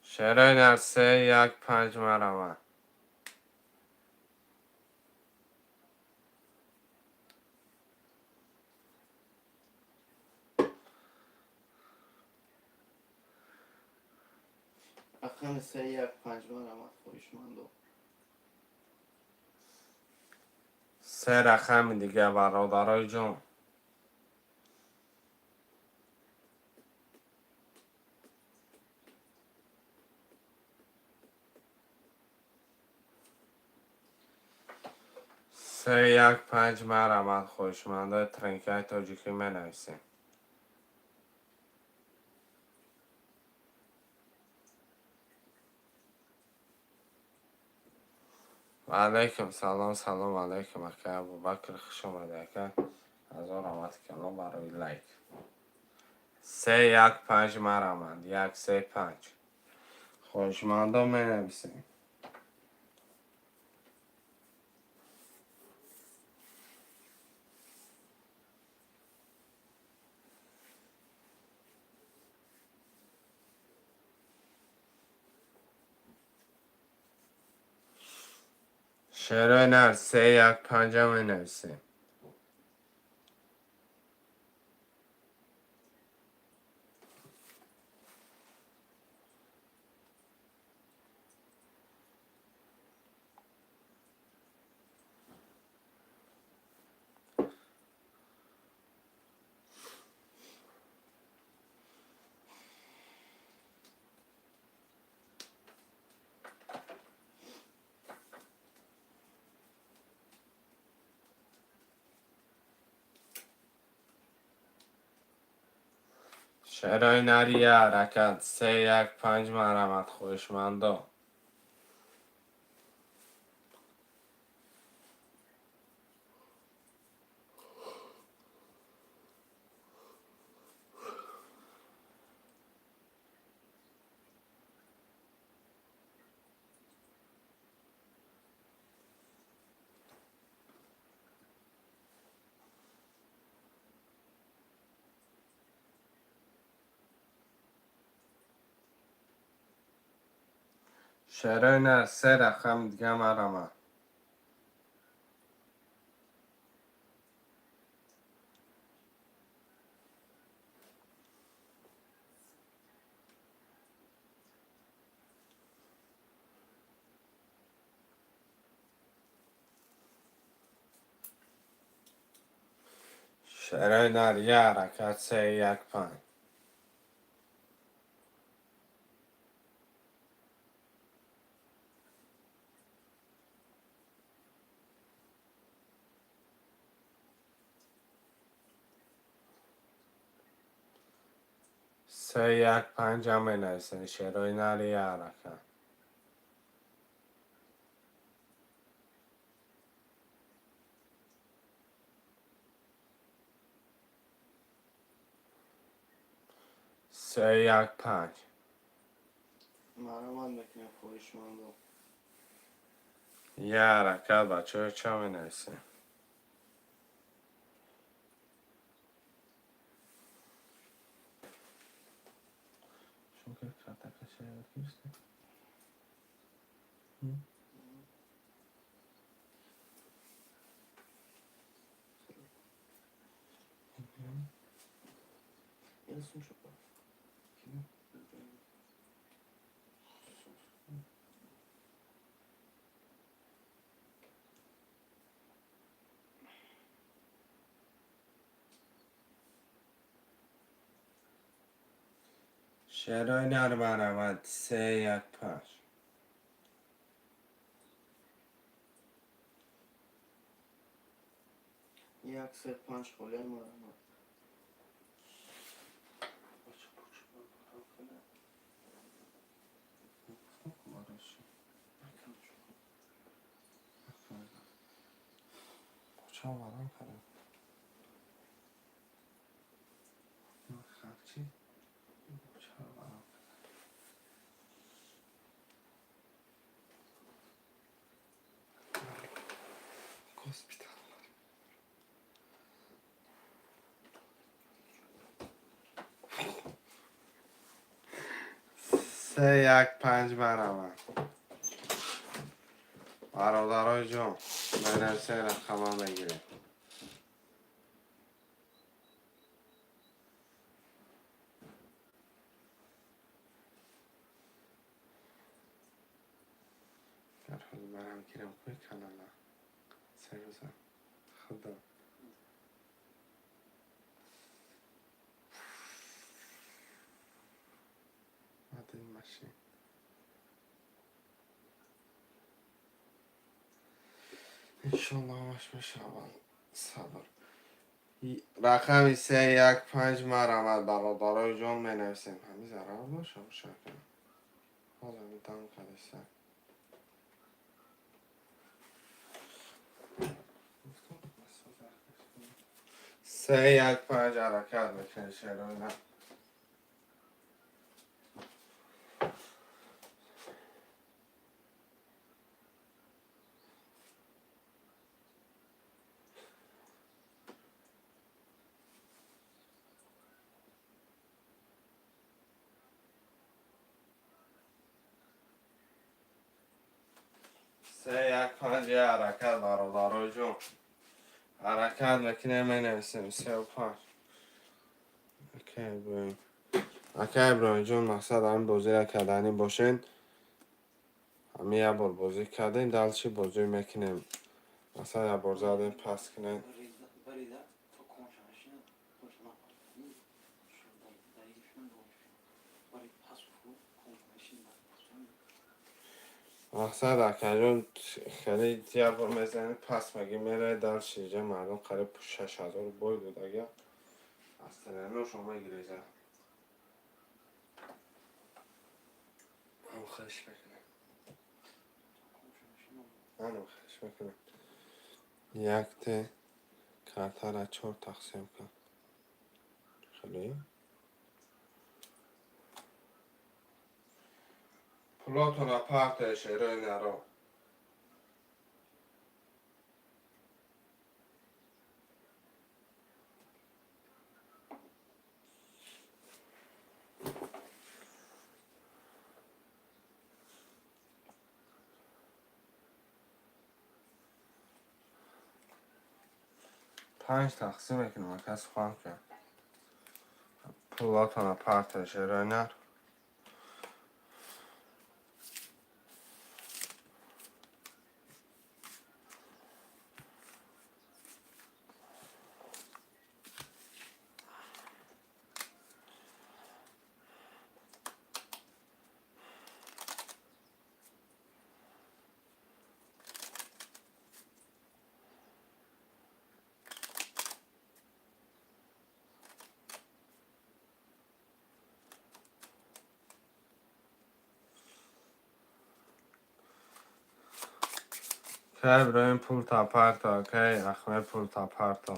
Шерои нар, 3, 1, 5, марама. Рақами 3, 1, 5, марҳамат, хоҳишмандо. Се рақами дига, бародарои ҷон. 3, 1, 5, марҳамат, хоҳишмандои тринкаи тоҷикӣ менависем. Ва алайкум салом, салом алайкум, ака Абубакр, хуш омадӣ, ака. Ҳазор раҳмати калон барои лайк. 3, 1, 5, марҳамат, 1, 3, 5, хоҳишмандо менависем. Шерои нар, 3, 1, 5-а менависем. Шерои нари, я ҳаракат, 3, 1, 5, марҳамат, хоҳишмандо. Шерои нар, се рақами дига, марҳамат. Шерои нар, я ҳаракат, 3, 1, 5. 3, 1, 5-а менависем. Шерои нари, я ҳаракат. 3, 1, 5. Марҳамат мекунем, хоҳишмандо. Я ҳаракат, бачаҳо, ча менависем? Шумо ки картакаша ёд гирифтед? Ина сумша ба. Шерои нар, марамад, 3 1 5. 1 3 5 холиай, марамад. Ча варам кардам? Чӣ чаро варам кардам? Госпитал. 3 1 5, марамад, бародарои ҷон, менависем, рақама мегирем. Дар ҳоли барам гирам кӯи канала 3 рӯза худо. Мадин машин. Иншолло, ҳамаш мешавад, сабр. Рақами 3 1 5, марамад, бародарои ҷон, менависем. Ҳами зарар боша шака ҳозир дам кадиса. 3 1 5, ҳаракат мекунем, шероина. 3 1 5, я ҳаракат, бародарои ҷон, ҳаракат мекунем, менависем 3 5. Акай Иброҳим, акай Иброҳимҷон, мақсад ҳамин бозиро карданӣ бошен, ҳамин як бор бозӣ кардем, дальше бозӣ мекунем. Мақсад, як бор задем, пас кунем. Барида то конша нашина, конша напартани даришун бари пасу конша нашина. Мақсад, акаҷон, хеле як бор мезанӣ, пас мегӣ, меравӣ дальше. Иҷа мардум қариб 6000 бой додага, аз треношон мегиреза. Ам хеш мекунем. Манам хеш мекунем. Якте картара чор тақсим кун. Хеле пулотона партоя, шерои наро. Панҷ тақсим мекунем, ака, сухан кун. Пулотона партоя, шерои нар. Кай Иброҳим, пул та парто, кай Ахмед, пул та парто.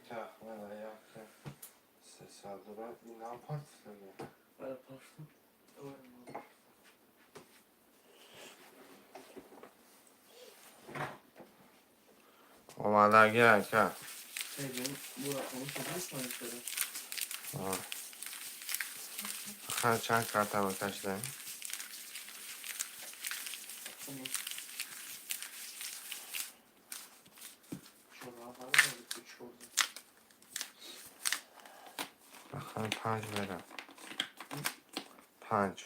Ака Ахмед як 300 дора ина партидаги. Бале, паштам. Омадаги, ака. Иброҳим, бу рақами шуд шуда. Ха, чанд карта мекашидаем? Рақами панҷ мерам. Панҷ.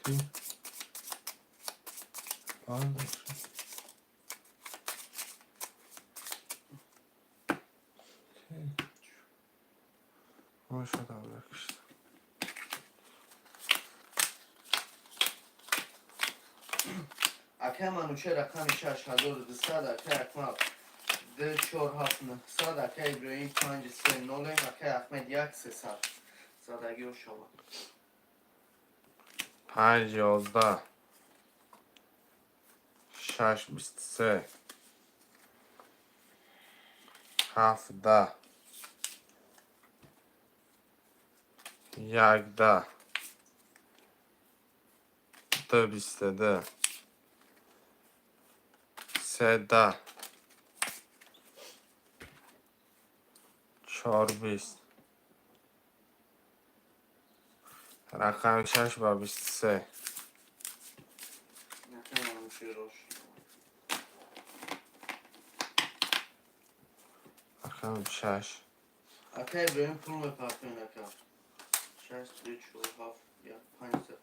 Ки? Бале. Ки? Бошад, кишта. Акай Манучер рақами 6200, акай Акмал ду чор ҳафт нӯҳсад, акай Иброҳим панҷ се нолем, акай Ахмед як сесад. Задагиҳо шавад. Панҷ 11, шаш 23, ҳафт 10, як 10, ду 22, се 10, чор 20. Рақами шаш ба 23. Акай Манучер рош. Рақами шаш. Акай Иброҳим, пул мепартоен, ака. Шаш ду чор ҳафт як панҷ се.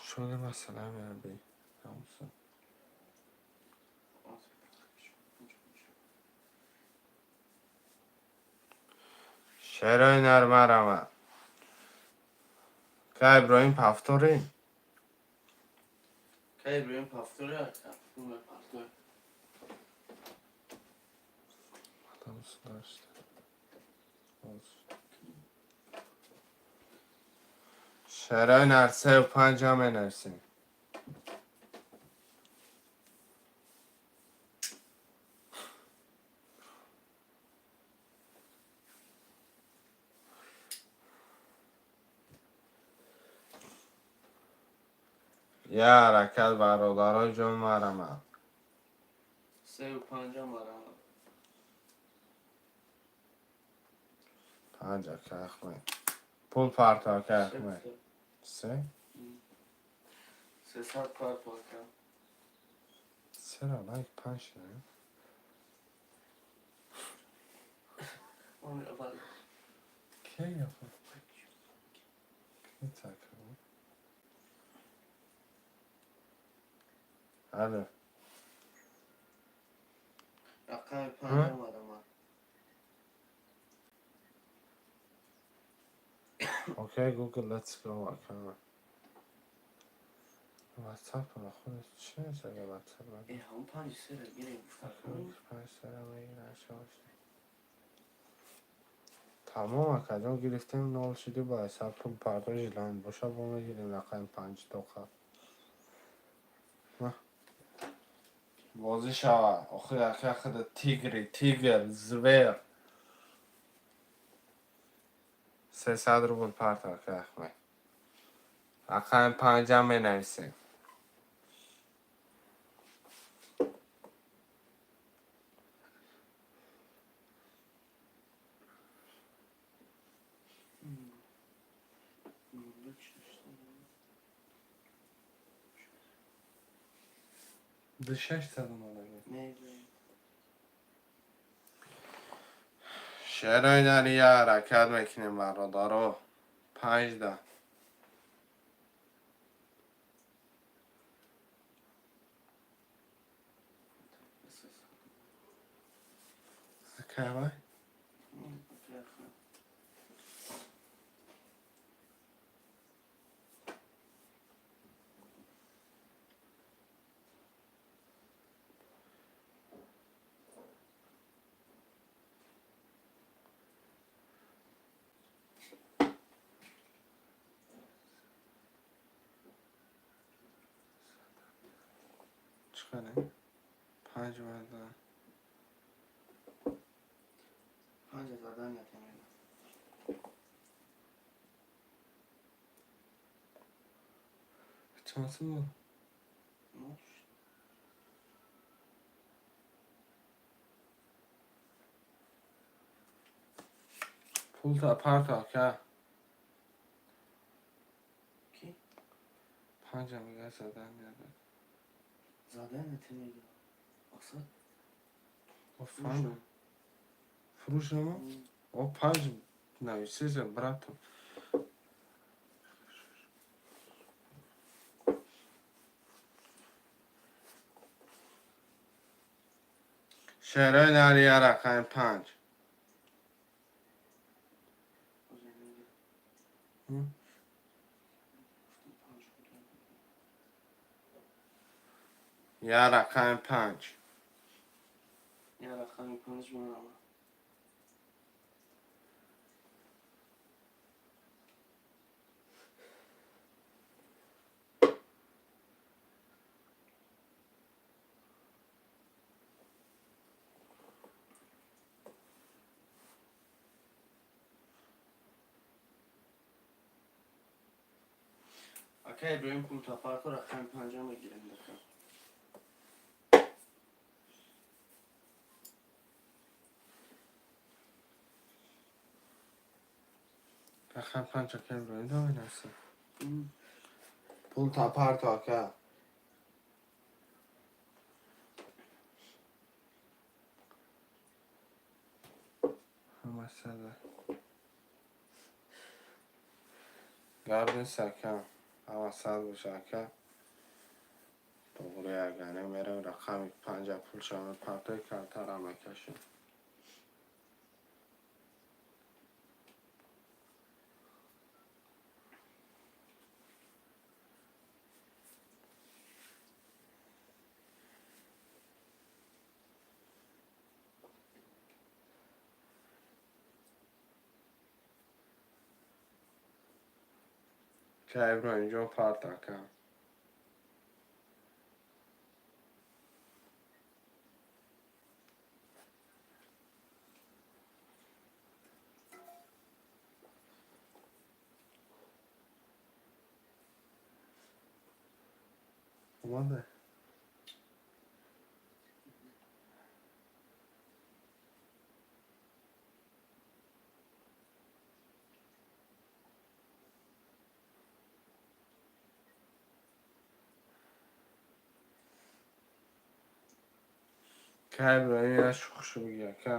Шуни масъала мераби. Намуса. Шерои нармарама. Ка Иброҳим, ҳафторӣ? Акай Иброҳим ҳафтори, ака, пул мепартоен. Намуса дошта. Шерои нар сеу панҷа менависем. Я ҳаракат, бародаро ҷон, марама. Сеу панҷа марама. Панҷ, ака Ахмед. Пул парто, ака Ахмед. Се? 300 парто, ака. Сера лайк панҷ шуда. Он аввал. Ки яфа? Ки така? Алло. Рақами панҷа марама. Okay, Google, let's go. Ака. WhatsApp худаш чӣ зага WhatsApp? Э, ҳамон панҷи сера гирем. Панҷ сера мегирам, шош. Тамом, акаҷон, гирифтем, нол шуди, ба ҳисаб пул пардо жилан боша, бо мегирем рақами панҷ тоқа. Бозӣ шава. Охир ака худа тигри, тигр, зверь. 300 рубл парто, ака Ахмед. Рақами панҷам менависем. Ду шашсад омадаги. Не. Шерои нари я ҳаракат мекунем, бародаро. Панҷда. Акай? Акай Ахмед. Чӣ қадар? Панҷ варда. Панҷа задан ятем. Чанд сум? Нол. Пулта парто, ака. Ки? Панҷа мега задан ядад. Задан ятем мега. Мақсад? Фаҳмам. Фурӯш намо? О, панҷ нависеса, братом. Шерои нари я рақами панҷ. Я рақами панҷ. Я рақами панҷ манама. Ака Иброҳим, пулта парто, рақами панҷа мегирем дака. Рақами панҷ, ака Иброҳим, давай наси. Пулта парто, ака. Ҳама сада. Гап нест, ака. Ҳама сад боша, ака. Тоғри ягане мерем рақами панҷа пулша мепартои картара мекашем. Ка Иброҳимҷон, парт, ака. Омада? Ка Иброҳим, я шӯхшу биги, ака.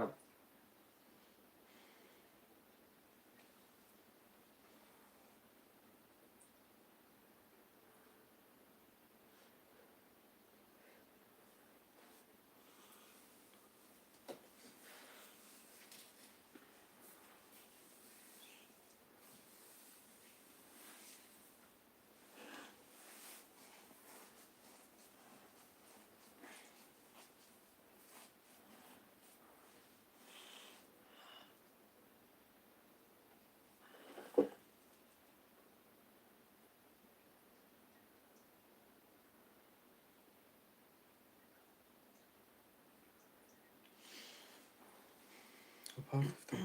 Партофтам.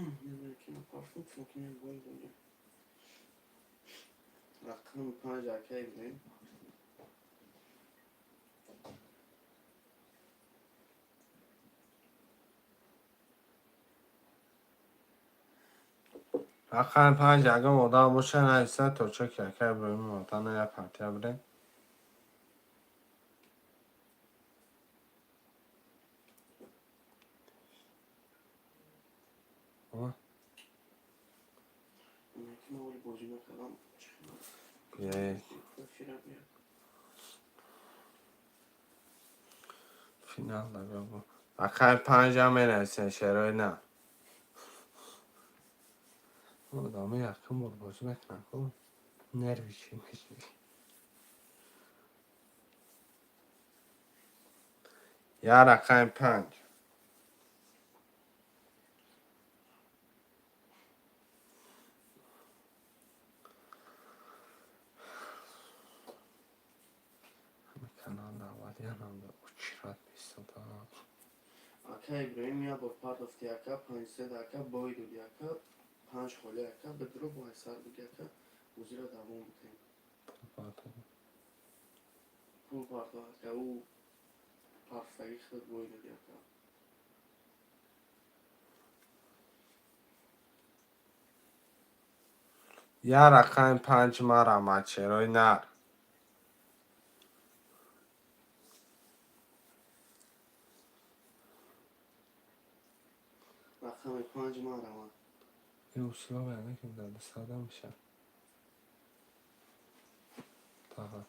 Рақами панҷ, ака Иброҳим. Рақами панҷ ягон одам боша, нависа, то чо ки ака Иброҳим одана я партия бирем. О, Ки ман оли бозӣ накардам. Е, Эфира биёд. Финал дага бо. Рақами панҷам менависен, шерои на. Одами якум бор бозӣ мекунанд ку. Нерви чӣ мешавӣ? Я рақами панҷ. Ҳами канал давлатиянам да Ака Иброҳим, як бор партофти, ака, панҷсад, ака, бой доди, ака, панҷ холи, ака, бедро бо сар буди, ака, бозиро давом бутем. Пул парто, ака, ӯ парфтагӣ худ бой доди, ака. Як рақами панҷ марамад, шерои нар. Рақами панҷ марамад. Ин условия не ки дар дусада мешавад. Таға.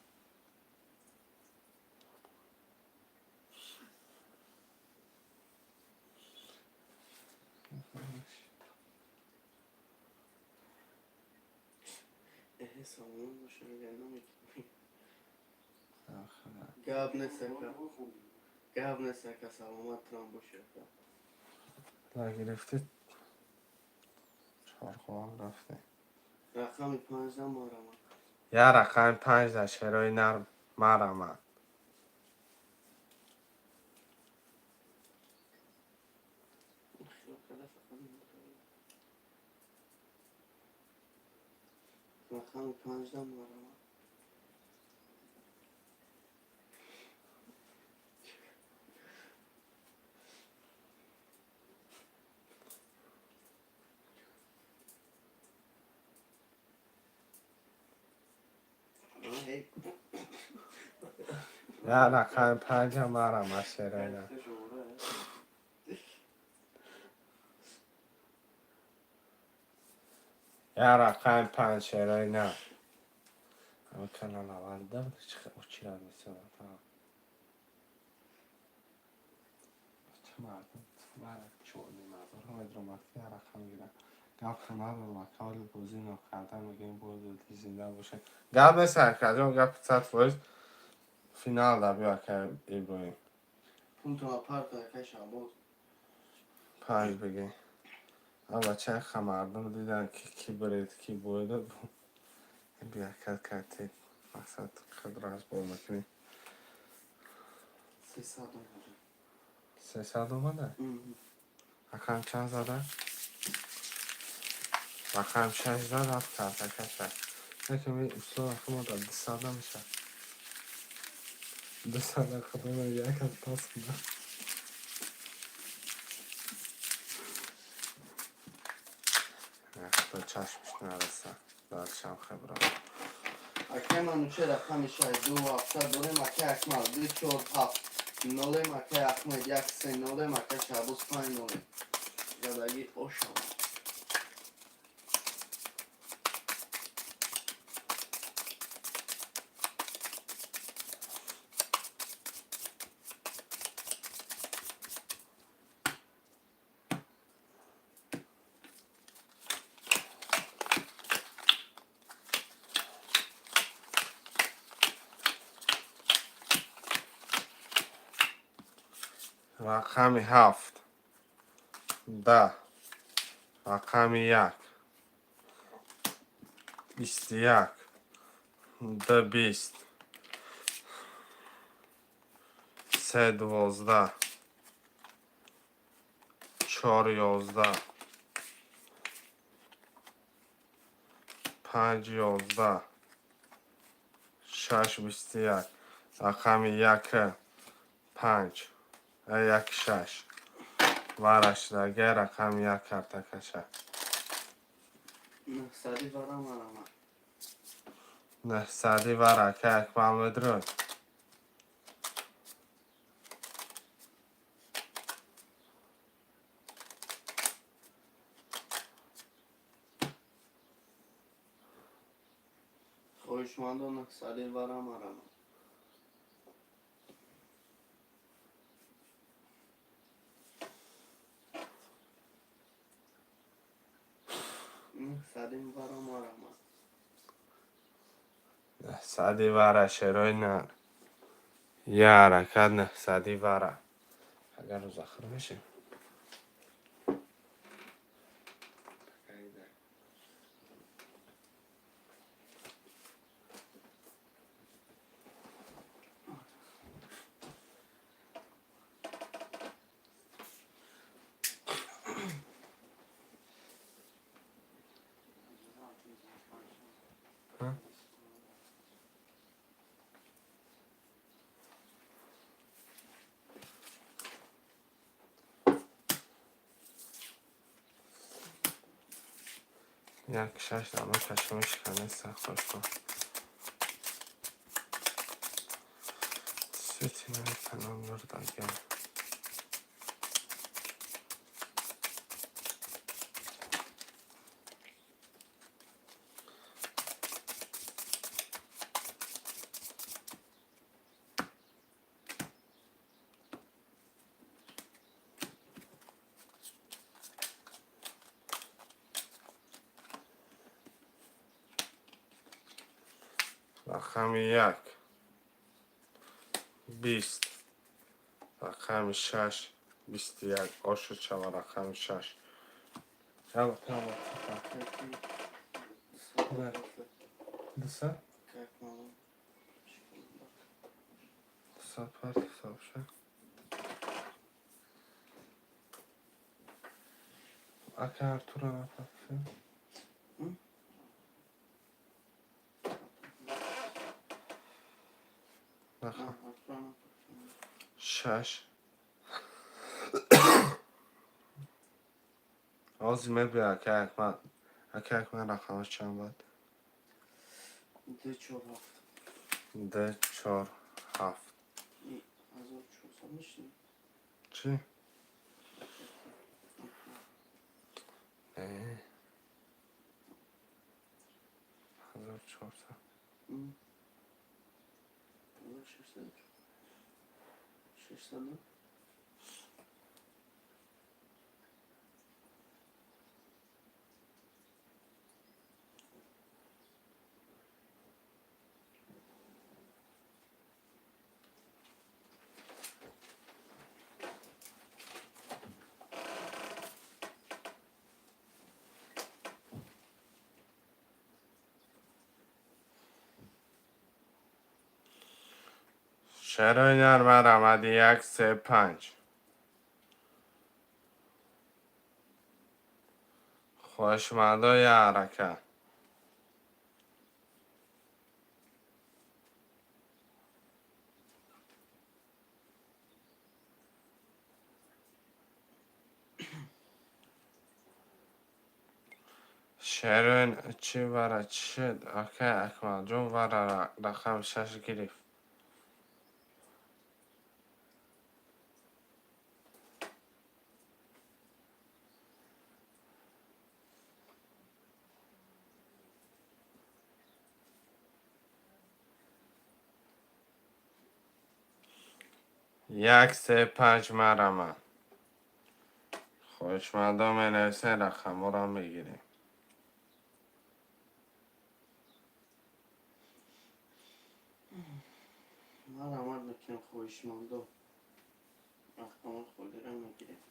Эҳе, саломат боша, агар наметавонӣ. Гап нест, ака. Гап нест, ака, саломат трам боши, ака. Нагирифтӣ, чорхол рафтӣ. Рақами панҷда марамад. Як рақами панҷ дар шерои нар марамад. Хиёл карда фақат мебарад. Рақами панҷда марамад. Ҳей. Як рақами панҷа марамад, шерои нар. Як рақами панҷ, шерои нар. Ҳамин канал аввал чира месонад. Ча мардум чорни мардум медромад ки як рақам гирад. Гап надорам, ака, ҳоли бозӣ нокарда мегӯем, боз зинда бошед. Гап нест, акаҷон, гапи 100%, финал да биё, ака Иброҳим. Пултона парто, ака Шаҳбоз. Панҷ бигӣ. А бачаи мардум дидан ки ки биред, ки бояд. Биякат карти мақсад худ разбор мекунӣ. 300 омада. 300 омада? Рақам чанд зада? Рақам шаш зад, ҳафт кард, ака, шаш. Лекин услова хумо дар 200 намешавад. 200 худо як аз пас кунад. Худо чашмш нараса. Даршам хебра. Акай Манучер, рақами шаш ду ҳафтсад дорем, акай Акмал ду чор ҳафт нолем, акай Ахмед як се нолем, акай Шаҳбоз панҷ нолем. Задагӣ ошава. Рақами ҳафт, даҳ, рақами як, 21, д 20, се 12, чор 11, панҷ 11, шаш 21, рақами як панҷ, як шаш варашдаге, рақами як картакаша. Нӯҳсади вара марамад. Нӯҳсади вара, ака Акмал медрӯй. Хоҳишмандо, нӯҳсади вара марамад. Нӯҳсади вара марамад. Нӯҳсади вара, шерои нар. Я ҳаракат, нӯҳсади вара. Агар рӯзахӯр мешем. Ҳа? Як шаш дама чашми шиканеста хошкун. Свети канал нурдага. Рақами як 20, рақами шаш 21. Ошуд шава рақами шаш. Ялла. Дусад? Как мало. 200 парт ҳисоб. Ака Артура напартфем. М? Рақам шаш. Ҳозир мебиёй, ака Акмал. Ака Акмал, рақамаш чанд бад? 2 4 7. Д чор ҳафт. 1400 мешни? Чӣ? Не. 1400. 1600. 600. Шерои нарма рамади як се панҷ. Хоҳишмандои ҳаракат. Шерои чӣ вара чӣ шуд? Акай Акмалҷон вара рақами шаш гирифт. Як се панҷ марама. Хоҳишмандон менависен, рақамҳоро мегирем. Марамад мекунем, хоҳишмандо. Рақамҳои холиро мегирем.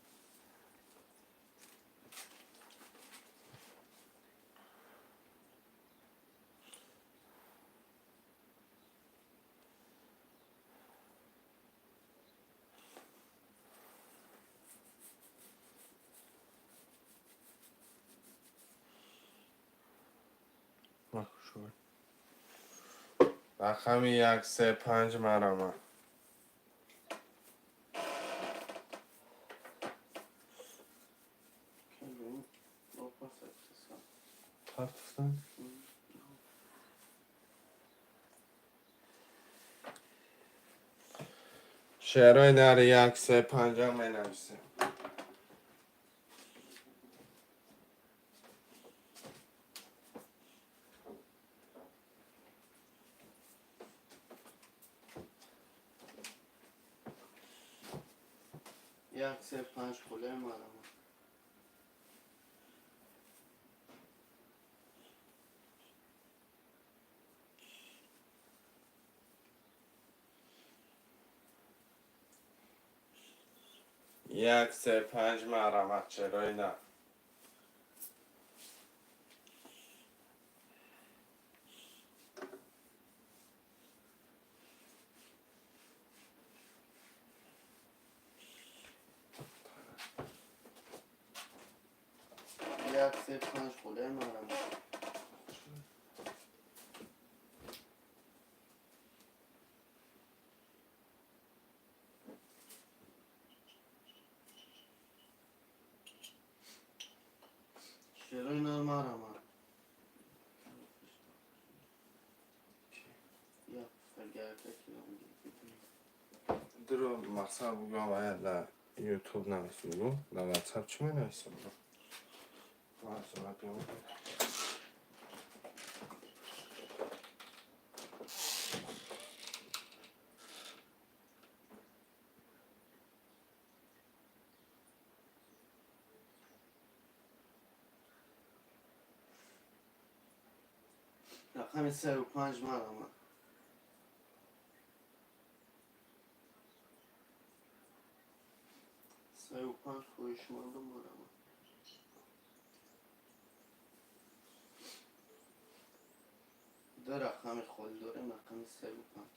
Рақами як се панҷ марама. Партуфтан? Шерои нари як се панҷа менависем. Як се панҷ холиро марама. Як се панҷ марамат шерои нар. Як се панҷ холиро марама. Марама. Дуро мақсад бугӯ, вая дар Ютуб навис, бугӯ, дар Ватсап чӣ менависам? Рақами 35, марама. 35, хоҳишмандам, марама. Ду рақами холӣ дорем, рақами 35.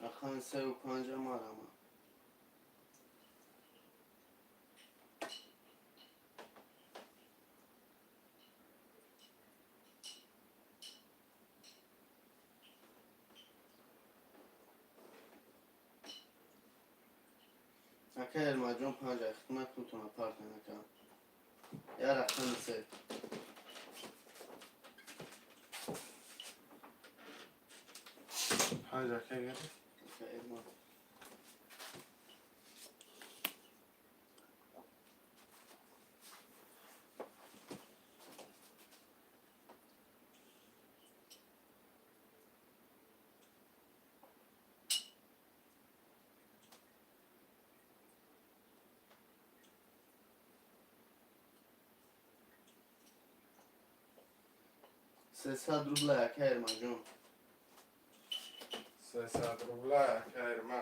Рақами 35-а, марама. Ака Эрмаҷон, 5, хидмат, пултона партен, ака. Я рақами 3. 5, ака гирифт. Ака Эрма. 300 рубла, ака Эрмаҷон. 300 рубла, ака Эрма.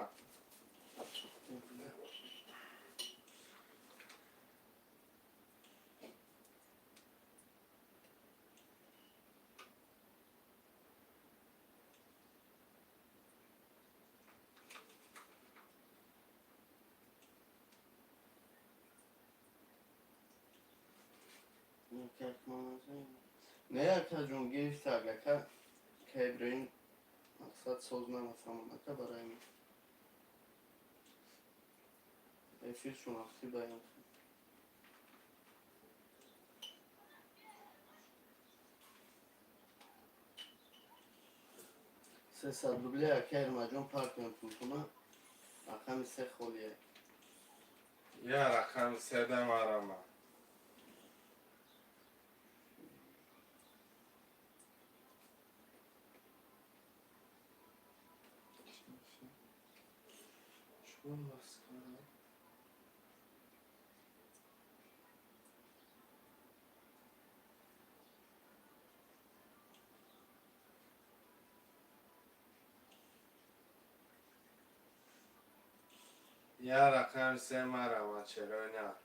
Не, акаҷон, гирифтак, ака. Ка Иброҳим мақсад соз намефаҳмад, ака, барои мин. Эфир шунахтӣ баён. 300 рубли, ака Эрмаҷон, партем пултуна. Рақами 3 холие. Я рақами 3-да, марама. Чун маскара. Я рақами 3, марама, чаро на?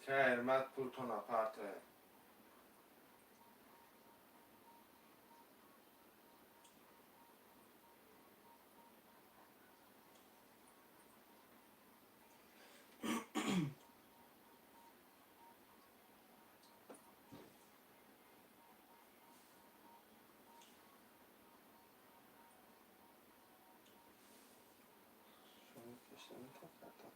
Ка Эрмат, пултона партоя. Шумо кашта метавонад.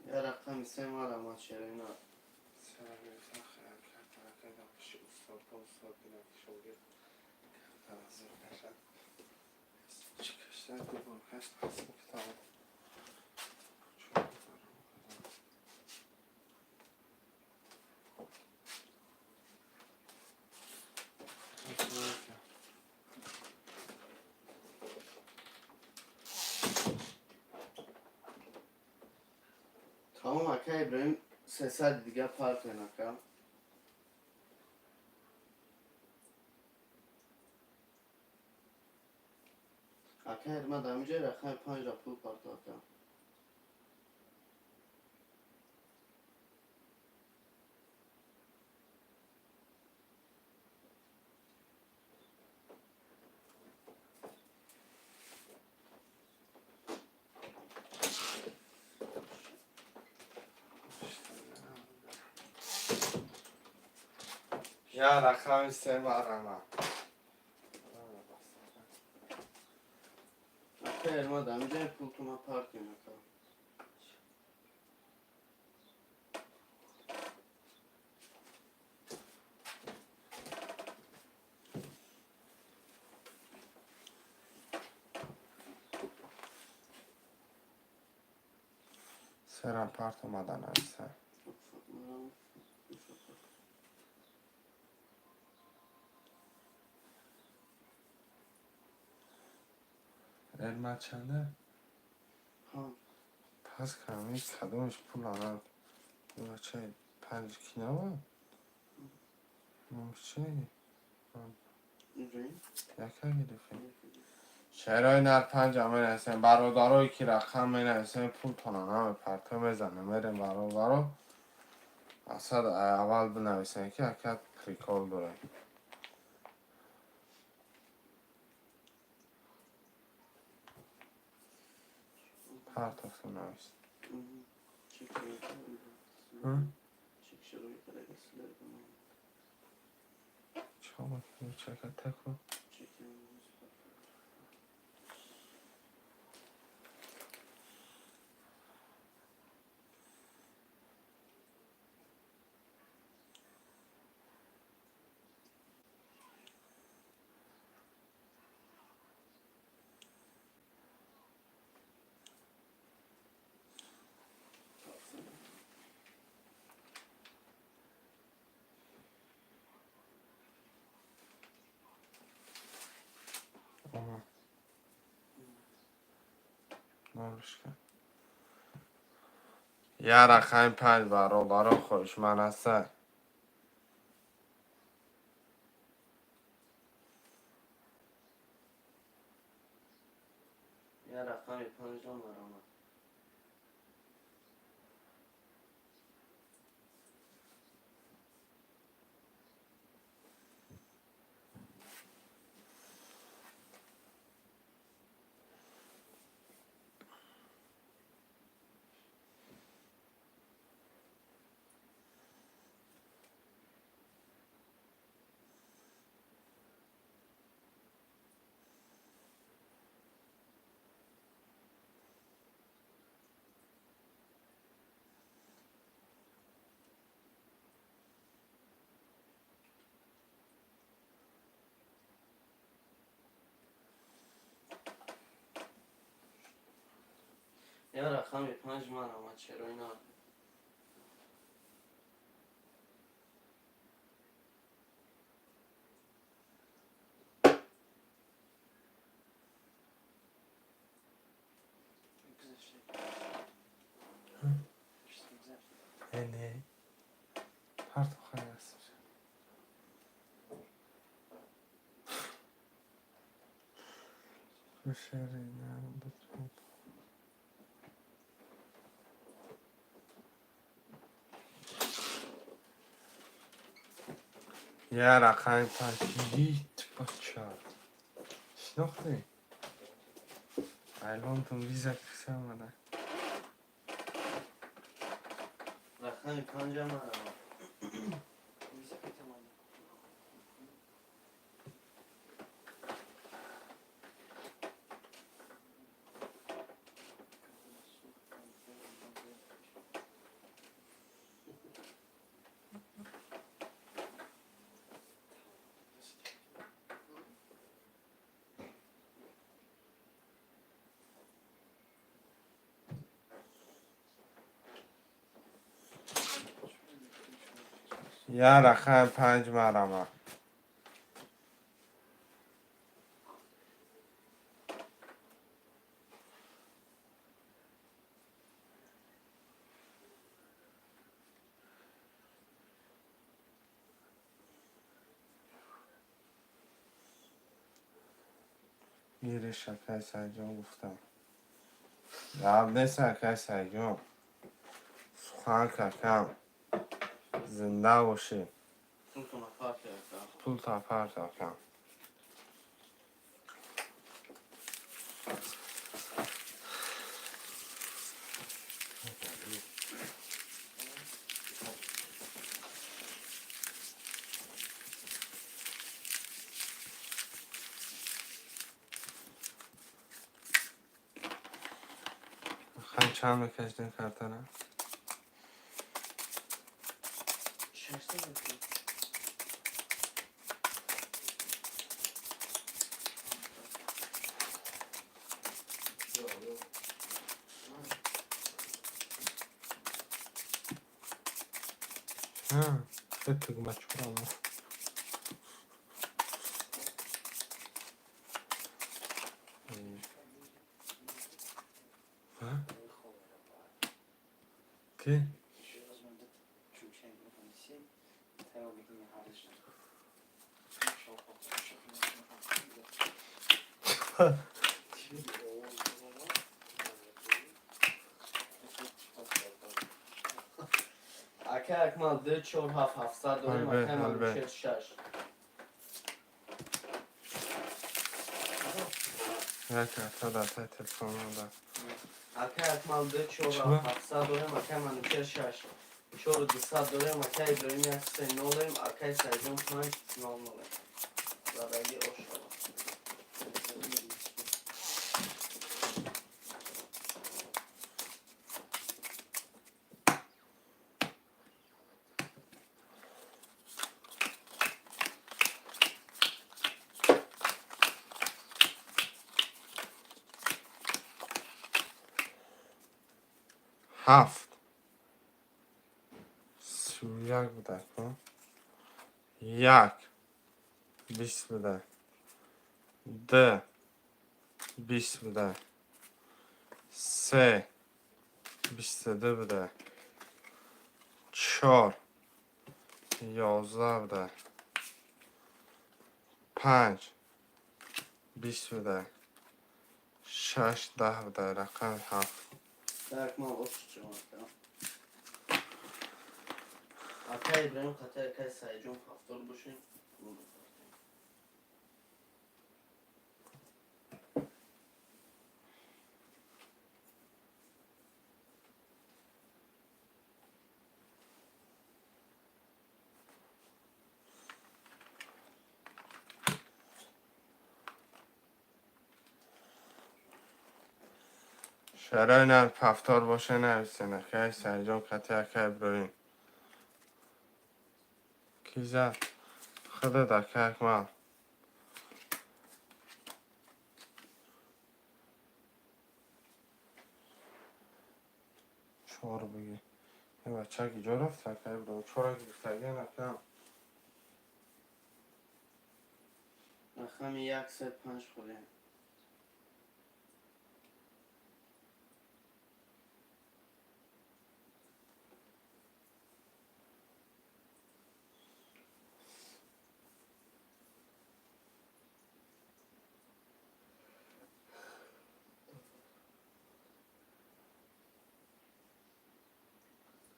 Я рақами 3, марама, чаро на? Сара гирифтан, хаёл кардам, кардам пеши устод, ба устод бинам, ки шогирд камтар аз зур кашад. Чӣ кашта, дубор кашт, қасм китоб. Чор бор. Тамом, ака Иброҳим, 300 дига партен, ака. Ака Эрмад, ҳамиҷа рақами панҷра пул парто, ака. Я рақами се марама. Ака Эрмад, ҳамиҷа пултуна партен, ака. Серам парт омада нависа. Эрмад чанда? Панҷ. Пас ками кадомиш пул ана бачаи панҷ ки набуд? Чи? Иброҳим? Яка гирифтем. Шерои нар панҷа менависем. Бародарое ки рақам менависем, пултона намепарто, мезанем, мерем, бародаро. Асад аввал бинависем, ки ака прикол дорем. Партофту навис. Чикор мекунӣ? Чака таку? Омад. Нолиш кард. Я рақами панҷ, бародаро, хоҳишманд ҳастанд. Я рақами панҷро маромад. Я рақами панҷ маромад, чарои нар. Не. Парту хайр аст. Шери нар буд. Я рақами панҷ. Ит бача. Шинохтӣ? Ай Лондон виза киса омада. Рақами панҷа маромад. Я рақами панҷ марама. Гириш, акай Сайҷон, гуфтам. Гап нест, акай Сайҷон. Сухан какам. Зинда бошӣ. Пултона парте, ака. Пул та парт, акам. Хан, чанд мекашидем картара? 600 мекунем. Се тугмачора. Ҳа? Ки? Акай Акмал, ду, чор, ҳафт, 700 дорем. Албе, Акай албе. Манучер, шаш. Як карта дар таи телефон да. Акай Акмал, ду, чор, Чӣ? ҳафт, 700 дорем. Акай Манучер, шаш. Чору 200 дорем. Акай Иброҳим, як, се, нолем. Акай Сайҷон, панҷ, нол, нолем. Задаги ошава. Ҳафт. 31 буда ку. Як. 20 буда. Д. 20 буда. Се. 22 буда. Чор. 11 буда. Панҷ. 20 буда. Шаш, 10 буда. Рақами ҳафт. Акмал, ош чиқам, ака. Акай Иброҳим қатай акай Сайҷон ҳафтор бошем. Пул мепартем. Шарои нар ҳафтор боша, нависен. Акай Сайҷон қати акай Иброҳим. Ки зад? Худат, акай Акмал. Чор бигӣ. Ин бача киҷо рафт, акай Иброҳим? Чора гирифтагиан, акам. Рақами як, се, панҷ хӯрем.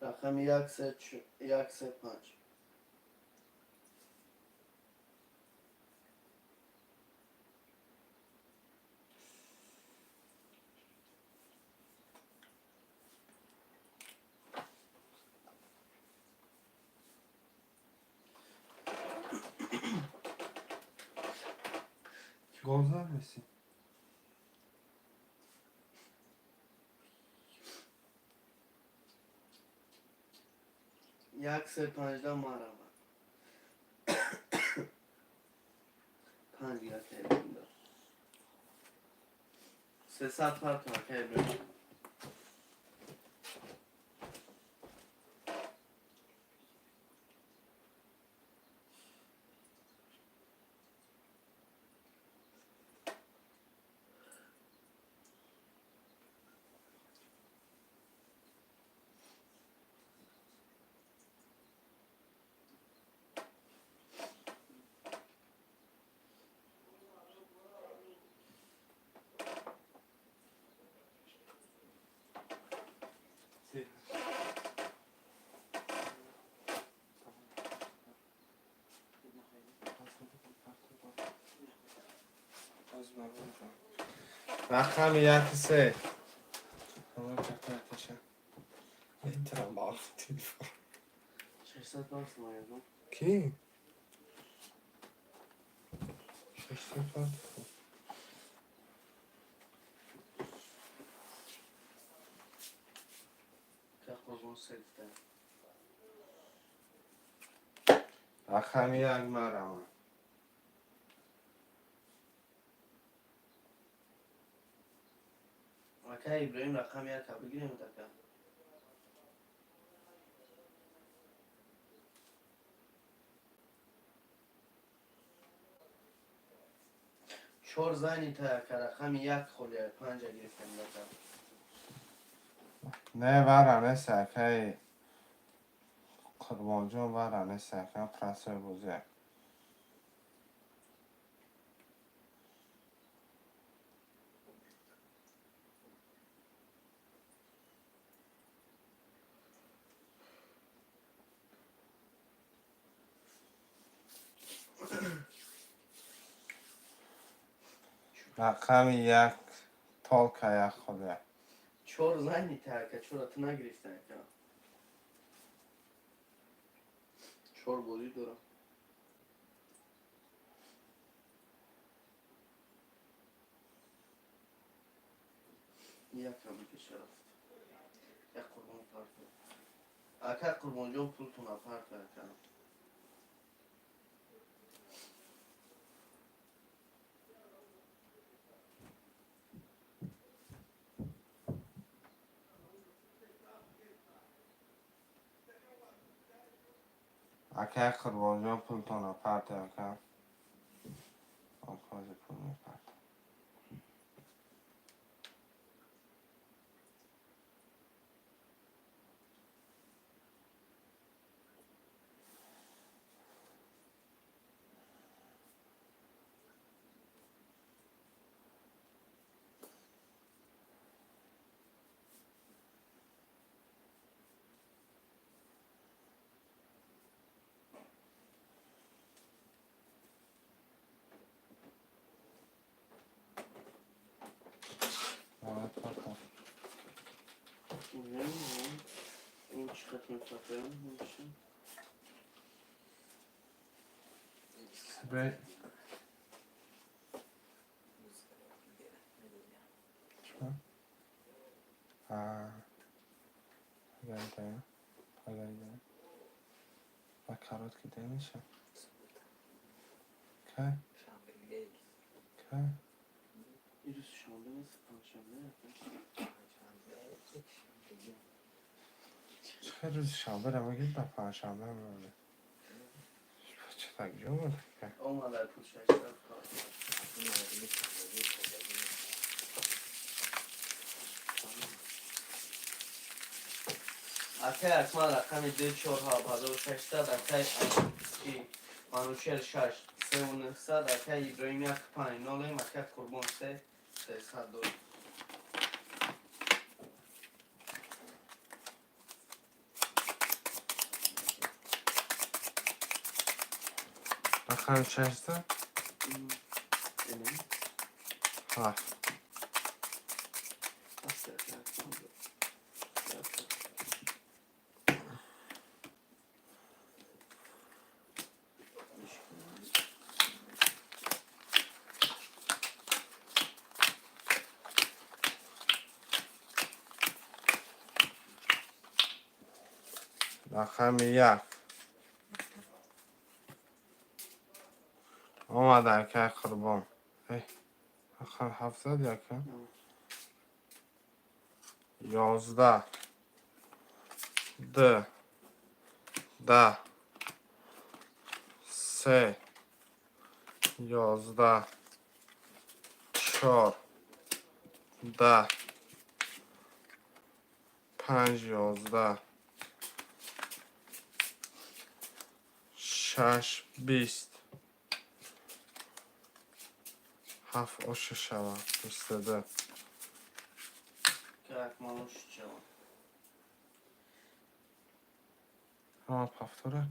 Рақами як, се, як, се, панҷ. Гол зад Месси? Як, се, панҷда марама. Панҷ акай Иброҳим. 300 парту, акай Иброҳим. Рақами яки се. Телефон. 600 бас моягон. Ки? 600 бас. Как қурбон селфта. Рақами як марама. Акай Иброҳим, рақами яка бигирем, така. Чор зани та, ака, рақами як холия, панҷа гирифтем, така. Не, вара нест, акаи Қурбонҷон, вара нест, ака, простой бозия. Рақами як только як холия. Чор зани та, ака, чора ту нагирифта, ака. Чор бозӣ дорам. Якам пеша рафт. Як қурбон парто. Ака Қурбонҷон, пултона парто, ака. Акаи Қурбонҷон, пултона парте, ака. Ҳозир пул мепарта. Давай, парта. Ин чӣ хат мепартоям? Ин чӣ? Бе. Чӣ? А, погайда, погайда. Ба короткий день меша? Кай? Кай? Ирӯз шанбе нест, панҷшанбе, ака. Чӣ хел рӯзи шанбера мегирд, ба панҷшанбе мемонӣ? Чӣ так ҷо буд? Омада пул 600 парто. Акай Акмал, рақами ду чор ҳафт 1600, акай ки Манучер шаш севу нӯҳсад, акай Иброҳим як панҷ нолем, акай Қурбон се сесад дорем. Рақами 600? Элем. Ҳафт. Ҳафт, акай Акмал. Як. Рақами як. Омада, акай Қурбон. Э, рақами 700, ака? 11, д, 10, се, 11, чор, 10, панҷ, 11, шаш, 20, ҳафт оша шавад, 22. Акай Акмал ош шавад. Ҳама повтора.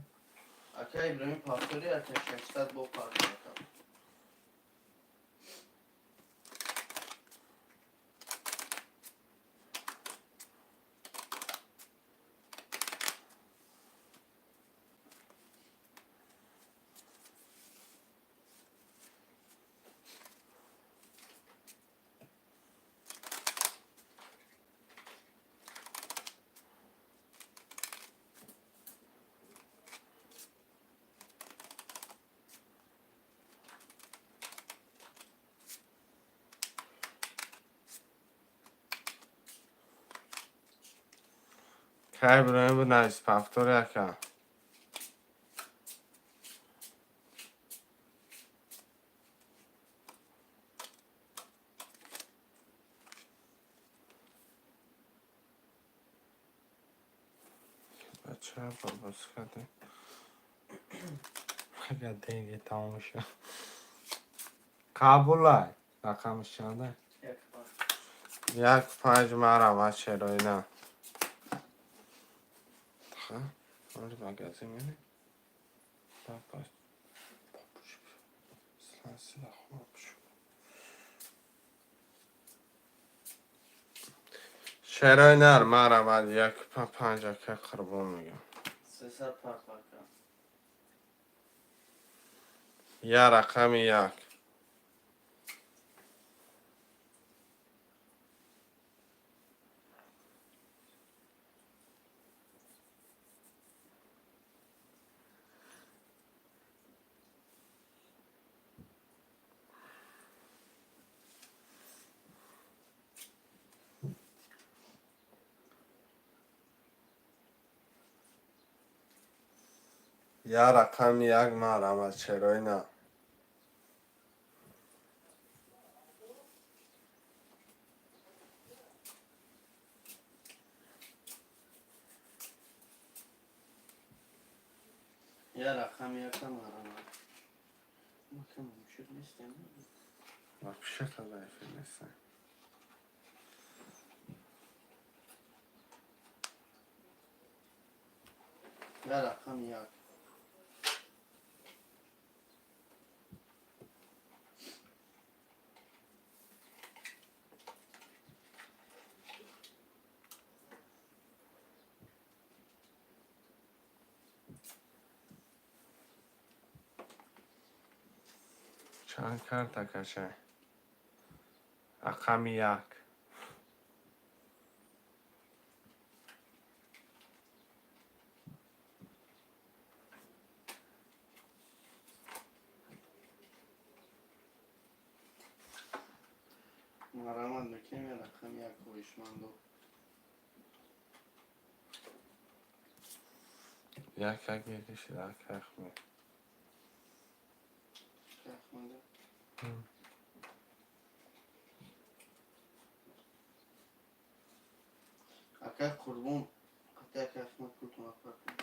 Акай Иброҳим, повтори, ака, 600 бо парто, ака. Кай бироем, бинавис, повтор яка. Бача бабоз кардем. Агар деньги тамом шуд. Қабулай. Рақамаш чанда? Як панҷ. Як панҷ, марҳамат, шероина. Ха? Оли магазин мери? Папа. Папуш. Сланси да хуб шуд. Шерои нар, марҳамат, як панҷ, ака Қурбон мегам. 300 парт, ака. Я рақами як. Я рақами як, марҳамат, шерои нар. Я рақами яка, марҳамат. Мака мушуд нестем. Вообще тогда эфир нестем. Я рақами як. Чанд карта кашай? Рақами як. Марҳамат мекунем, я рақами як, хоҳишмандо. Як як мекашид, як як ме. Рахмада. Ака Қурбон, қати ака Ахмад пултон апар кун.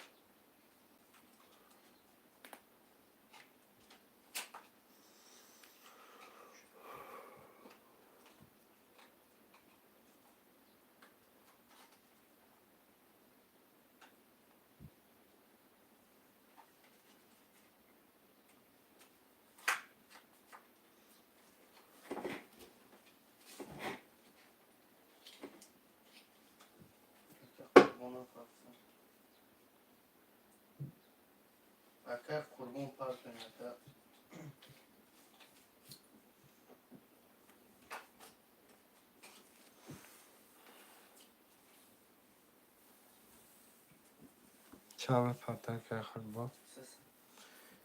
Ака Қурбонам партсан. Ака Қурбон, партан, ака. Чанд парта, ака Қурбон? 300.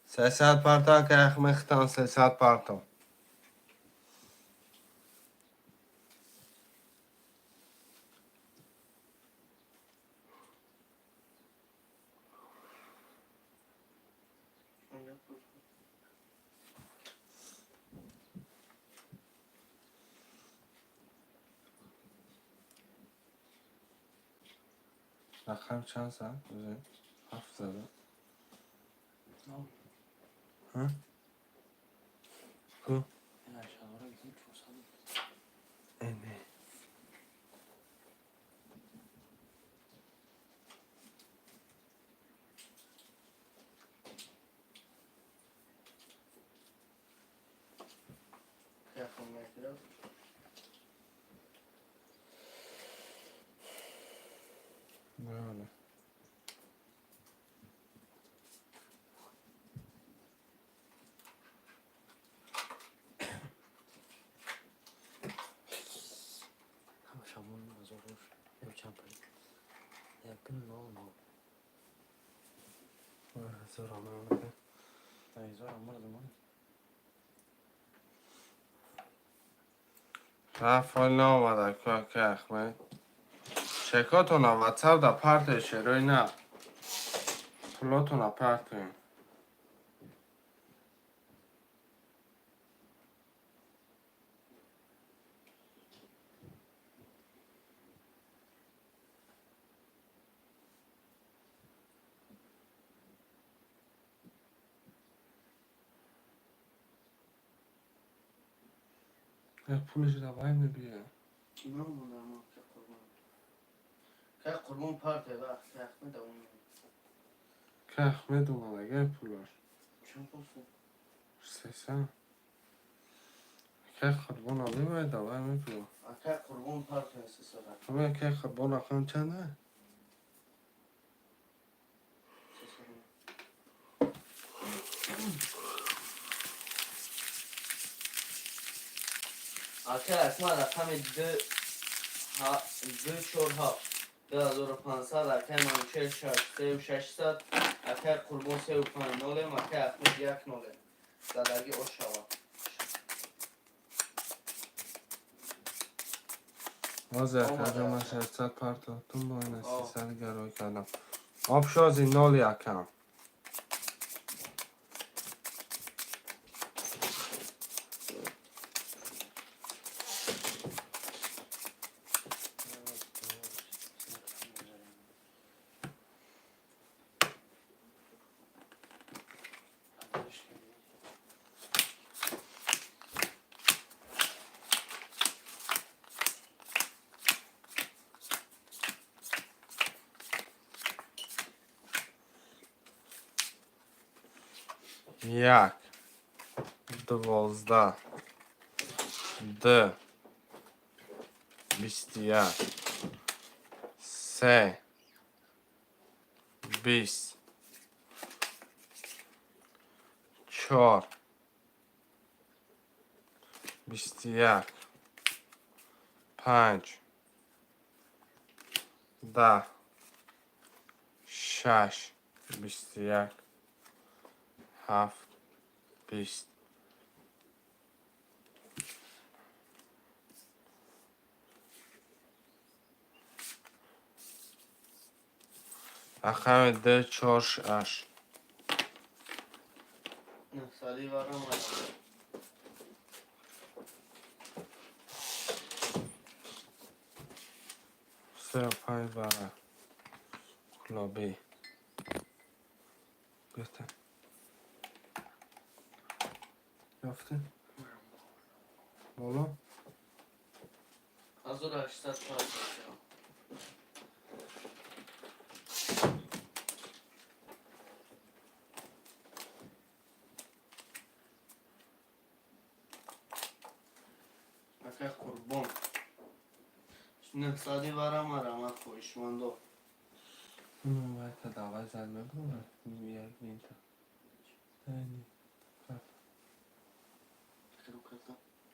300 парта, ака Ахмедхан, 300 парто. Ака Қурбон. Рақам чанд зад? Уже ҳафт зада. Нол. Ҳа? Ку? Ина шалвора гидим, 400. Э, не. Яхон мекунам. Бале. Ҳама шабон ҳазорҳош ё чанд пул? 1-0-0. Ҳазор омада. 1000 амр замон. Рафт, ҳол наомада ку, ака Ахмед. Чекотона ватсап да партои, шерои на пулотона партоем. Пулиш давай мебия. Намонам, ка қурбон. Ка қурбон парте ва Ахмед давом. Ка Ахмед омадагай пулаш. Чанд пул? 300. Ка қурбон алимай давай мебиё. Ака қурбон парте 300. Ама ка қурбон рақам чанда? 300. Ака Акмал рақами 2 4 7 2500, акай Манучер 6 3 600, акай Қурбон 3 5 0, акай Ахмед 1 0. Задаги ошава. Ҳозир акаҷон, ман 600 партофтум, бо ина 300 гарой кардам. Обшози нол якам. Як, 12, 2, 21, 3, 20, 4, 21, 5, 10, 6, 21, 7, 20. Рақами 2, 4, 6. Сади варам. 3, 5 бара. Кулоби. Беҳтар. Ёфтӣ? Боло? 1800 партофтам. Ака Қурбон. 900 варам, марама хоҳишмандо. Вайта давай зад мебурад. Як винта. Дайни. Карта.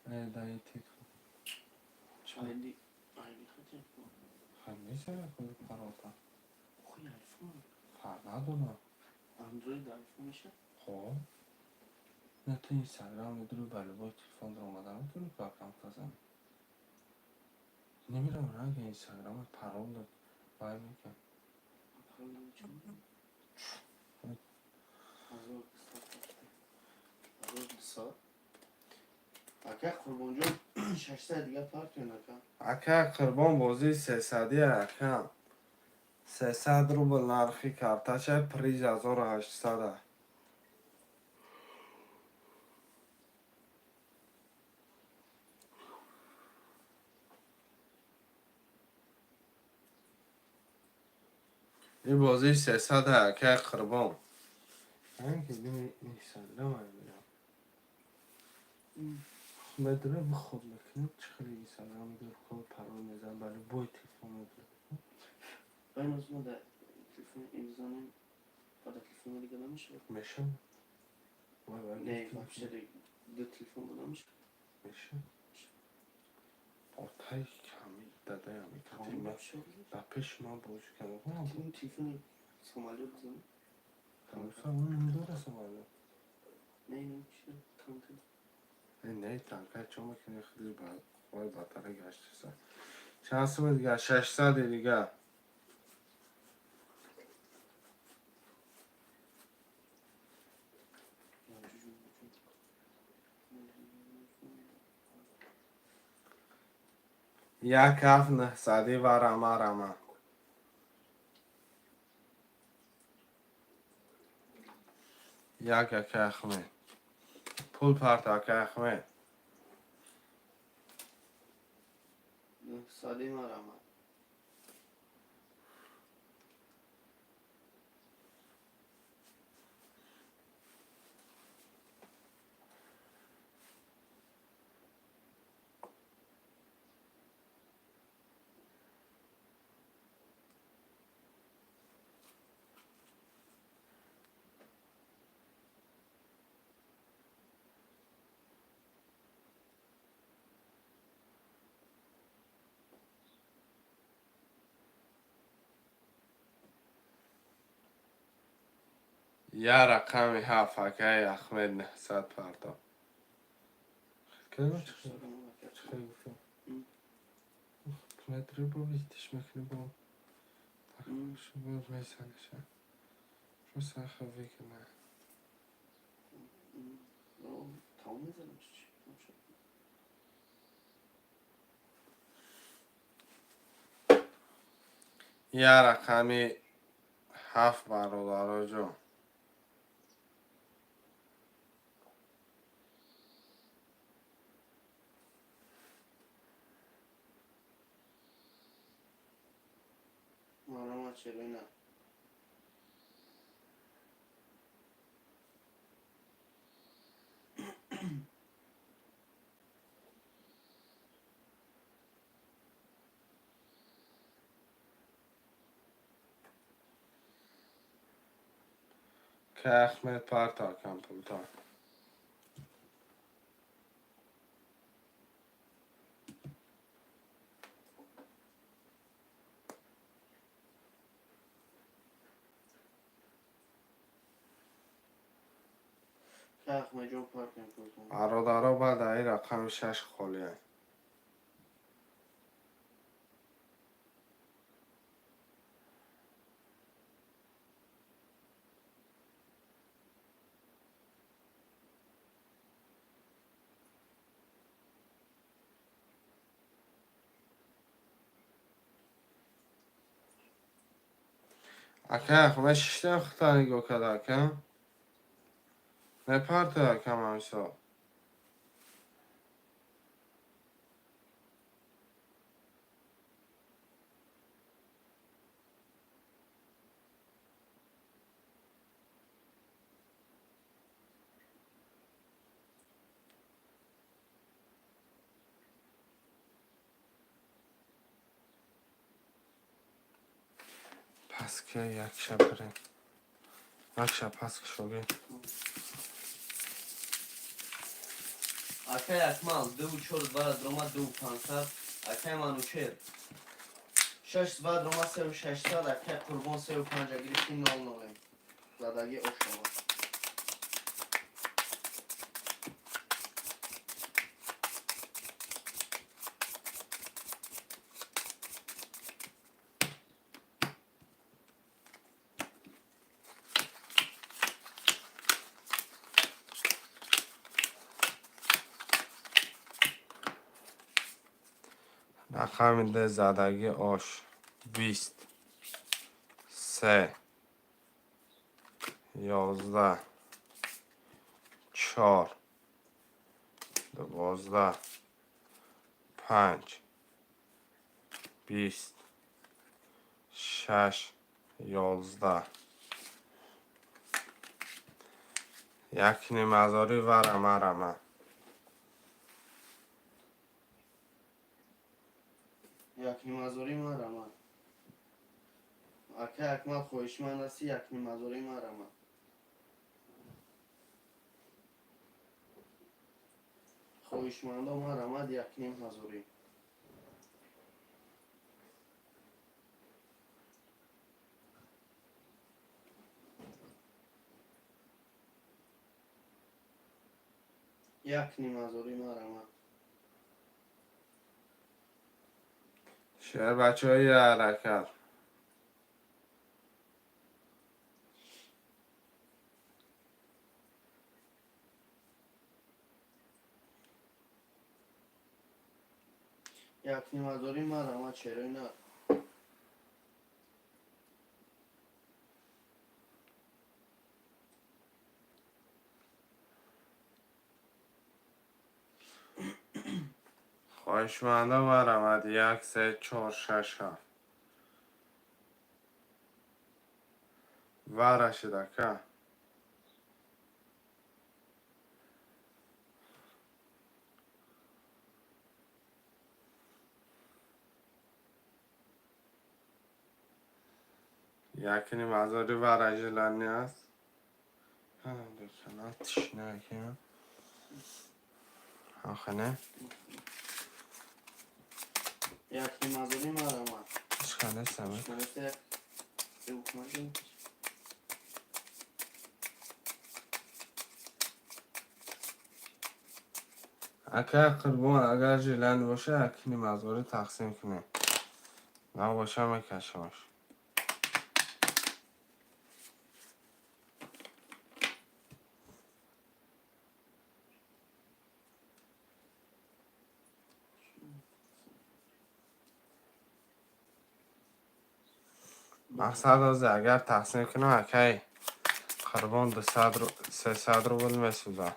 Дай тик. Айди. Айди хати. Ха мешава худи паролта. Хуй айфон. Ха надонам. Андроид айфон меша? Хоб. На ту инстаграм медури, ба любой телефон даромада метавонӣ ку аккаунта занӣ. Намедонам, ранги инстаграмат парол дод. Вай мекард. Парол чӣ? 1200. Ака Қурбонҷон, 600 дига партиён, ака. Ака Қурбон, бозии сесадия, ака. 300 рубл нархи картача, приз 1800. Ин бозии 300, ака Қурбон. Инстаграм мебинам. Медуре бихоб мекунем, чӣ хеле инстаграм медуре, код парол мезанам, ба любой телефон медуре. Байн мо дар телефон мезанем, ба дар телефони дига намешавад? Мешавад. Вай вай. Не, вообще ду телефон буда мешавад? Мешавад. Отай ками дадаям кати ба пеши ман бозӣ кардам. Телефони Сомалиё бизанем. Ҳамин дора Сомалиё. Не, не, чи танка. Не, танка чо мекунӣ, хеле ба вай батара гаштиса. Чанд суми дига? 600 дига. Як ҳафт нӯҳсадӣ ва рама рама. Як, ака Ахмед. Пул парт, ака Ахмед. Нӯҳсадӣ марама. Я рақами ҳафт, акаи Ахмед, 900 парто. Шашсад. Метри бо витиш мекунӣ бо боз мезаниша. Просто аха викна. Тамом мезанам чӣ? Я рақами ҳафт, бародароҷон. Марама челена. Ка Ахмед, парто, акам, пулто. Ка Ахмедҷон, партем пултон. Бародаро, баъд аи рақами шаш холия. Ака Ахмед, шиштем, хута нигоҳ карда, ака. Мепарте, акам, ҳамисо. Пас ки як шаб бирем. Як шаб пас ки шогӣ. Акай Акмал, дуву чор два дрома 2500, акай Манучер. Шаш два дрома 3600, акай Қурбон 35 гирифти нол нолем. Задаги ошова. Рақами д задаги ош 20, 3, 11, 4, 12, 5, 20, 6, 11, як нимҳазорӣ ва рама рама. Якнимҳазорӣ марама. Акай Акмал, хоҳишманд ҳасти, якнимҳазорӣ марама. Хоҳишмандо марамад якним ҳазорӣ. Якним ҳазорӣ марамад. شعر بچه های حرکت. Як нимазорӣ марама черои на. خواهشمندا مرحمت. 1 3 4 6 7 ва рашид ака. Якним ҳазори вара желание аст. Тишна охане. Як нимазорӣ марама. Ҳеч нестам. Манеста. Ака Қурбон, агар желание боша, якним ҳазорӣ тақсим кунем, набоша, мекашамаш. Мақсад озе агар тақсим кунам, акай Қурбон, 200, 300 рубл месӯзад.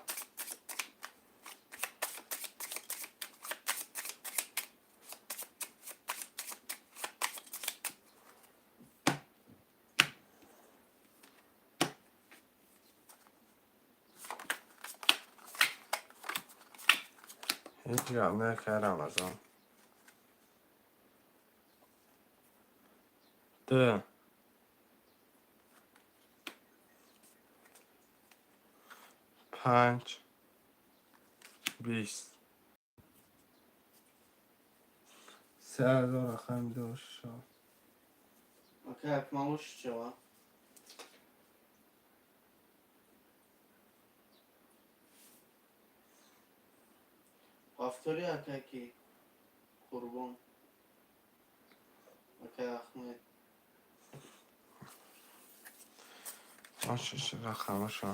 Ҳеҷ гап не, акай Рамазон. 2, 5, 20, 3000 рақами дошт. Ака Акмалош чава. Повтори, ака ки Қурбон. Ака Ахмед. Шаш рақамашо,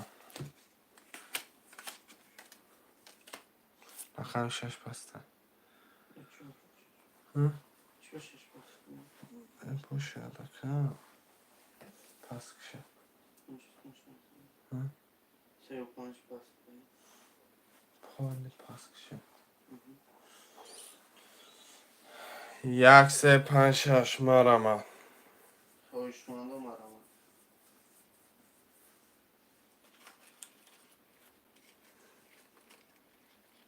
рақами шаш паста. Чё шаш паста? Бошад, ака, паст кша. Сею панҷ паста. Поли паст кша. 1, 3, 5, 6, марама. Хоҳишмандо марама.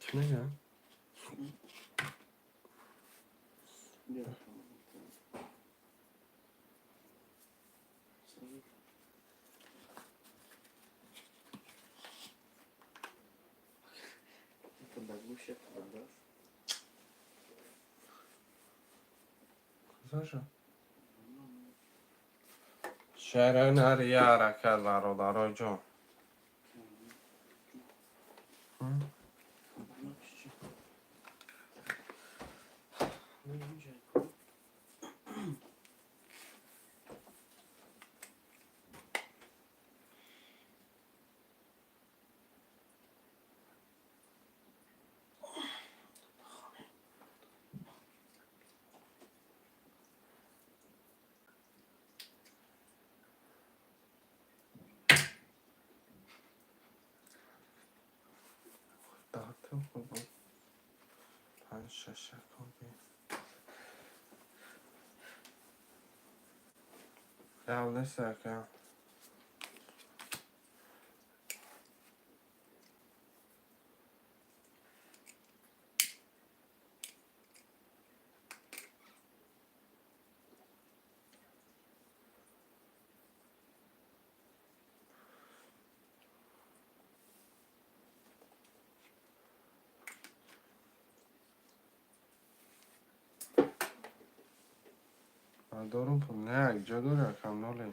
Чӣ мегӯям? Биё. Да гӯша да. Куҷоша? Шаҳраи нари, я ҳаракат, бародарои ҷон. Дарту хуб, панҷ, шаш якум би гап нест, ака. Ман дорум пул, не, якҷо дори, акам, ноле.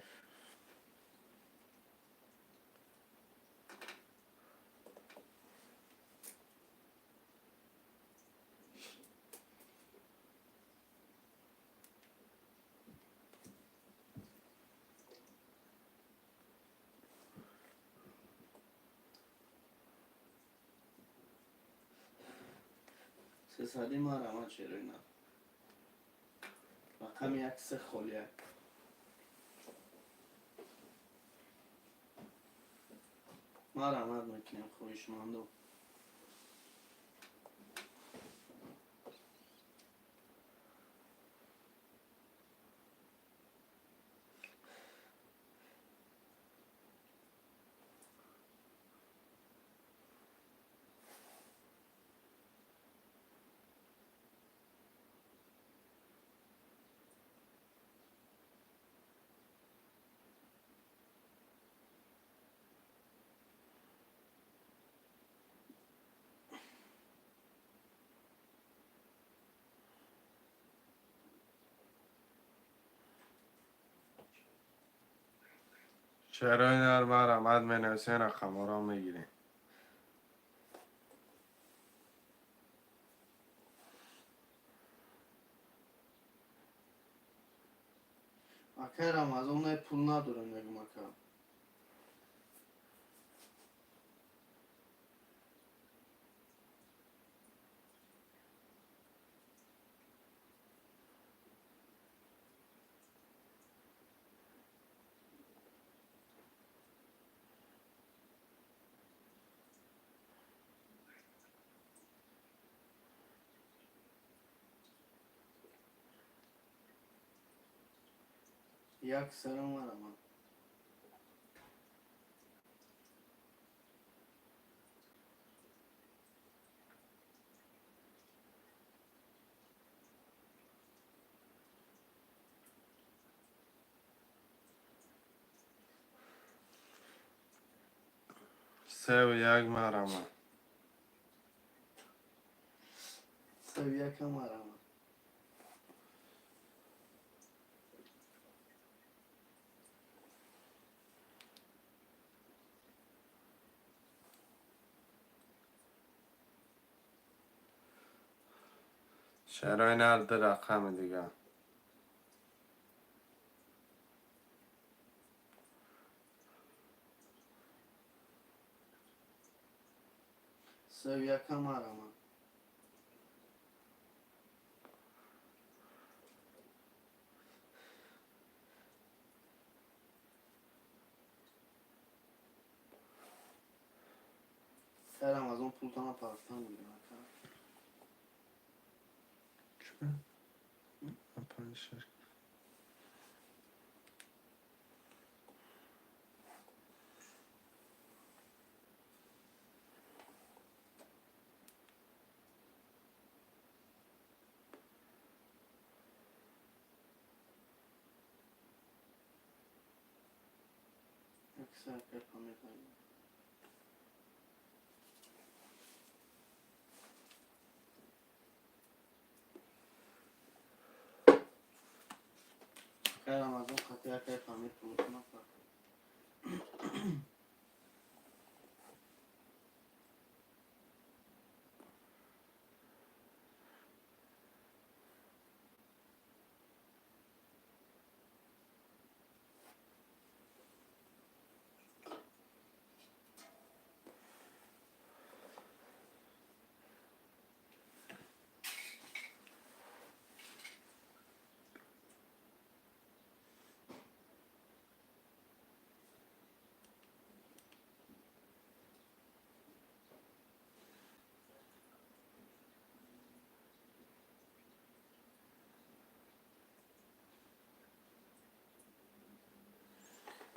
Сесади марама чероина. Рақами як се холия. Марамат мекунем хоҳишмандо. Шерои нар марҳамат менависен, рақамҳоро мегирем. Акай Рамазон, не, пул надорем, мегум, ака. Як сарам марама. 3-1 марҳамат. 3-1 марама. Шерои нар, ду рақами дигар. 3-1 марама. Акай Рамазон, пултона партан мегирам, ака. Чӣ? Панҷ шаш. Як се, акай Памир. Акай Рамазон, хати акай Памир пултона партан.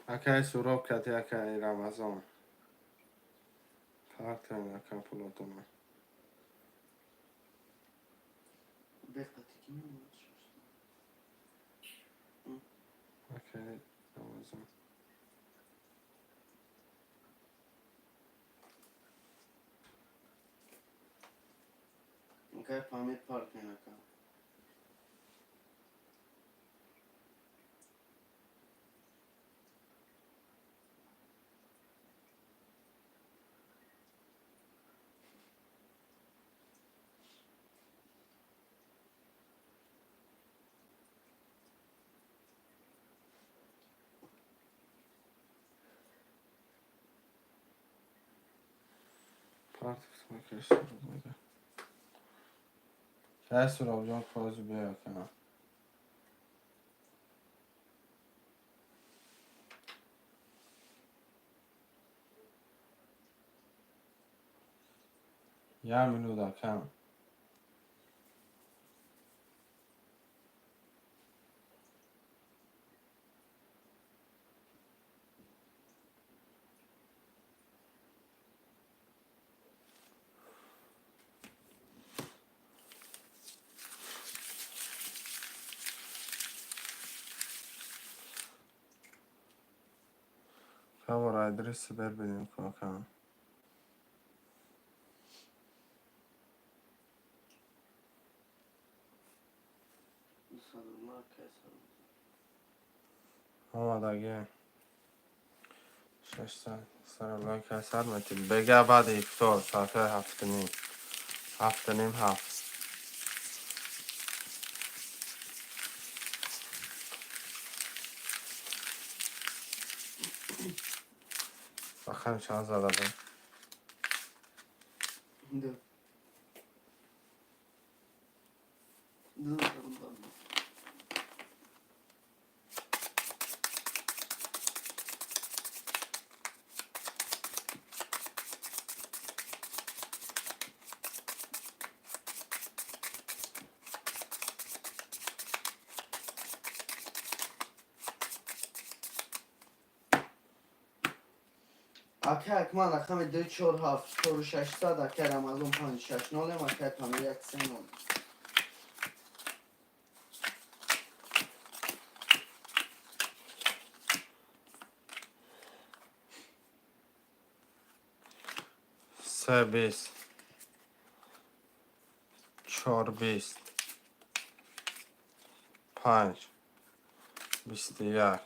Акай Суроб кати акай Рамазон. Партен, ака, пулотона. Беқати ки меомад? Акай Рамазон. Акай Памир, партен, ака. Партен, акай Суроб мега. Яй, Суробҷон, фози биё кана. Як минут, акам. Хабар адреси бер бидем акам. 200 рубла, акай Сарбоз. Омадаги. 600 сараллои касар метим. Бега баъди ифтор соатҳои 7:30. 7:30, 7. Рақами чанд зада буд? Ду. Ду зада буд. Акай Акмал, рақами ду чор ҳафт чору шашсад, акай Рамазон панҷ шаш нолем, акай Памир як се нол. Се бист. Чор бист. Панҷ. 21.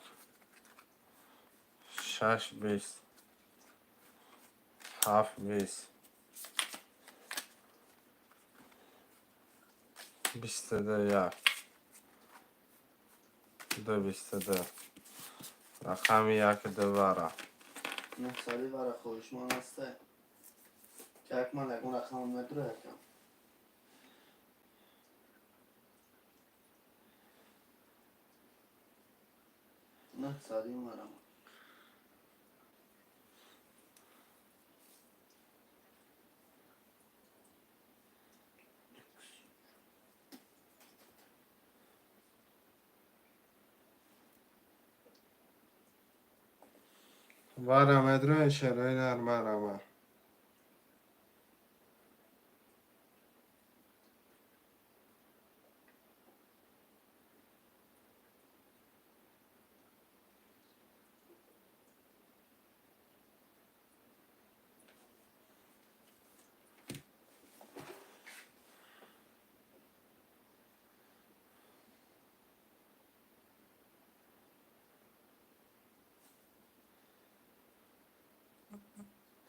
Шаш бист. Ҳафт бист. 22 як. Ду 22. Рақами як ду вара. 900 вара хоҳишмон ҳасте. Ки Акмал ягон рақамам надура якам. 900 варам. Вара медрои шерои нар марама.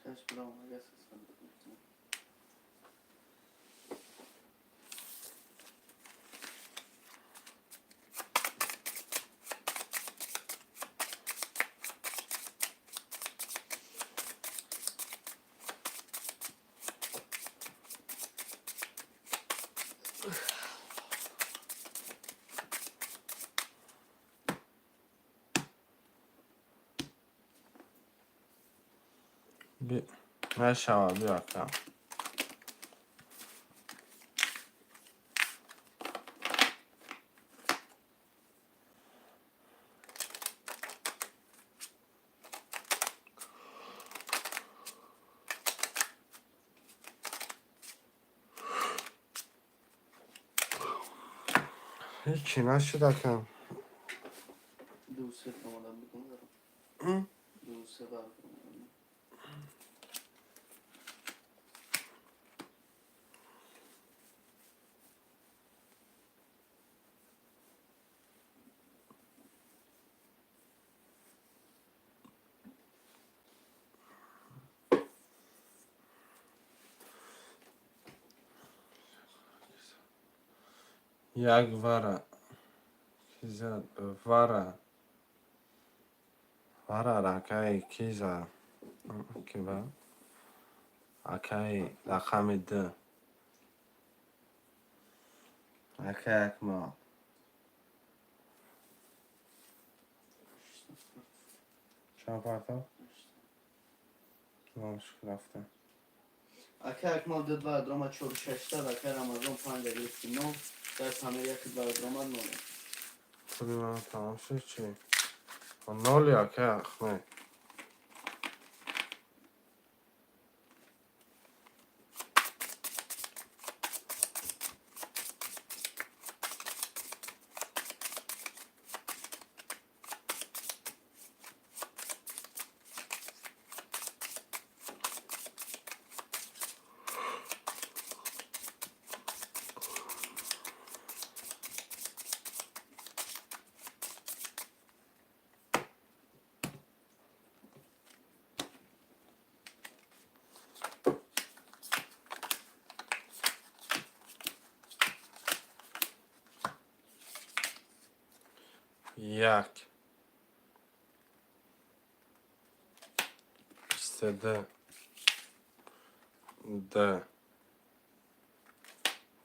Каш бирам агар. Мешавад, биё акам. Ҳечи нашуд, акам. Ду се омада будам даром. Ду се бар. Як вара. Ки зад? Вара. Вара ракаи ки зад? Ки ба? Акаи рақами ду. Ака Акмал. Чанд партов? Нол рафта. Акай Акмал ду бародрома чору шашсад, акай Рамазон панҷа гирифти нол, дар Памир яки бародрома ноле. Пули ман тамом шуд чи? Ноли, акай Ахмед. Як. 22. Д.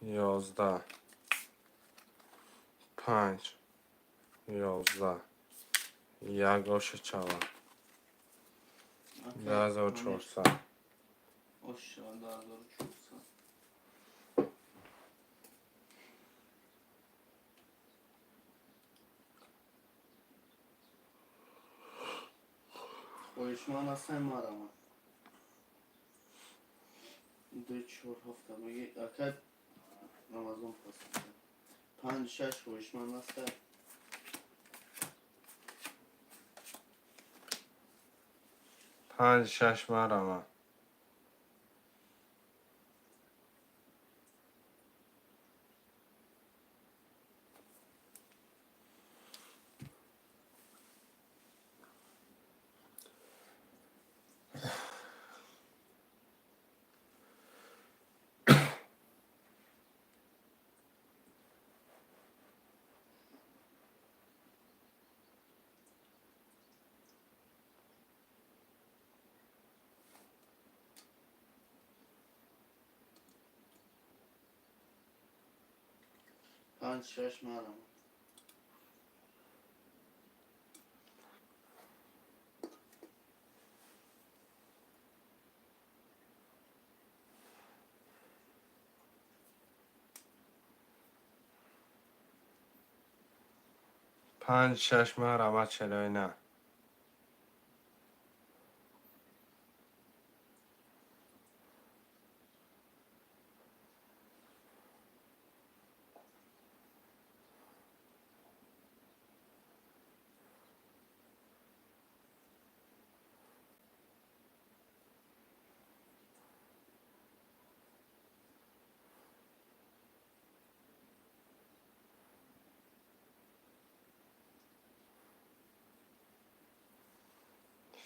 11. 5. 11. Як оша чава. 2400. Ош шава 2400. Хоҳишманд ҳастем, марама. Ду чор ҳафта меги акай Рамазон пас. Панҷ шаш хоҳишманд ҳастем. Панҷ шаш марама. Панҷ шаш марама. Панҷ шаш марама 49.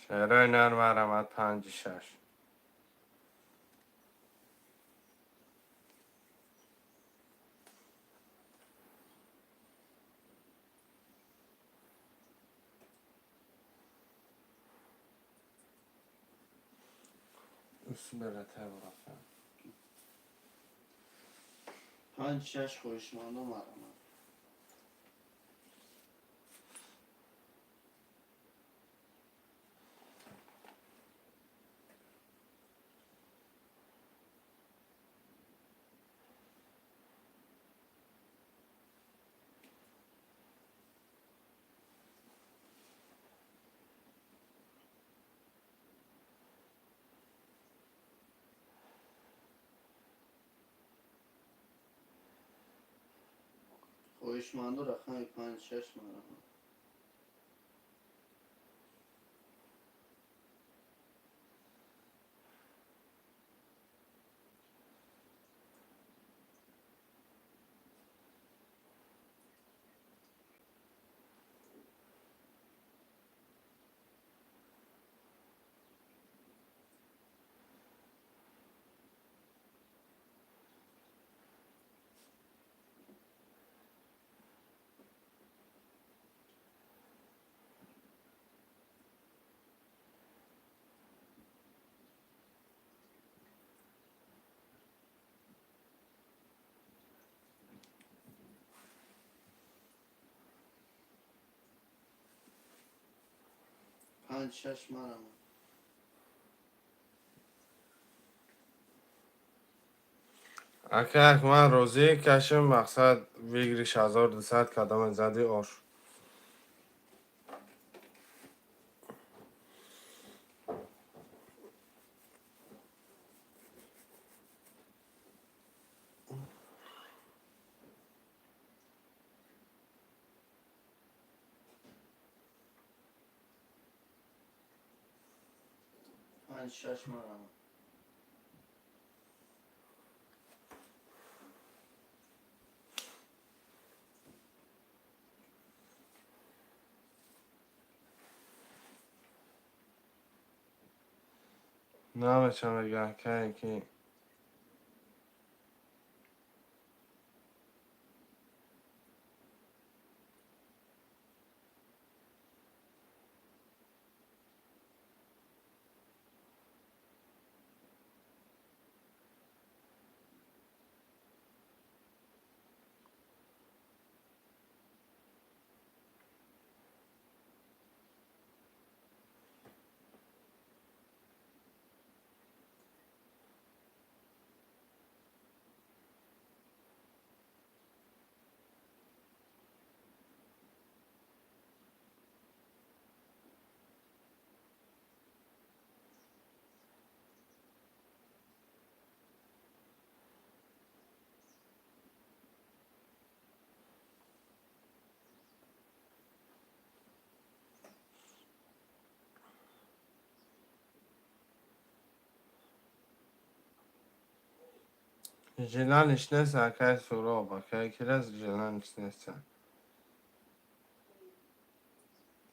Шерои нар марамад панҷи шаш. Усбелата рафта. Панҷ шаш хоҳишмандо марама. Хоҳишмандо рақами панҷ шаш марама. Панҷ шаш марам. Ака Акмал розӣ кашим мақсад выигрыш 1200 кадоме зади ош. Панҷ шаш марам. Намечам бега акае ки желаниш нест, акаи Суроб, акаи кирас желаниш нест.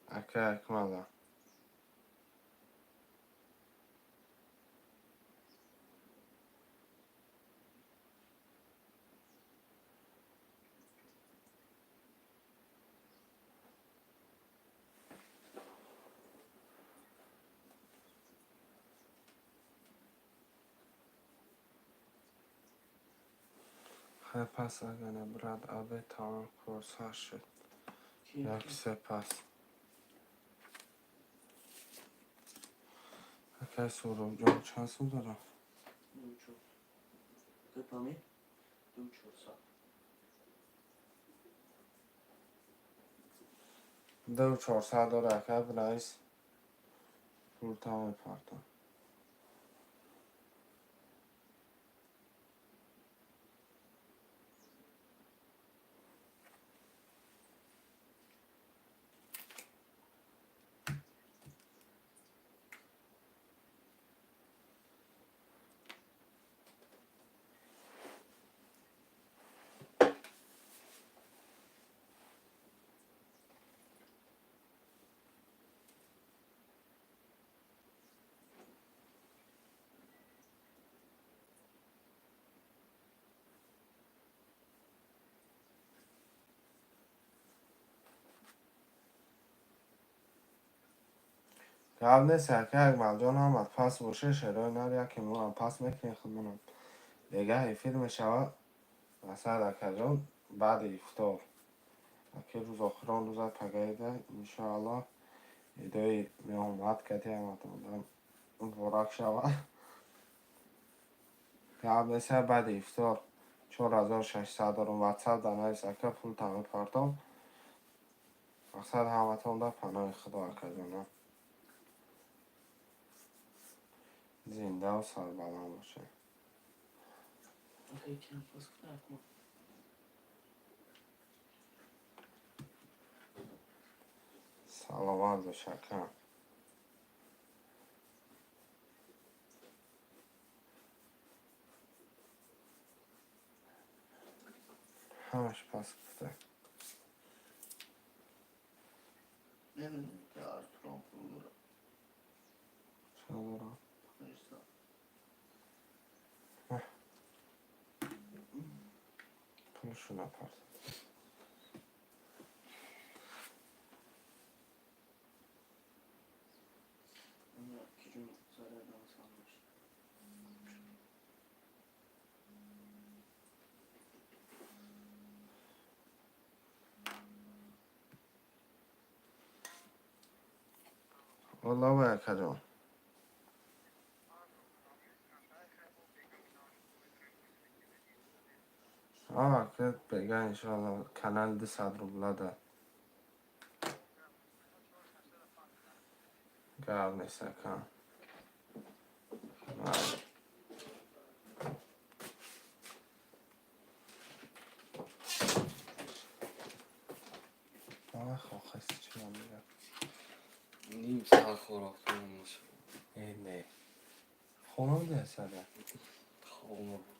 Акаи Акмала. Хай пас агане брат абе тамом кор сар шуд. Як се пас. Акаи Суробҷон чанд сум дорам? Ду чор. Памир? Ду чорсад. 2400 дора ака бинавис. Пул тамом мепартам. Гап нест ака Акмалҷон ҳамат пас боше шерои нар яке моам пас мекунем худмонам. Дега эфир мешавад масалан акаҷон баъди ифтор. Аки рӯз охирон рӯза пагаида иншоаллоҳ идои меомад кати ҳаматонда муборак шавад. Гап нест баъди ифтор 4600 дорум ватсап дар навис ака пул тамом партом. Мақсад ҳаматонда паноҳи худо акаҷонам. Зиндаву сарбаланд бошед. Ака якиам пас кунад Акмал. Саломат бош ака. Ҳамаш пас гуфта. Намедонам ки Артурам пул дорад. Чанд дорам? 500. Пулшу напарт. Ки ҷун зарядам сар мешавад. Оллава, акаҷон. Ака, бега, иншоалло, канал 200 рубла да. Гап нест, ака. Майли. Хохаси чӣ мегӯяд? Ним соат хӯрок хӯрдам. Э, не. Хонам диясада. Хоб набуд.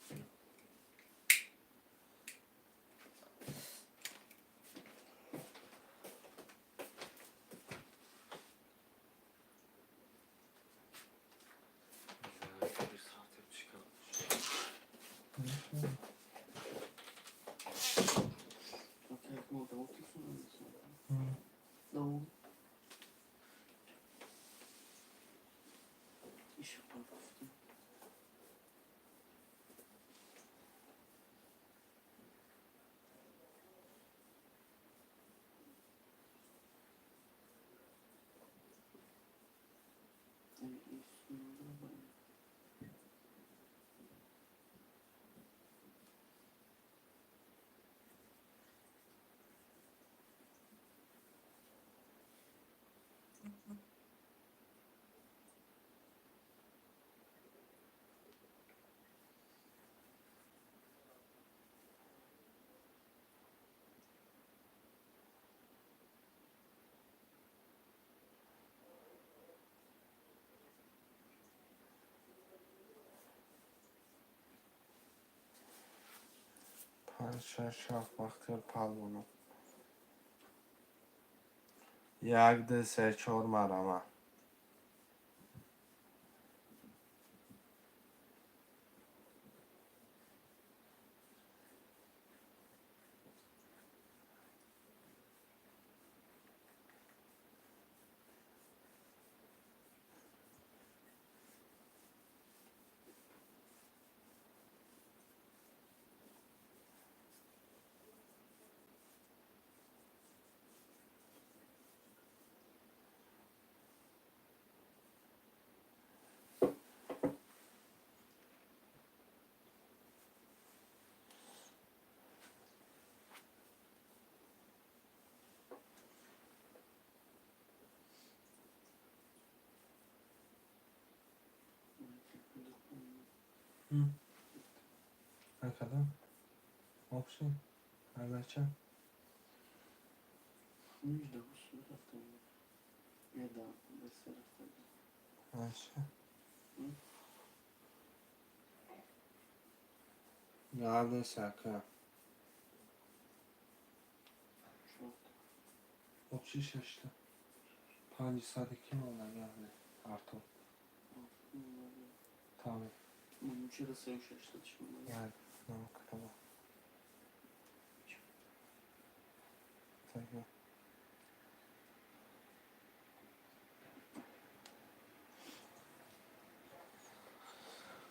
Панҷ, шаш, ҳафт, Бахтиёр Палвонов. Як, ду, се, чор, марама. Акадам? Обши? Алача? Аша. Гап нест, ака. Обши шашта. Панҷи сади ки монда гап не? Артур. Тамом. Як, нам кадама. Так.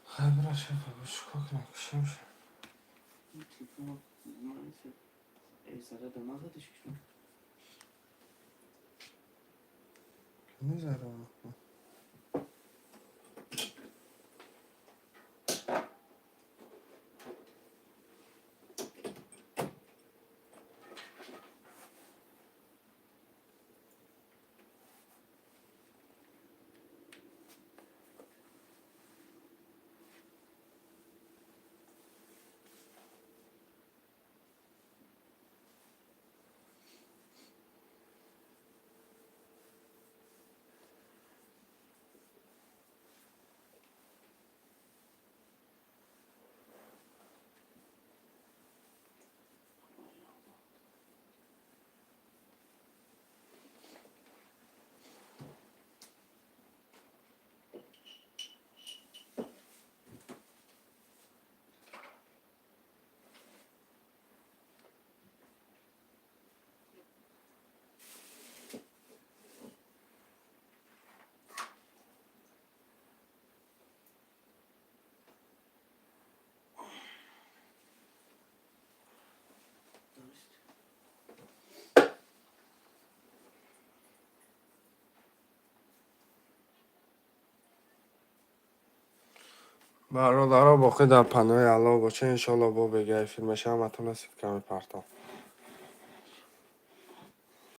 Хай, бира, шефа, чикор кунам, кушем ша. Мезарам. Бародаро, боқӣ дар паноҳи Аллоҳ бошед. Иншоалло, бо бега эфир мешавам, ҳаматона ссылка мепартом.